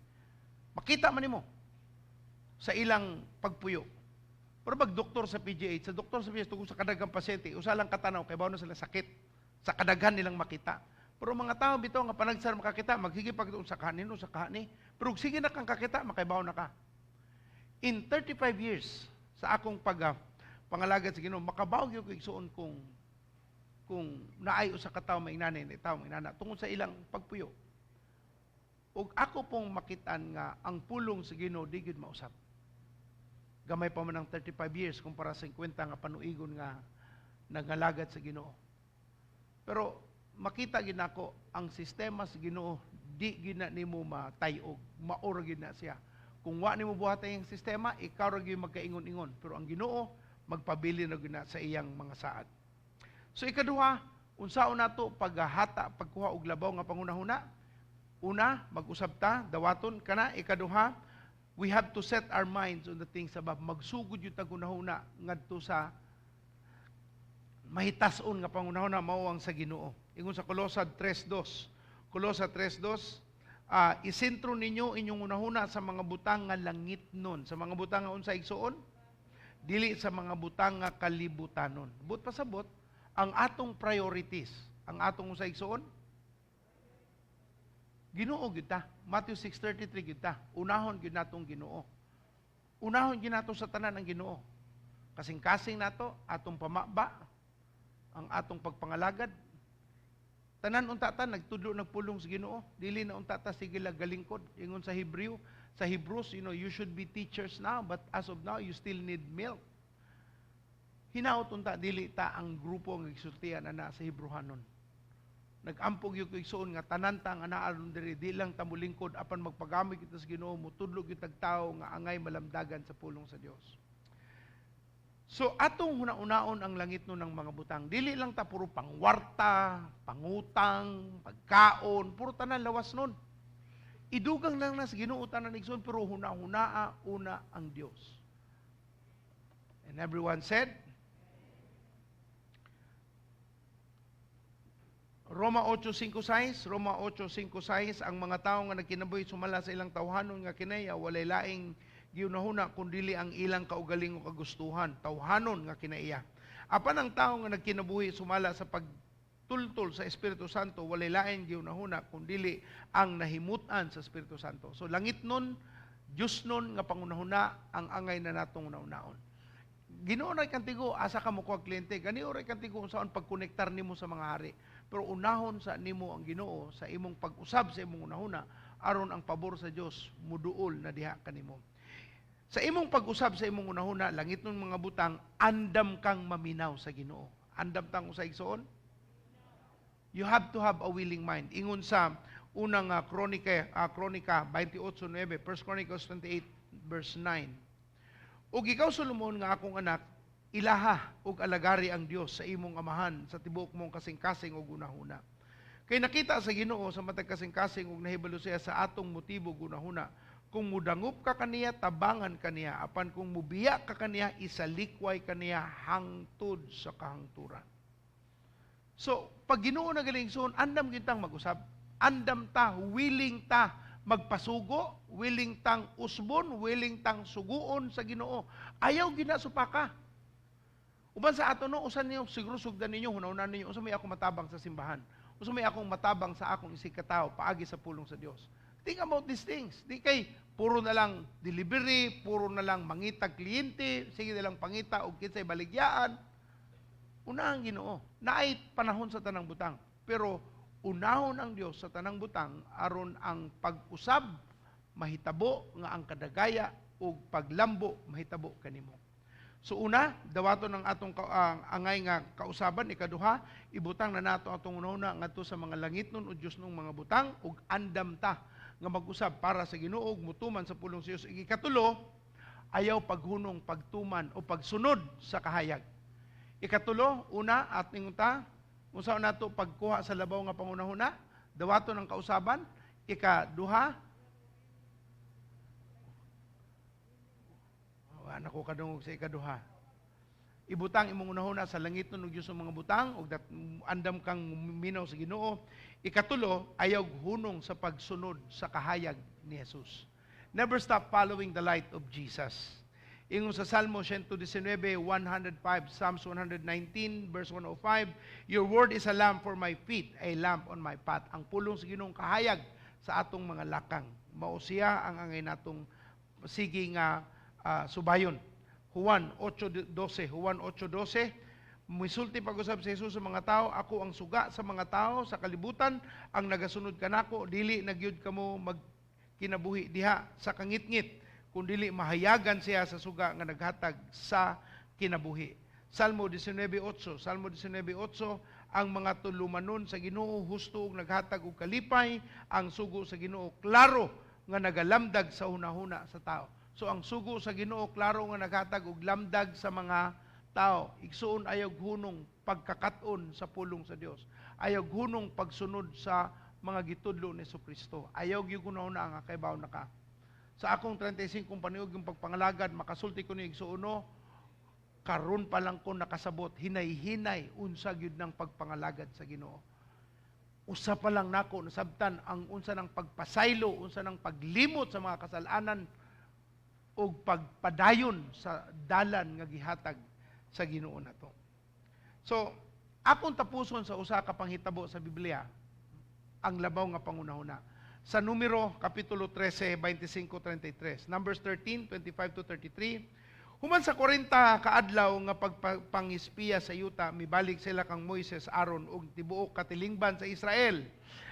Makita man nimo sa ilang pagpuyo. Pero pag doktor sa PGH, sa doktor sa PGH, tungkol sa kadaghang pasyente, usa lang katanaw, kay na sila sakit. Sa kadaghan nilang makita. Pero mga tao bitaw nga panagsar makakita, magsige pag sa kanin, sa kaani. Pero sige na kang kakita, makaibaw na ka. In 35 years, sa akong pangalagad sa Ginoo, makabaw gyud ko, igsuon, kung naay usa ka tawo maingnani, ni tawo maingnana tungod sa ilang pagpuyo. Ug ako pong makitaan nga ang pulong sa Ginoo di gyud mausab. Gamay pa man ang 35 years kumpara sa 50 nga panuigon nga nagalagad sa Ginoo. Pero makita gid nako ang sistema sa Ginoo di gid na nimo matay-og, mao ra gid na siya. Kung wa nimo buhaton ang sistema, ikaw ra gyud magkaingon-ingon, pero ang Ginoo magpabili na gyud na sa iyang mga saad. So ikaduha, unsaon nato paghata, pagkuha og labaw nga panghunahuna? Una, mag-usab ta, dawaton kana. Ikaduha, we have to set our minds on the things above. Magsugod yung tagunahuna ngadto sa mahitason nga panghunahuna, mao ang sa Ginoo. Ingon sa Colosa 3:2. Colosa 3:2, "Isentro ninyo inyong hunahuna sa mga butang nga langit nun." Sa mga butang nga unsa, igsuon? Dili sa mga butang nga kalibutanon. But pasabot, ang atong priorities, ang atong unsa, igsuon? Ginoo gyud ta. Matthew 6:33 gyud ta. Unahon gyud natong Ginoo. Unahon gyud nato sa tanan ang Ginoo. Kasing-kasing nato, atong pamaba, ang atong pagpangalagad. Tanan unta ta nagtudlo, nagpulong sa Ginoo. Dili na unta ta sige lang galingkod. Ingon sa Hebreo, sa Hebrews, "You should be teachers now, but as of now you still need milk." Hinaot unta dili ta ang grupo nga gisultian ana sa Hebrehanon. Nag-ampo gyud ko, igsuon, nga tanan ta nga naa ron diri, di lang ta molingkod apan magpagamit kita sa Ginoo, motudlo gyud tag tawo nga angay malamdagan sa pulong sa Dios. So atong huna-hunaon ang langit no ng mga butang. Dili lang ta puro pangwarta, pangutang, pagkaon, puro tanan lawas nun. Idugang lang na sa Ginoo tanan, igsoon, pero huna-hunaa una ang Dios. And everyone said, Roma 8:5-6, Roma 8:5-6, ang mga tao nga nagkinabuhi sumala sa ilang tawhanon nga kinaiya, walay laing gihunahuna kundili ang ilang kaugalingong kagustuhan, tawhanon nga kinaiya. Apan ang tao nga nagkinabuhi sumala sa pagtultol sa Espiritu Santo, walay laing gihunahuna kundili ang nahimutan sa Espiritu Santo. So langit nun, Diyos nun nga pangunahuna ang angay na natong unaon. Ginoo ra kantigo asa ka mokuha kliyente, Ginoo ra kantigo unsaon pagkonektar nimo sa mga hari. Pero unahon sa nimo ang Ginoo sa imong pag-usab sa imong unahuna aron ang pabor sa Dios muduol na diha kanimo. Sa imong pag-usab sa imong unahuna, langit nun mga butang, andam kang maminaw sa Ginoo. Andam tang usay, igsoon? You have to have a willing mind. Ingon sa unang Kronika 28:9, 1 Chronicles 28 verse 9. Ug ikaw, Solomon, nga akong anak, ilaha ug alagari ang Dios sa imong amahan sa tibuok mong kasing-kasing ug hunahuna. Kay nakita sa Ginoo sa matag kasing-kasing ug nahibalo siya sa atong motibo ug hunahuna. Kung mudangop ka kaniya, tabangan kaniya, apan kung mubiya ka kaniya, isalikway kaniya hangtod sa kahangturan. So, pag Ginoo na galing soon, andam gintang mag-usab. Andam ta, willing ta magpasugo, willing tang usbon, willing tang suguon sa Ginoo. Ayaw ginasupaka. Uban sa ato no, usan niyo siguro sugdan ninyo, hunahuna ninyo, unsa may ako matabang sa simbahan? Unsa may akong matabang sa akong isig katao paagi sa pulong sa Dios? Think about these things. Di kay puro na lang delivery, puro na lang mangitag kliyente, sige na lang pangita og kinsay baligyaan. Una ang Ginoo. Naay panahon sa tanang butang. Pero unahon ang Dios sa tanang butang aron ang pag-usab mahitabo nga ang kadagaya ug paglambo mahitabo kanimo. So una, dawaton ang atong ang angay nga kausaban. Ikaduha, ibutang na nato atong una ngadto sa mga langit nun o Dios nung mga butang ug andam ta nga mag-usab para sa Ginoo ug mutuman sa pulong sa Dios. Ikatulo, ayaw paghunong pagtuman o pagsunod sa kahayag. Ikatulo, una at ningon ta, unsa nato pagkuha sa labaw nga pangunahuna, dawaton ang kausaban. Ikaduha, wala ko kadungog sa ikaduha. Ibutang imong unahuna sa langit nun ug Dios ang mga butang ug andam kang minaw sa Ginoo. Ikatulo, ayaw hunong sa pagsunod sa kahayag ni Jesus. Never stop following the light of Jesus. Ingon sa Salmo 119, 105, Psalms 119, verse 105, "Your word is a lamp for my feet, a lamp on my path." Ang pulong sa Ginoong kahayag sa atong mga lakang. Mao siya ang angay natong sige nga subayon. Juan 8:12, Juan 8:12, misulti pag-usab si Jesus sa mga tao, "Ako ang suga sa mga tao sa kalibutan, ang nagasunod kanako, dili na gyud kamo magkinabuhi diha sa kangitngit, kun dili mahayagan siya sa suga nga naghatag sa kinabuhi." Salmo 19:8, Salmo 19:8, ang mga tulumanon sa Ginoo husto ug naghatag og kalipay, ang sugo sa Ginoo klaro nga nagalamdag sa hunahuna sa tao. So ang sugo sa Ginoo klaro nga naghatag og lamdag sa mga tao. Igsuon, ayaw hunong pagkakat-on sa pulong sa Dios. Ayaw hunong pagsunod sa mga gitudlo ni Kristo. Ayaw gyud na nga kaybaw na ka. Sa akong 35 paniog yung pagpangalagad, makasulti ko ni igsuon no, karon pa lang ko nakasabot hinay-hinay unsa gyud ng pagpangalagad sa Ginoo. Usa pa lang nako nasabtan ang unsa ng pagpasaylo, unsa ng paglimot sa mga kasalanan ug pagpadayon sa dalan nga gihatag sa Ginoo nato. So, akong tapuson sa usa ka panghitabo sa Biblia ang labaw nga pangunahuna. Sa Numero kapitulo 13, 25-33. Numbers 13, 25 to 33. Human sa 40 kaadlaw nga pagpangispiya sa yuta, mibalik sila kang Moises, Aaron ug tibuok katilingban sa Israel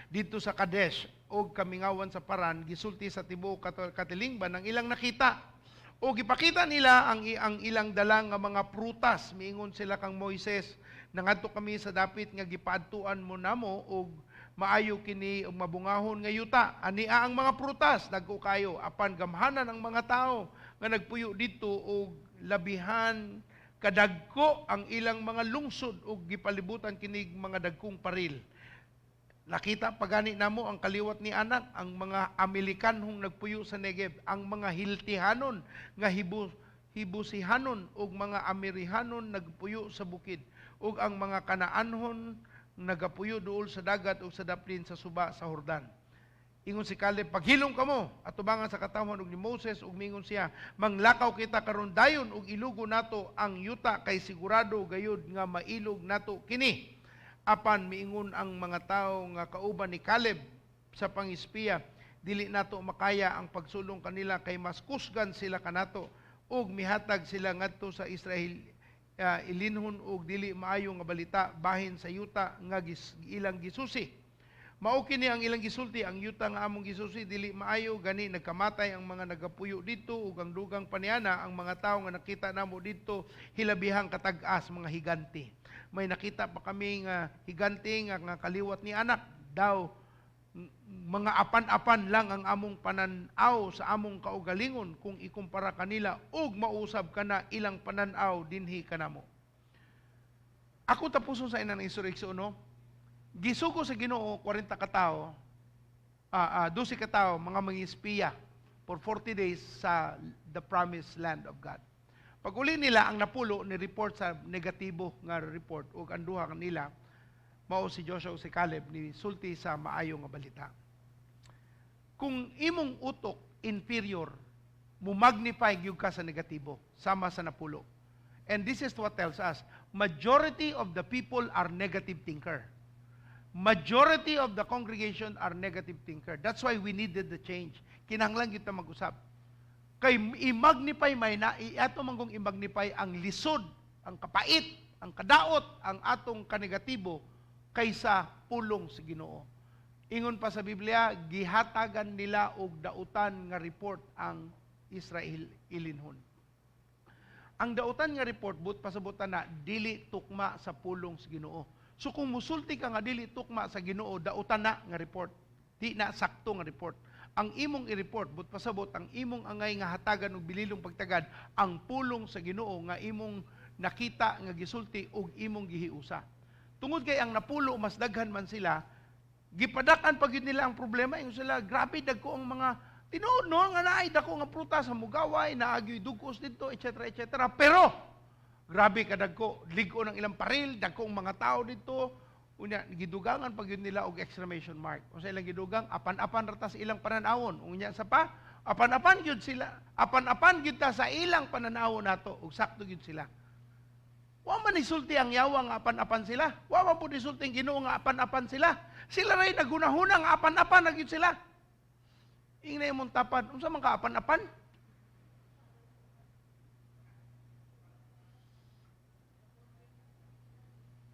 didto sa Kadesh ug kamingawan sa Paran, gisulti sa tibuok katilingban ang ilang nakita. O gipakita nila ang ilang dala nga mga prutas. Miingon sila kang Moises, Nangadto kami sa dapit nga gipaadtuan mo namo ug maayo kini ug mabungahon nga yuta. Ania ang mga prutas, dagko kayo, apan gamhanan ang mga tawo nga nagpuyo didto ug labihan kadagko ang ilang mga lungsod ug gipalibutan kinig mga dagkong paril. Nakita pa gani namo ang kaliwat ni Anak, ang mga Amalekanhong nagpuyo sa Negev, ang mga Hiltihanon nga Hibusihanon ug mga Amerihanon nagpuyo sa bukid, ug ang mga Kanaanhon nagapuyo duol sa dagat ug sa daplin sa suba sa Jordan. Ingon si Caleb, "Paghilom kamo atubangan sa katawhan ug ni Moses," ug mingon siya, "Manglakaw kita karon dayon ug ilugo nato ang yuta kay sigurado gayud nga mailog nato kini." Apan miingon ang mga tawo nga kauban ni Caleb sa pangispiya, "Dili nato makaya ang pagsulong kanila kay mas kusgan sila kanato." Ug mihatag sila ngadto sa Israel ilinhon og dili maayo nga balita bahin sa yuta nga ilang gisusi. Mao kini ang ilang gisulti, "Ang yuta nga among gisusi dili maayo, gani nagkamatay ang mga nagapuyo didto, ug ang dugang paniana, ang mga tawo nga nakita namo didto hilabihang katag-as, mga higante. May nakita pa kami nga higante nga kaliwat ni Anak daw. Mga apan-apan lang ang among panan-aw sa among kaugalingon kung ikumpara kanila, ug mausab kana ilang panan-aw dinhi kanamo." Ako tapuson sa inang insurrection, no? Gisugo sa Ginoo 40 katao, 12 katao, mga mangispiya for 40 days sa the promised land of God. Pag uli nila, ang napulo ni report sa negatibo nga report, ug ang duha kanila mao si Joshua ug si Caleb ni sulti sa maayo nga balita. Kung imong utok inferior, mo magnify gyud ka sa negatibo sama sa napulo. And this is what tells us, majority of the people are negative thinker. Majority of the congregation are negative thinker. That's why we needed the change. Kinahanglan kita mag-usab. Kay i-magnify may na, ato manggong i-magnify ang lisod, ang kapait, ang kadaot, ang atong kanegatibo kaysa pulong sa Ginoo. Ingon pa sa Biblia, gihatagan nila og dautan nga report ang Israel ilinhon. Ang dautan nga report, but pasabutan na dili tukma sa pulong sa Ginoo. So kung musulti ka nga dili tukma sa Ginoo, dautan na nga report. Di na sakto nga report. Ang imong i-report, but pasabot ang imong angay nga hatagan og bililong pagtagad ang pulong sa Ginoo nga imong nakita nga gisulti ug imong gihiusa. Tungod kay ang napulo mas daghan man sila, gipadak-an pa gyud nila ang problema. Ingon sila, "Grabe dagko ang mga tinuod, no, nga naay dako nga prutas sa mugaway, naagyoy dugos didto, etc. etc. Pero grabe kadagko, lig-o ng ilang paril, dagko ang mga tao didto." Unya gidugangan pa gyud nila og exclamation mark. Unsa ilang gidugang? Apan-apan ra ta sa ilang pananawon. Unya sa pa, apan-apan gyud sila, apan-apan gyud ta sa ilang pananawon nato ug sakto gyud sila. Wa man isulti ang yawa nga apan-apan sila. Wa man pud isulti ang Ginoo nga apan-apan sila. Sila ray naghunahuna nga apan-apan na gyud sila. Ingna imong tapad, unsa man ka apan-apan?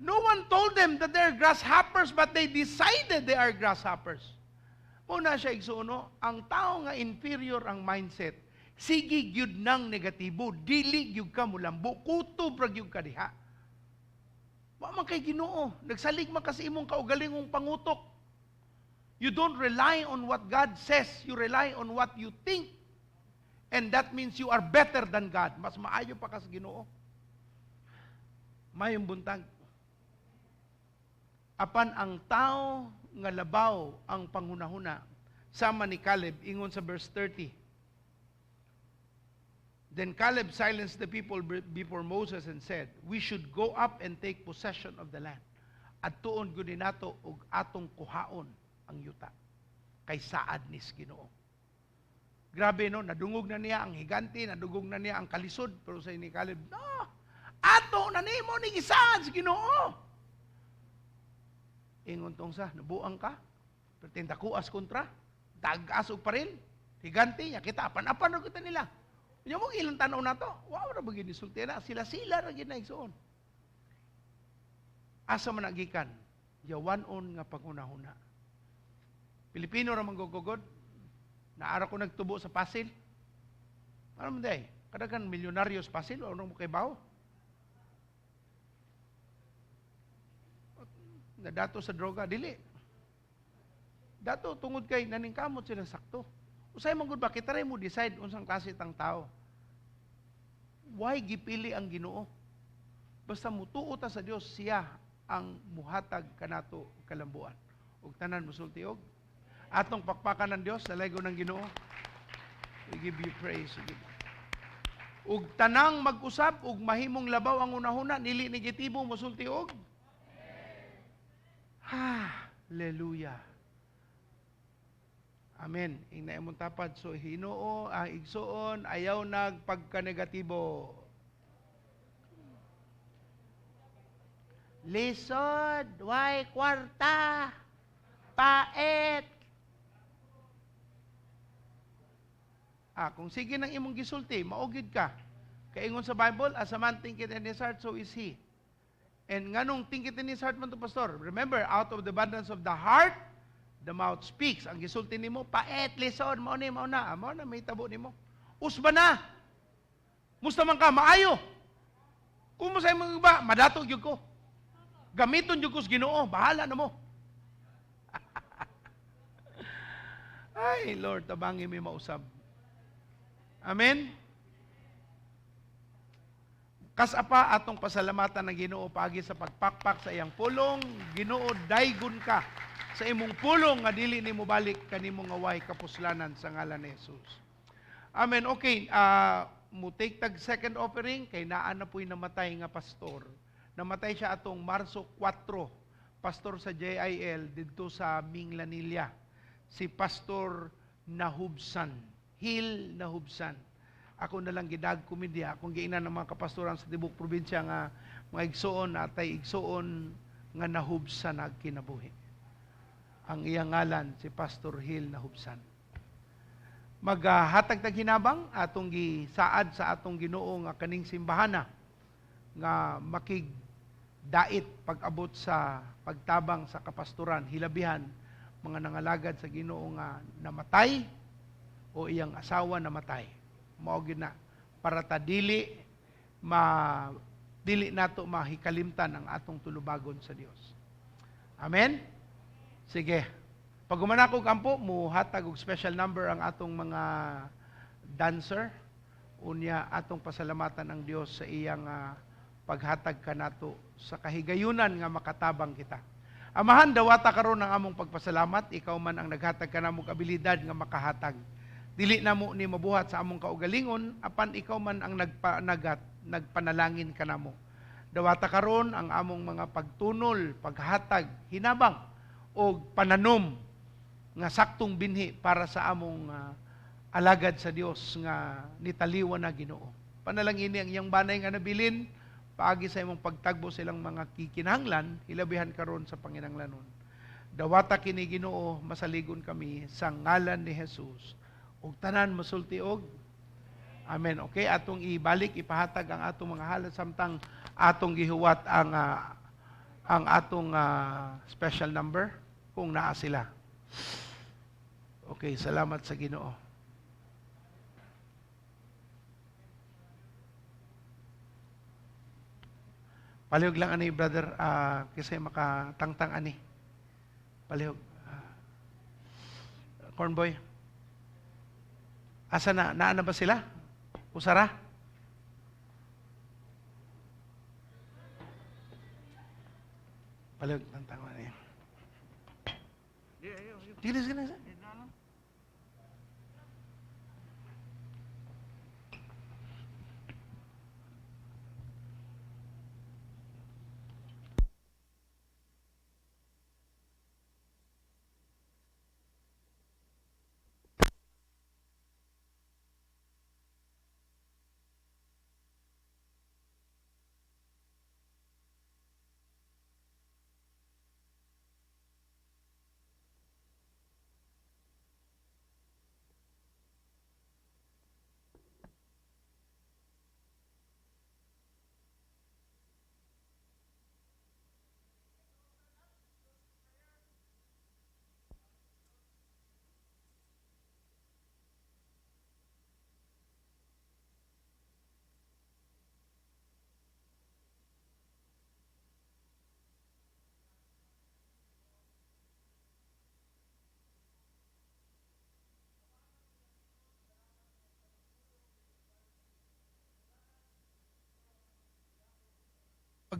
No one told them that they're grasshoppers, but they decided they are grasshoppers. Muna siya, igsuon, ang tao nga inferior ang mindset, sige gyud nang negatibo, dili gyud ka mulambo, kutob ra gyud ka diha. Wa man kay Ginoo, nagsalig man ka sa imong kaugalingong pangutok. You don't rely on what God says, you rely on what you think. And that means you are better than God. Mas maayo pa ka sa Ginoo. Mayong buntag. Apan ang tao nga labaw ang panghunahuna, sama ni Caleb, ingon sa verse 30. Then Caleb silenced the people before Moses and said, "We should go up and take possession of the land. Adtuon gud nato ug atong kuhaon ang yuta. Kay saad nis Ginoo." Grabe, no, nadungog na niya ang higante, nadungog na niya ang kalisod, pero sa ni Caleb, "No, ato na nimo ni gisaad sa Ginoo." Ingon tong sa, "Nabuang ka, pero tindakuas kontra, dag-as og paril, higante niya, kita, apan-apan ra kita nila. Unya mo ilang tanaw nato, wow ra ba gyud isulti na, sila-sila ra gyud na, igsuon." Asa man nagikan? Yawanon nga panghunahuna. Pilipino ra man gugugod. Naara ko nagtubo sa Pasil. Ano man day? Kadaghan milyonaryo sa Pasil, ano mo kay bawo? Nadato sa droga, dili. Dato tungod kay naningkamot sila sakto. Usay man gud ba kita ray mo decide unsang klase tang tao. Why gipili ang Ginoo? Basta mutuo ta sa Dios, siya ang muhatag kanato kalambuan. Ug tanan musulti og atong pakpakan ng Dios, dalaygon ng Ginoo. We give you praise. We give you. Ug tanang mag-usab ug mahimong labaw ang unahuna, dili negatibo, musulti og Hallelujah. Amen. Ingna imong tapad. So Hinoo, ang igsuon, ayaw nagpagkanegatibo. Lisod, way kwarta, pait. Ah, kung sige nang imong gisulti, maugid ka. Kaingon sa Bible, as a man thinketh in his heart, so is he. And nganong thinketh in his heart man to, pastor? Remember, out of the abundance of the heart, the mouth speaks. Ang gisulti nimo, paet, lisod, mao ni, mao na. Ah, mao na, may tabo nimo. Usba na. Musta man ka, maayo. Kung mo sa imong iba, madato gyud ko. Gamiton gyud ko sa Ginoo, bahala na mo. Ay, Lord, tabangi mi mausab. Amen? Kasapa atong pasalamatan ng Ginoo paagi sa pagpakpak sa iyang pulong. Ginoo, daygon ka sa imong pulong nga dili nimo balik kanimo nga way kapuslanan sa ngalan ni Jesus. Amen. Okay, mo take tag second offering kay naa na po'y namatay nga pastor. Namatay siya atong Marso 4, pastor sa JIL didto sa Minglanilla. Si Pastor Nahubsan, Hil Nahubsan. Ako na lang gidag komedya, akong giinan ng mga kapastoran sa tibok probinsya nga mga igsuon atay igsuon nga nahubsan nagkinabuhi. Ang iyang ngalan si Pastor Hil Nahubsan. Maghatag tag hinabang atong gisaad sa atong Ginoo nga kaning simbahana nga makigdait pag-abot sa pagtabang sa kapastoran, hilabihan mga nangalagad sa Ginoo nga namatay o iyang asawa namatay. Mao gyud na para ta dili ma dili nato mahikalimtan ang atong tulubagon sa Dios. Amen. Sige. Pag humana ko kampo, muhatag og special number ang atong mga dancer. Unya atong pasalamatan ang Dios sa iyang paghatag kanato sa kahigayunan nga makatabang kita. Amahan, dawata karon ang among pagpasalamat. Ikaw man ang naghatag kanamo abilidad nga makahatag. Dili namo ni mabuhat sa among kaugalingon, apan ikaw man ang nagpanalangin kanamo. Dawata karon ang among mga pagtunol, paghatag, hinabang og pananom nga saktong binhi para sa among alagad sa Dios nga nitaliwan na Ginoo. Panalangini ang iyang banay nga nabilin, paagi sa imong pagtagbo silang mga kikinahanglan, hilabihan karon sa panginahanglanon. Dawata kini Ginoo, masaligon kami sa ngalan ni Jesus. Ug tanan mosulti og amen. Okay, atong ibalik, ipahatag ang atong mga halad samtang atong gihuwat ang atong special number kung naa sila. Okay, salamat sa Ginoo. Palihog lang ani brother, kasi makatangtang ani. Palihog. Cornboy. Asa na? Naa na ba sila? Usara? Palihog, tangtang ani. Sige, sige, sige.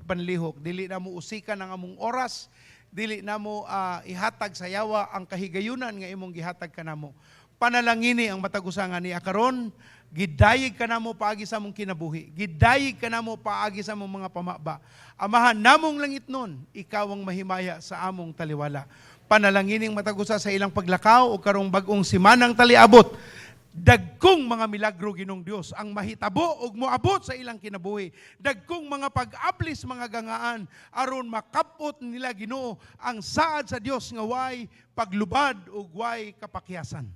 Panlihok. Dili namo usikan ang among oras, dili namo ihatag sa yawa ang kahigayunan nga imong gihatag kanamo. Panalangini ang matag usa nga ania karon, gidayeg kanamo paagi sa among kinabuhi. Gidayeg kanamo paagi sa among mga pamaba. Amahan namong langitnon, ikaw ang mahimaya sa among taliwala. Panalangining matag usa sa ilang paglakaw o karong bag-ong simanang taliabot. Dagkong mga milagro, Ginoong Dios, ang mahitabo ug moabot sa ilang kinabuhi. Dagkong mga pag-ablis, mga gangaan aron makapot nila, Ginoo, ang saad sa Dios nga way paglubad ug way kapakyasan.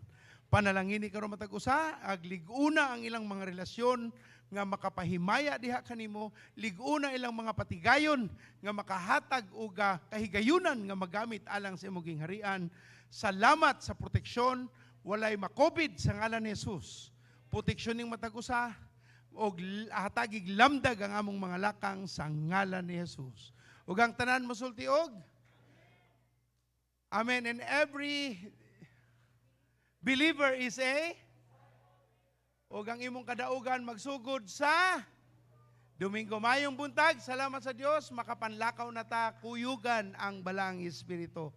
Panalangini karon matag usa, ag lig-una ang ilang mga relasyon nga makapahimaya diha kanimo, lig-una ilang mga patigayon nga makahatag og kahigayunan nga magamit alang sa imong gingharian. Salamat sa proteksyon, walay makobid sa ngalan ni Jesus. Proteksyon ning matag usa og hatagig lamdag ang among mga lakang sa ngalan ni Jesus. Ug ang tanan mosulti og Amen. And every believer is a ug ang imong kadaugan magsugod sa Domingo. Mayong buntag, salamat sa Dios, makapanlakaw na ta, kuyugan ang Balaang Espiritu.